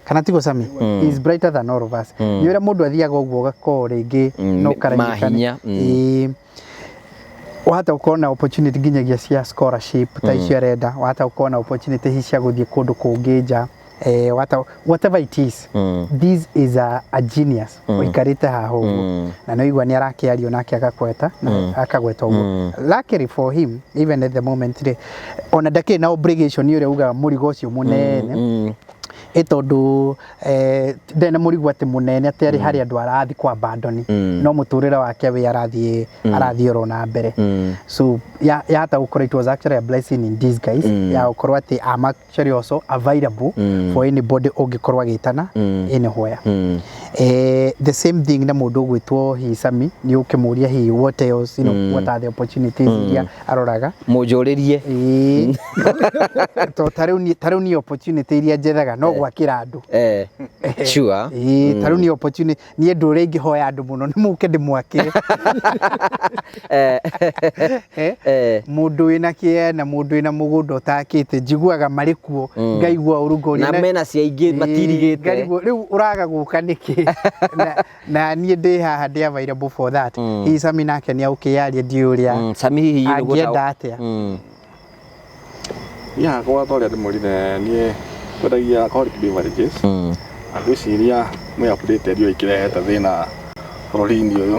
Speaker 1: Kana tiguo, Sami? He is brighter than all of us. Nĩ ũrĩa mũndũ athiaga ũguo ũgakorwo rĩngĩ no karanyitane.
Speaker 2: Mahinya.
Speaker 1: Ĩĩ. Wahota gũkorwo na opportunity nginyagia cia scholarship ta icio arenda, wahota gũkorwo na opportunity hihi cia gũthiĩ kũndũ kũngĩ nja, wahota, whatever it is, this is a genius ũikarĩte haha ũguo, na nĩ igua nĩ arakĩario nake akakweta na akagweta ũguo. Luckily for him, even at the moment rĩ, ona ndakĩrĩ na obligation ũrĩa ugaga mũrigo ũcio mũnene, ĩ tondũ ndarĩ na mũrigo atĩ mũnene atĩ arĩ harĩ andũ arathiĩ kwa abandon, no mũtũrĩre wake wĩ arathiĩ oro na mbere. So yahota gũkorwo it was actually a blessing in disguise ya gũkorwo atĩ I'm actually also available for anybody ũngĩkorwo agĩtana anywhere. The same thing na mũndũ ũgwĩtwo hihi Sami, nĩ ũkĩmũria hihi what else, what are the opportunities iria aroraga.
Speaker 2: Mũnjũrĩrie.
Speaker 1: Ĩĩ. To ta rĩu niĩ opportunity iria njethaga no gwakĩra andũ.
Speaker 2: Sure.
Speaker 1: Ĩĩ, ta rĩu niĩ opportunity, niĩ ndũ ũrĩa ingĩhoya andũ mũno nĩ mũke ndĩmwakĩre. Mũndũ wĩna kĩea na mũndũ wĩna mũgũnda ũtakĩte, njiguaga marĩ kuo, ngaigua ũru ngoria
Speaker 2: na mena cia ingĩ matirigĩte.
Speaker 1: Ngarigwo rĩu ũraga gũka nĩkĩ, na niĩ ndĩ haha, ndĩ available for that. Hihi Sami nake nĩ agũkĩyaria, ndiũĩ ũrĩa
Speaker 2: Sami hihi nĩ
Speaker 1: angĩenda atĩa.
Speaker 3: Niĩ hakwa ta ũrĩa ndĩmwĩrire, niĩ kwendagia alcoholic beverages. Na ngwĩciria mwĩ updated ũrĩa ikĩrehete thĩna bũrũri-inĩ ũyũ.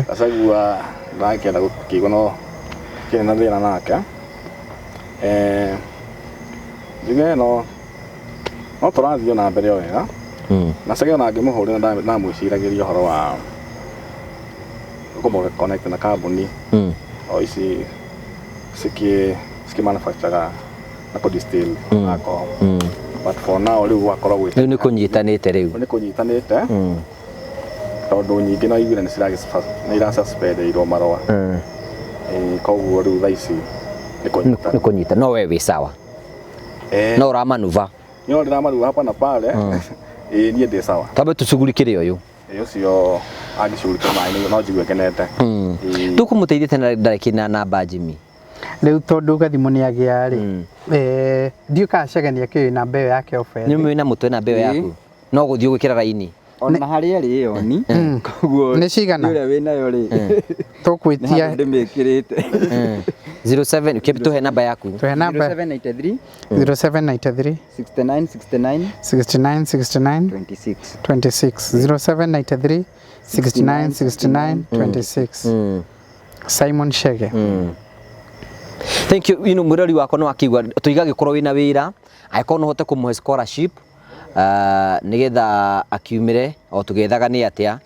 Speaker 3: Gachagua ndakĩenda gũkĩigua no kĩrĩ na thĩna nake. Njuge no tũrathiĩ na mbere o wega. Na Chege ona ngĩmũhũrĩra ndamwĩciragĩria ũhoro wa kũmũ connect na kambuni o ici cikĩ manufacture na kũ distill alcohol. But for now rĩu gwakorwo gwĩ
Speaker 2: Rĩu nĩ kũnyitanĩte rĩu.
Speaker 3: Nĩ kũnyitanĩte tondũ nyingĩ no iguire nĩ irasuspendeirwo marũa. Koguo rĩu thaa ici nĩ kũnyitana.
Speaker 2: Nĩ kũnyita, no we wĩ sawa? No ũramanuva?
Speaker 3: No ndĩramaruga hapa na pale. Ĩĩ, niĩ ndĩ sawa.
Speaker 2: Twambe tũcugurikĩre ũyũ.
Speaker 3: Ĩĩ, ũcio angĩcugurikĩra maĩ no njigue ngenete. Ĩĩ.
Speaker 2: Tũkũmũteithĩte na ndarĩki na namba, Jimmy.
Speaker 1: Rĩu tondũ gathimũ nĩ agĩa rĩ, ndiũĩ kana Chege nĩ akĩũĩ namba ĩyo yake off.
Speaker 2: Nĩ ũmĩ na mũtwe namba ĩyo yaku, no gũthiĩ ũgwĩkĩra raini.
Speaker 4: Ona harĩa ĩrĩ ĩyo ni koguo
Speaker 1: Nĩ cigana?
Speaker 4: Ũrĩa wĩnayo rĩ, nĩ
Speaker 1: Tũkwĩtia.
Speaker 4: handũ ndĩmĩkĩrĩte.
Speaker 2: 07 tũhe namba yaku.
Speaker 1: Tũhe namba.
Speaker 4: 0793
Speaker 1: 0793
Speaker 4: 69 69
Speaker 1: 69 69
Speaker 4: 26.
Speaker 1: 26. 0793 69 69 26, Simon Chege.
Speaker 2: Thank you. Ino mwĩrori wakwa nĩ wakĩigua tũiga gĩkorwo wĩna wĩra, angĩkorwo no ũhote kũmũhe scholarship nĩgetha akiumĩre o tũgĩethaga nĩ atĩa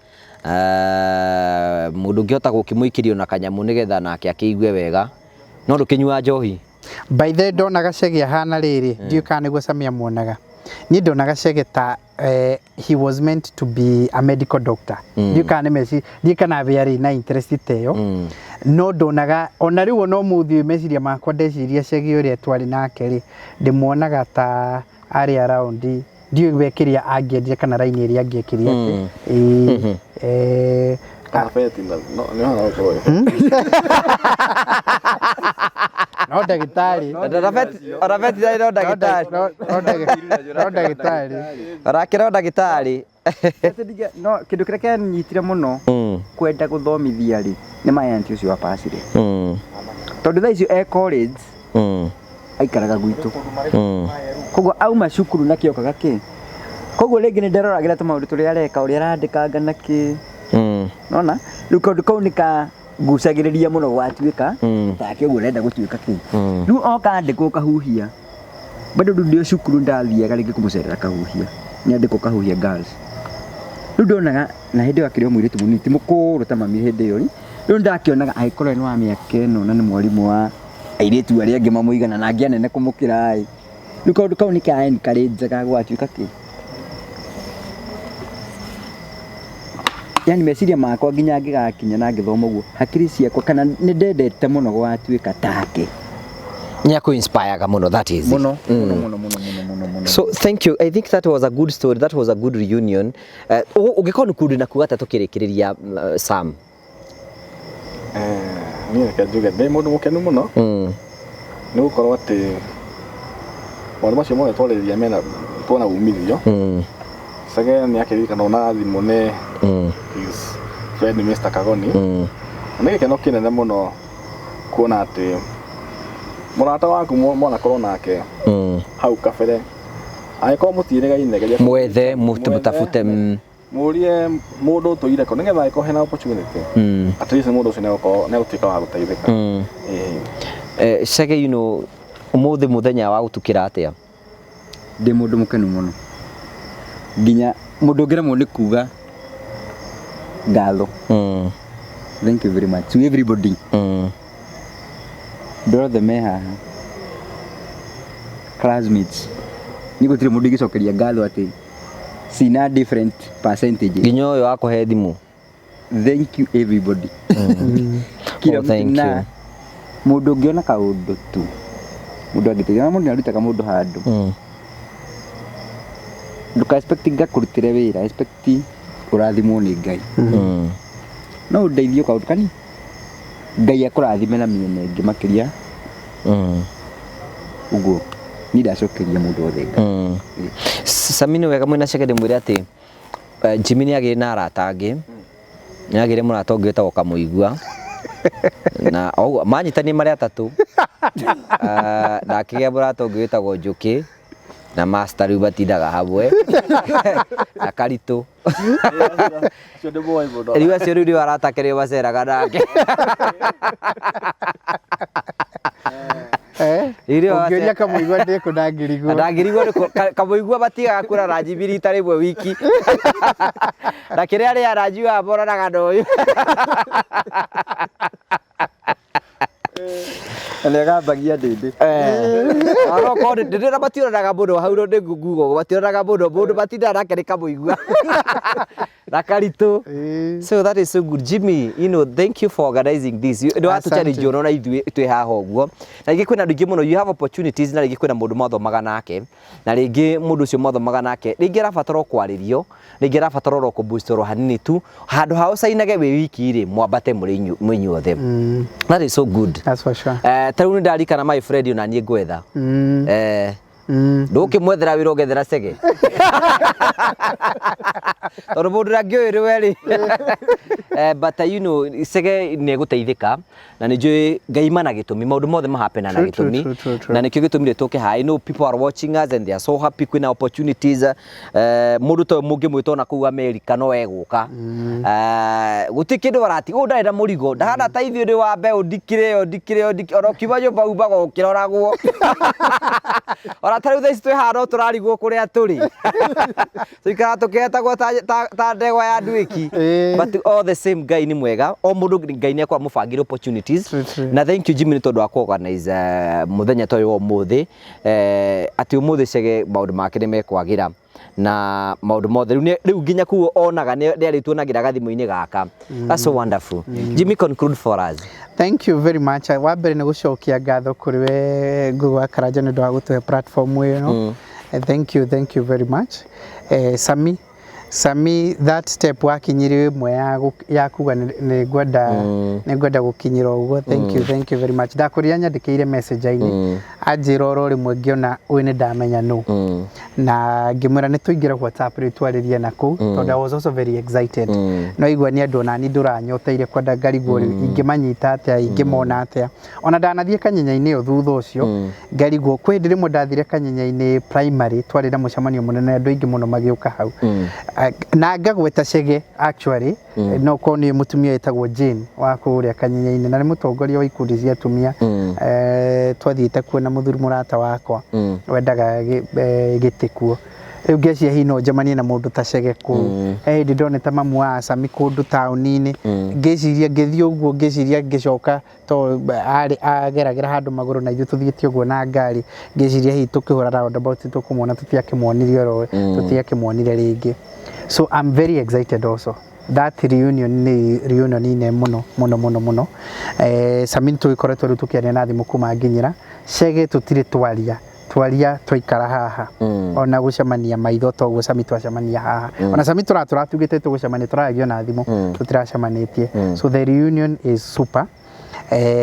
Speaker 2: mũndũ ũngĩhota gũkĩmũikĩria ona kanyamũ nĩgetha nake akĩigue wega, no ndũkĩnyua njohi.
Speaker 1: By the way, ndonaga Chege ahana rĩrĩ, ndiũĩ kana nĩguo Sami amuonaga. Niĩ ndonaga Chege ta he was meant to be a medical doctor. Ndiũĩ kana nĩ meci, ndiũĩ kana we arĩ na interest ta ĩyo, no ndonaga ona rĩu ona ũmũthĩ ũyũ meciria makwa ndeciria Chege ũrĩa twarĩ nake rĩ, ndĩmuonaga ta arĩ around, ndiũĩ we kĩrĩa angĩendire kana raini ĩrĩa angĩekire atĩ. Ĩĩ,
Speaker 3: Kana beti no nĩ hana gũkorwo.
Speaker 1: No ndagĩtarĩ.
Speaker 2: Ona beti no ndagĩtarĩ.
Speaker 1: No ndagĩtarĩ.
Speaker 2: Onake no ndagĩtarĩ.
Speaker 4: No kĩndũ kĩrĩa kĩanyitire mũno kwenda gũthomithia rĩ, nĩ my auntie ũcio wa pacire, tondũ thaa icio e college, aikaraga gwitũ, koguo auma cukuru na kĩokaga kĩ, koguo rĩngĩ nĩ nderoragĩra tũmaũndũ tũrĩa areka, ũrĩa arandĩkanga na kĩ, nona rĩu kaũndũ kau nĩ ka ngucagĩrĩria mũno gwatuĩka take ũguo ũrenda gũtuĩka kĩ. Rĩu oka andĩkwo Kahuhia, bado rĩu ndĩ o cukuru ndathiaga rĩngĩ kũmũcerera Kahuhia, nĩ andĩkwo Kahuhia Girls. Rĩu ndonaga na hĩndĩ ĩyo akĩrĩ o mũirĩtu mũnini, ti mũkũrũ ta mami hĩndĩ ĩyo rĩ. Rĩu ndakĩonaga angĩkorwo nĩ wa mĩaka ĩno na nĩ mwarimũ wa airĩtu arĩa angĩ mamũigana na angĩ anene kũmũkĩra ĩ, rĩu kaũndũ kau nĩ ka encourage gwatuĩka kĩ. Yani meciria makwa nginya ngĩgakinya na ngĩthoma ũguo, hakiri ciakwa kana nĩ ndendete mũno gwatuĩka take.
Speaker 2: Nĩ inspire mũno, that is it.
Speaker 4: Mũno mũno mũno mũno mũno mũno mũno.
Speaker 2: So thank you. I think that was a good story. That was a good reunion. Ũngĩkorwo nĩ na kuga atĩa tũkĩrĩkĩrĩria, Sam?
Speaker 3: Niĩ reke njuge ndĩ mũndũ mũkenu mũno nĩ gũkorwo atĩ maũndũ macio mothe twarĩrĩria mena tuona umithio. Chege nĩ akĩririkanwo na thimũ nĩ his friend Mr. Kagoni. Na nĩ gĩkeno kĩnene mũno kuona atĩ mũrata waku mwanakorwo nake hau kabere, angĩkorwo mũtiĩrĩgaine, geria
Speaker 2: Mwethe,
Speaker 3: mwethe,
Speaker 2: mũtafute.
Speaker 3: Mũrie mũndũ ũtũire ko nĩgetha angĩkorwo hena opportunity, at least mũndũ ũcio nĩegũkorwo nĩegũtuĩka wa gũteithĩka. Ĩĩ.
Speaker 2: Chege, ũmũthĩ mũthenya wa gũtukĩra atĩa?
Speaker 4: Ndĩ mũndũ mũkenu mũno, nginya mũndũ ũngĩremwo nĩ kuga ngatho. Thank you very much to everybody, andũ othe me haha, classmates. Nĩ gũtirĩ mũndũ ingĩcokeria ngatho atĩ cina different percentages.
Speaker 2: Nginya ũyũ wakũhe thimũ.
Speaker 4: Thank you, everybody, kila
Speaker 2: Oh, thank
Speaker 4: mtu na
Speaker 2: you.
Speaker 4: Mũndũ ũngĩona kaũndũ tu mũndũ angĩteithia na mũndũ nĩarutaga mũndũ handũ. Ndũka expect ngakũrutĩre wĩra, expect ũrathimwo nĩ Ngai. No ũndeithie kaũndũ kani Ngai akũrathime na mĩena ĩngĩ makĩria. Ũguo niĩ ndacokeria mũndũ wothe Ngai.
Speaker 2: Sami, nĩ wega mwĩna Chege ndĩmwĩre atĩ Jimmy nĩ agĩire na arata angĩ, nĩ agĩire mũrata ũngĩ wĩtagwo Kamũigua na oguo manyitanie marĩ atatũ. Na akĩgĩa mũrata ũngĩ wĩtagwo Njũkĩ na Master, rĩu matindaga hamwe na Karitũ.
Speaker 3: Acio ndĩ moĩ mũno.
Speaker 2: Rĩu acio rĩu nĩo arata ake, nĩo maceraga nake. Rĩu nĩo
Speaker 1: Ũngĩũria Kamũigua ndĩkũ, ndangĩrigwo.
Speaker 2: Ndangĩrigwo nĩ Kamũigua matigaga kuona Rajibi rita rĩmwe wiki, na kĩrĩa arĩa Rajibi moranaga na ũyũ.
Speaker 4: Na nĩagambagia ndĩndĩ.
Speaker 2: Onokorwo ndĩrĩ mationanaga mũno hau nĩ nguga ũguo, mationanaga mũno, mũndũ matindaga nake nĩ Kamũigua na Karitũ. So that is so good. Jimmy, thank you for organizing this. Nĩ watu
Speaker 1: Asante.
Speaker 2: challenge ona na ithuĩ twĩ haha ũguo. Na rĩngĩ kwĩna andũ aingĩ mũno, you have opportunities, na rĩngĩ kwĩna mũndũ mwathomaga nake. Na rĩngĩ mũndũ ũcio mwathomaga nake, rĩngĩ arabatara o kwarĩrio, rĩngĩ arabatara oro kũ-boost oro hanini tu. Handũ ha ũcainage wĩ wiki rĩ, mwambate mũrĩ mwĩ inyuothe. That is so good.
Speaker 1: That's for sure.
Speaker 2: Ta rĩu nĩ ndarikana my friend ona niĩ ngwetha. Ndũkĩmwethera wĩra, ũgethera Cege tondũ mũndũ ũrĩa ngĩũĩ rĩ rĩ. But Cege nĩ egũteithĩka na nĩ njũĩ Ngai mana gĩtũmi, maũndũ mothe mahapena na gĩtũmi.
Speaker 1: True, true, true.
Speaker 2: Na nĩkĩo gĩtũmire tũke haha. I know people are watching us and they are so happy kwĩna opportunities. Mũndũ ta ũyũ mũngĩmwĩta ona kũu America no egũka. Gũtirĩ kĩndũ arati ũyũ, ndarĩ na mũrigo, ndahana ta ithuĩ nĩ wa mbeũ, ndikĩrĩo ndikĩrĩo ndikĩ ona ũkiuma nyũmba umaga ũkĩroragwo, ona ta rĩu thaa ici twĩ haha no tũrarigwo kũrĩa tũrĩ, tũikaraga tũkĩhetagwo ta ndegwa ya nduĩki. But all the same, Ngai nĩ mwega, o mũndũ Ngai nĩ akorwo amũbangĩre opportunities.
Speaker 1: True, true.
Speaker 2: Na thank you, Jimmy, nĩ tondũ wa ku-organize mũthenya ta ũyũ wa ũmũthĩ, atĩ ũmũthĩ Chege maũndũ make nĩ mekwagĩra na maũndũ mothe rĩu rĩu nginya kuo onaga nĩ arĩtuonagĩra gathimũ-inĩ gaka. That's so wonderful. Jimmy, conclude for us.
Speaker 1: Thank you very much. Wa mbere nĩ gũcokia ngatho kũrĩ we Ngugi wa Karanja nĩ ũndũ wa gũtũhe platform ĩno. Thank you, thank you very much. Sami, Sami, that step wakinyire ĩmwe ya kuga nĩ ngwenda gũkinyĩra ũguo. Thank you, thank you very much. Ndakũrire nyandĩkĩire message-inĩ anjĩra oro rĩmwe ngĩona ũyũ nĩ ndamenya nũ na ngĩmwĩra nĩ tũingĩre WhatsApp rĩu twarĩrie na kũu, tondũ I was also very excited. No igua nĩ andũ onani ndũranyoteire kwenda ngarigwo rĩu ingĩmanyita atĩa, ingĩmona atĩa. Ona ndanathiĩ Kanyenya-inĩ ĩyo thutha ũcio ngarigwo kwĩ hĩndĩ rĩmwe ndathire Kanyenya-inĩ primary, twarĩ na mũcemanio mũnene, andũ aingĩ mũno magĩũka hau. Na ngagweta Chege actually, no korwo nĩ mũtumia wĩtagwo Jane wa kũrĩa Kanyenya-inĩ na nĩ mũtongoria wa ikundi cia atumia. Twathiĩte kuo na mũthuri mũrata wakwa wendaga gĩtĩ kuo. Rĩu ngeciria hihi no njemanie na mũndũ ta Chege kũu. He hĩndĩ ndonete mamu wa Sami kũndũ taũni-inĩ, ngĩciria ngĩthiĩ ũguo, ngĩciria ngĩcoka to arĩ ageragĩra handũ magũrũ na ithuĩ tũthiĩte ũguo na ngari, ngĩciria hihi tũkĩhũra roundabout tũkũmuona, tũtiakĩmuonire oro tũtiakĩmuonire rĩngĩ. So I'm very excited also. That reunion nĩ reunion nene mũno mũno mũno mũno. Sami tũgĩkoretwo rĩu tũkĩaria na thimũ kuma nginyĩra Chege, tũtirĩ twaria twaria twaikara haha ona gũcemania maitho toguo. Sami twacemania haha, ona Sami tũratugĩte tũgũcemania, tũraragia na thimũ, tũtiracemanĩtie. So the reunion is super.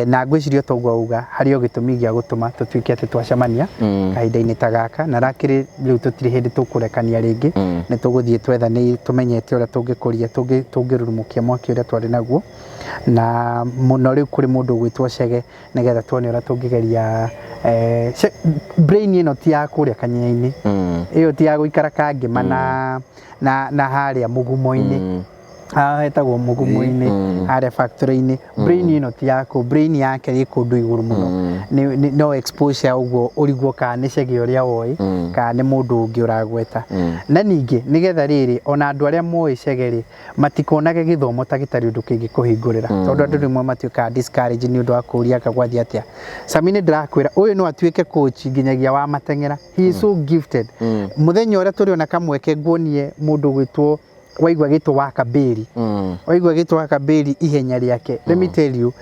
Speaker 1: Na ngwĩciria toguo auga harĩ o gĩtũmi gĩa gũtũma tũtuĩke atĩ twacemania kahinda-inĩ ta gaka, na rakĩrĩ rĩu tũtirĩ hĩndĩ tũkũrekania rĩngĩ. Nĩ tũgũthiĩ twethanĩ tũmenyete ũrĩa tũngĩkũria, tũngĩrurumũkia mwaki ũrĩa twarĩ naguo, na mũno rĩu kũrĩ mũndũ ũgwĩtwo Chege, nĩgetha tuone ũrĩa tũngĩgeria. Brain ĩno ti ya kũrĩa kanyenya-inĩ, ĩyo ti ya gũikara kangĩma na harĩa mũgumo-inĩ, haha hetagwo mũgumo-inĩ, harĩa factory-inĩ. Brain ĩno ti yaku, brain yake ĩ kũndũ igũrũ mũno. No exposure ũguo ũrigwo kana nĩ Chege ũrĩa woĩ kana nĩ mũndũ ũngĩ ũragweta. Na ningĩ nĩgetha rĩrĩ ona andũ arĩa moĩ Chege rĩ matikonage gĩthomo ta gĩtarĩ ũndũ kĩngĩkũhingũrĩra, tondũ andũ rĩmwe matuĩkaga discourage nĩ ũndũ wa kũũria anga gwathiĩ atĩa. Sami, nĩ ndĩrakwĩra ũyũ no atuĩke coach nginyagia wa mateng'era. He is so gifted. Mũthenya ũrĩa tũrĩona kamweke nguonie mũndũ ũgwĩtwo, waigua gĩtwo wa Kaberi, waigua gĩtwo wa Kaberi, ihenya rĩake, let me tell you,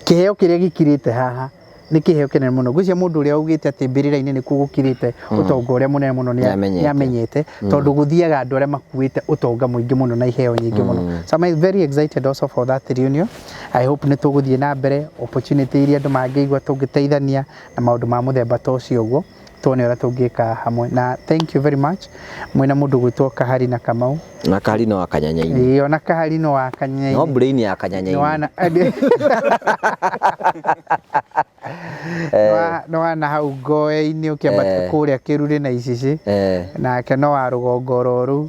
Speaker 1: kĩheo kĩrĩa gĩkirĩte haha nĩ kĩheo kĩnene mũno. Ngwĩciria mũndũ ũrĩa augĩte atĩ mbĩrĩra-inĩ nĩkuo gũkirĩte ũtonga ũrĩa mũnene mũno
Speaker 2: Nĩamenyete.
Speaker 1: Nĩamenyete, tondũ gũthiaga andũ arĩa makuĩte ũtonga mũingĩ mũno na iheo nyingĩ mũno. So I'm very excited also for that reunion. I hope nĩ tũgũthiĩ na mbere, opportunity iria andũ mangĩigua tũngĩteithania na maũndũ ma mũthemba ta ũcio ũguo, tuone ũrĩa tũngĩka hamwe. Na thank you very much mwĩna mũndũ gwĩtwo Kahari na Kamau.
Speaker 2: Na Kahari no wa kanyanya-inĩ.
Speaker 1: Ĩĩ, ona Kahari no wa kanyanya-inĩ.
Speaker 2: No brain ya kanyanya-inĩ.
Speaker 1: Nĩwana hau ngoe-inĩ ũkĩambata kũrĩa Kĩrurĩ na Icici, nake no wa rũgongo oro rũu.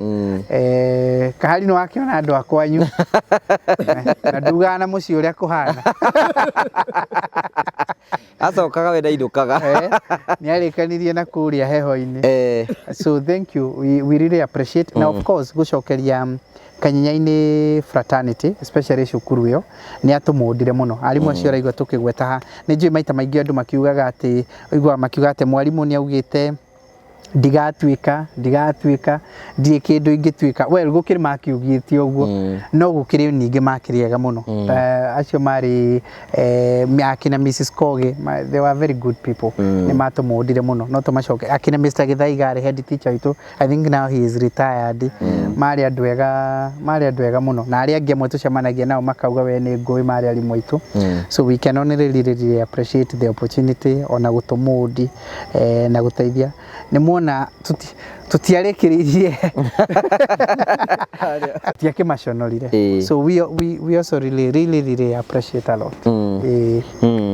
Speaker 1: Kahari nĩ wakĩona andũ a kwanyu na ndugaga na mũciĩ ũrĩa kũhana.
Speaker 2: Acokaga we ndainũkaga.
Speaker 1: Nĩ arĩkanirie na kũrĩa heho-inĩ. So thank you, we really appreciate. Na of course gũcokeria kanyenya-inĩ fraternity, especially cukuru ĩyo nĩ atũmũndire mũno. Arimũ acio ũraigua tũkĩgweta haha, nĩ njũĩ maita maingĩ andũ makiugaga atĩ, ũiguaga makiuga atĩ mwarimũ nĩ augĩte ndigatuĩka ndirĩ kĩndũ ingĩtuĩka. Well, gũkĩrĩ makiugĩte ũguo, no gũkĩrĩ ningĩ makĩrĩ ega mũno. Acio marĩ akina Mrs Koge, they were very good people. Nĩ matũmũndire mũno, no tũmacoke. Akina Mr Githaiga arĩ head teacher witũ. I think now he is retired. Marĩ andũ ega, marĩ andũ ega mũno, na arĩa angĩ amwe tũcemanagia nao makauga we nĩ ngũĩ, marĩ arimũ aitũ. So we can only really, really appreciate the opportunity ona gũtũmũndi na gũteithia. Nĩ muona tũtiarĩkĩrĩirie, tũtiakĩmaconorire. So we also really, really, really appreciate a lot.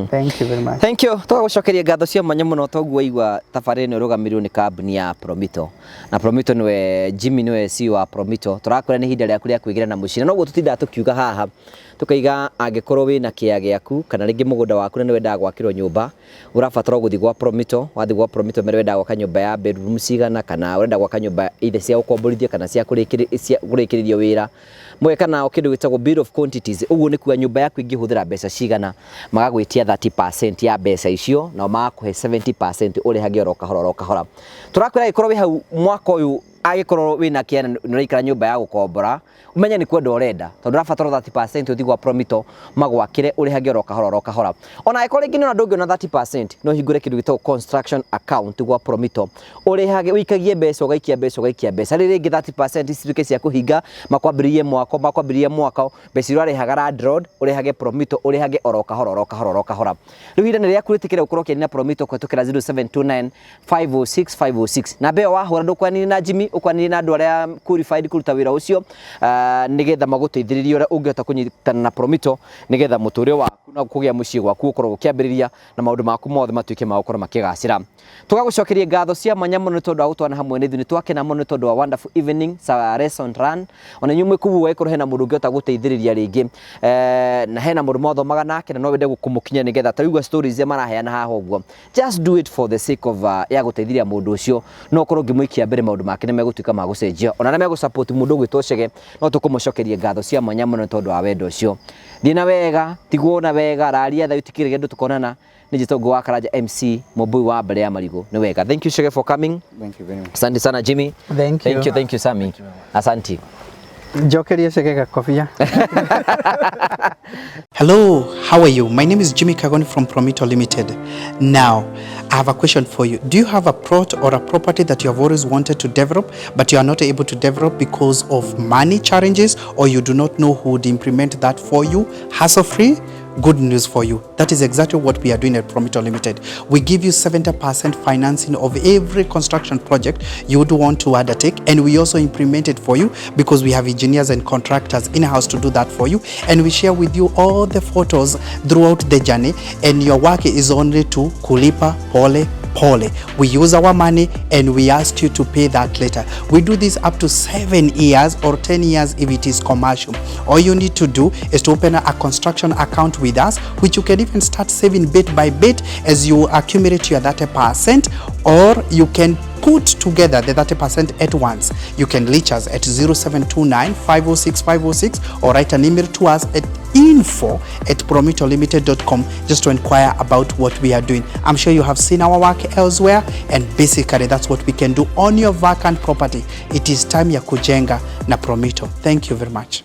Speaker 1: Thank you very much.
Speaker 2: Thank you. Tũgagũcokeria ngatho cia mwanya mũno. Toguo waigua, tabarĩra ĩno ĩrũgamĩrĩirwo nĩ kambuni ya Promito, na Promito nĩwe Jimmy, nĩwe CEO wa Promito. Tũrakwĩra nĩ ihinda rĩaku rĩa kwĩgĩra na mũciĩ, na noguo tũtindaga tũkiuga haha, tũkaiga angĩkorwo wĩna kĩea gĩaku kana rĩngĩ mũgũnda waku na nĩ wendaga gwakĩrwo nyũmba, ũrabatara gũthiĩ gwa Promito. Wathiĩ gwa Promito, mere wendaga gwaka nyũmba ya bedroom cigana, kana ũrenda gwaka nyũmba either cia gũkomborithia kana cia kũrĩkĩrĩrio wĩra, mweka nao kĩndũ gĩtagwo bill of quantities. Ũguo nĩ kuga nyũmba yaku ĩngĩhũthĩra mbeca cigana, magagwĩtia 30% ya mbeca icio, nao magakũhe 70% ũrĩhage oro kahora oro kahora. Tũrakwĩra angĩkorwo wĩ hau mwaka ũyũ, angĩkorwo wĩna kĩana nĩ ũraikara nyũmba ya gũkombora, ũmenye nĩ kwenda ũrenda, tondũ ũrabatara 30%, ũthiĩ gwa Promito magwakĩre, ũrĩhage oro kahora oro kahora. Ona angĩkorwo rĩngĩ nĩona ndũngĩona 30%, no ũhingũre kĩndũ gĩtagwo construction account gwa Promito, ũrĩhage, ũikagie mbeca, ũgaikia mbeca, ũgaikia mbeca, rĩrĩ rĩngĩ 30% cituĩke cia kũhinga, makwambĩrĩrie mwako, mbeca iria ũrarĩhaga landlord, ũrĩhage Promito, ũrĩhage oro kahora oro kahora oro kahora. Rĩu ihinda nĩ rĩaku, rĩtĩkĩre gũkorwo ũkĩaria na Promito kũhetũkĩra 0729 506 506. Namba ĩyo wahũra, ndũkwaranĩria na Jimmy, ũkwaranĩria na andũ arĩa qualified kũruta wĩra ũcio, nĩgetha magũteithĩrĩrie ũrĩa ũngĩhota kũnyitana na Promito, nĩgetha mũtũrĩre waku na kũgĩa mũciĩ gwaku ũkorwo ũkĩambĩrĩria na maũndũ maku mothe matuĩke ma gũkorwo makĩgacĩra. Tũgagũcokeria ngatho cia mwanya mũno nĩ tondũ wa gũtwana hamwe na ithuĩ. Nĩ twakena mũno nĩ tondũ wa wonderful evening sa lesson run. Ona inyuĩ mwĩ kũu ũgagĩkorwo hena mũndũ ũngĩhota gũteithĩrĩria rĩngĩ, na hena mũndũ mwathomaga nake na no wende kũmũkinya, nĩgetha ta rĩu stories iria maraheana haha ũguo, just do it for the sake of ya gũteithĩrĩria mũndũ ũcio. No ũkorwo ũngĩmũikia mbere, maũndũ make nĩ megũtuĩka ma gũcenjia. Ona arĩa megũsupport mũndũ ũgwĩtwo Chege, no tũkũmũcokeria ngatho cia mwanya mũno nĩ tondũ wa wendo ũcio. Thiĩ na wega, tigwo na wega, raria thayũ, tikĩrĩge ndũ tũkonana. Nĩ njĩtwo wa Karanja MC Mũmbui wa mbere ya marigũ. Nĩ wega. Thank you, Chege, for coming.
Speaker 4: Thank you very much.
Speaker 2: Asante sana, Jimmy.
Speaker 1: Thank you.
Speaker 2: Thank you, thank you, Sami. Asante.
Speaker 1: Njokerie cege gakobia. Hello, how are you? My name is Jimmy Kagoni from Promito Limited. Now, I have a question for you. Do you have a plot or a property that you have always wanted to develop, but you are not able to develop because of money challenges, or you do not know who would implement that for you hassle-free? Good news for you. That is exactly what we are doing at Promito Limited. We give you 70% financing of every construction project you would want to undertake, and we also implement it for you because we have engineers and contractors in-house to do that for you, and we share with you all the photos throughout the journey, and your work is only to kulipa pole pole. We use our money and we ask you to pay that later. We do this up to 7 years or 10 years if it is commercial. All you need to do is to open a construction account with us, which you can even start saving bit by bit as you accumulate your 30%, or you can put together the 30% at once. You can reach us at 0729 506 506 or write an email to us at info@promitolimited.com just to inquire about what we are doing. I'm sure you have seen our work elsewhere, and basically that's what we can do on your vacant property. It is time ya kujenga na Promito. Thank you very much.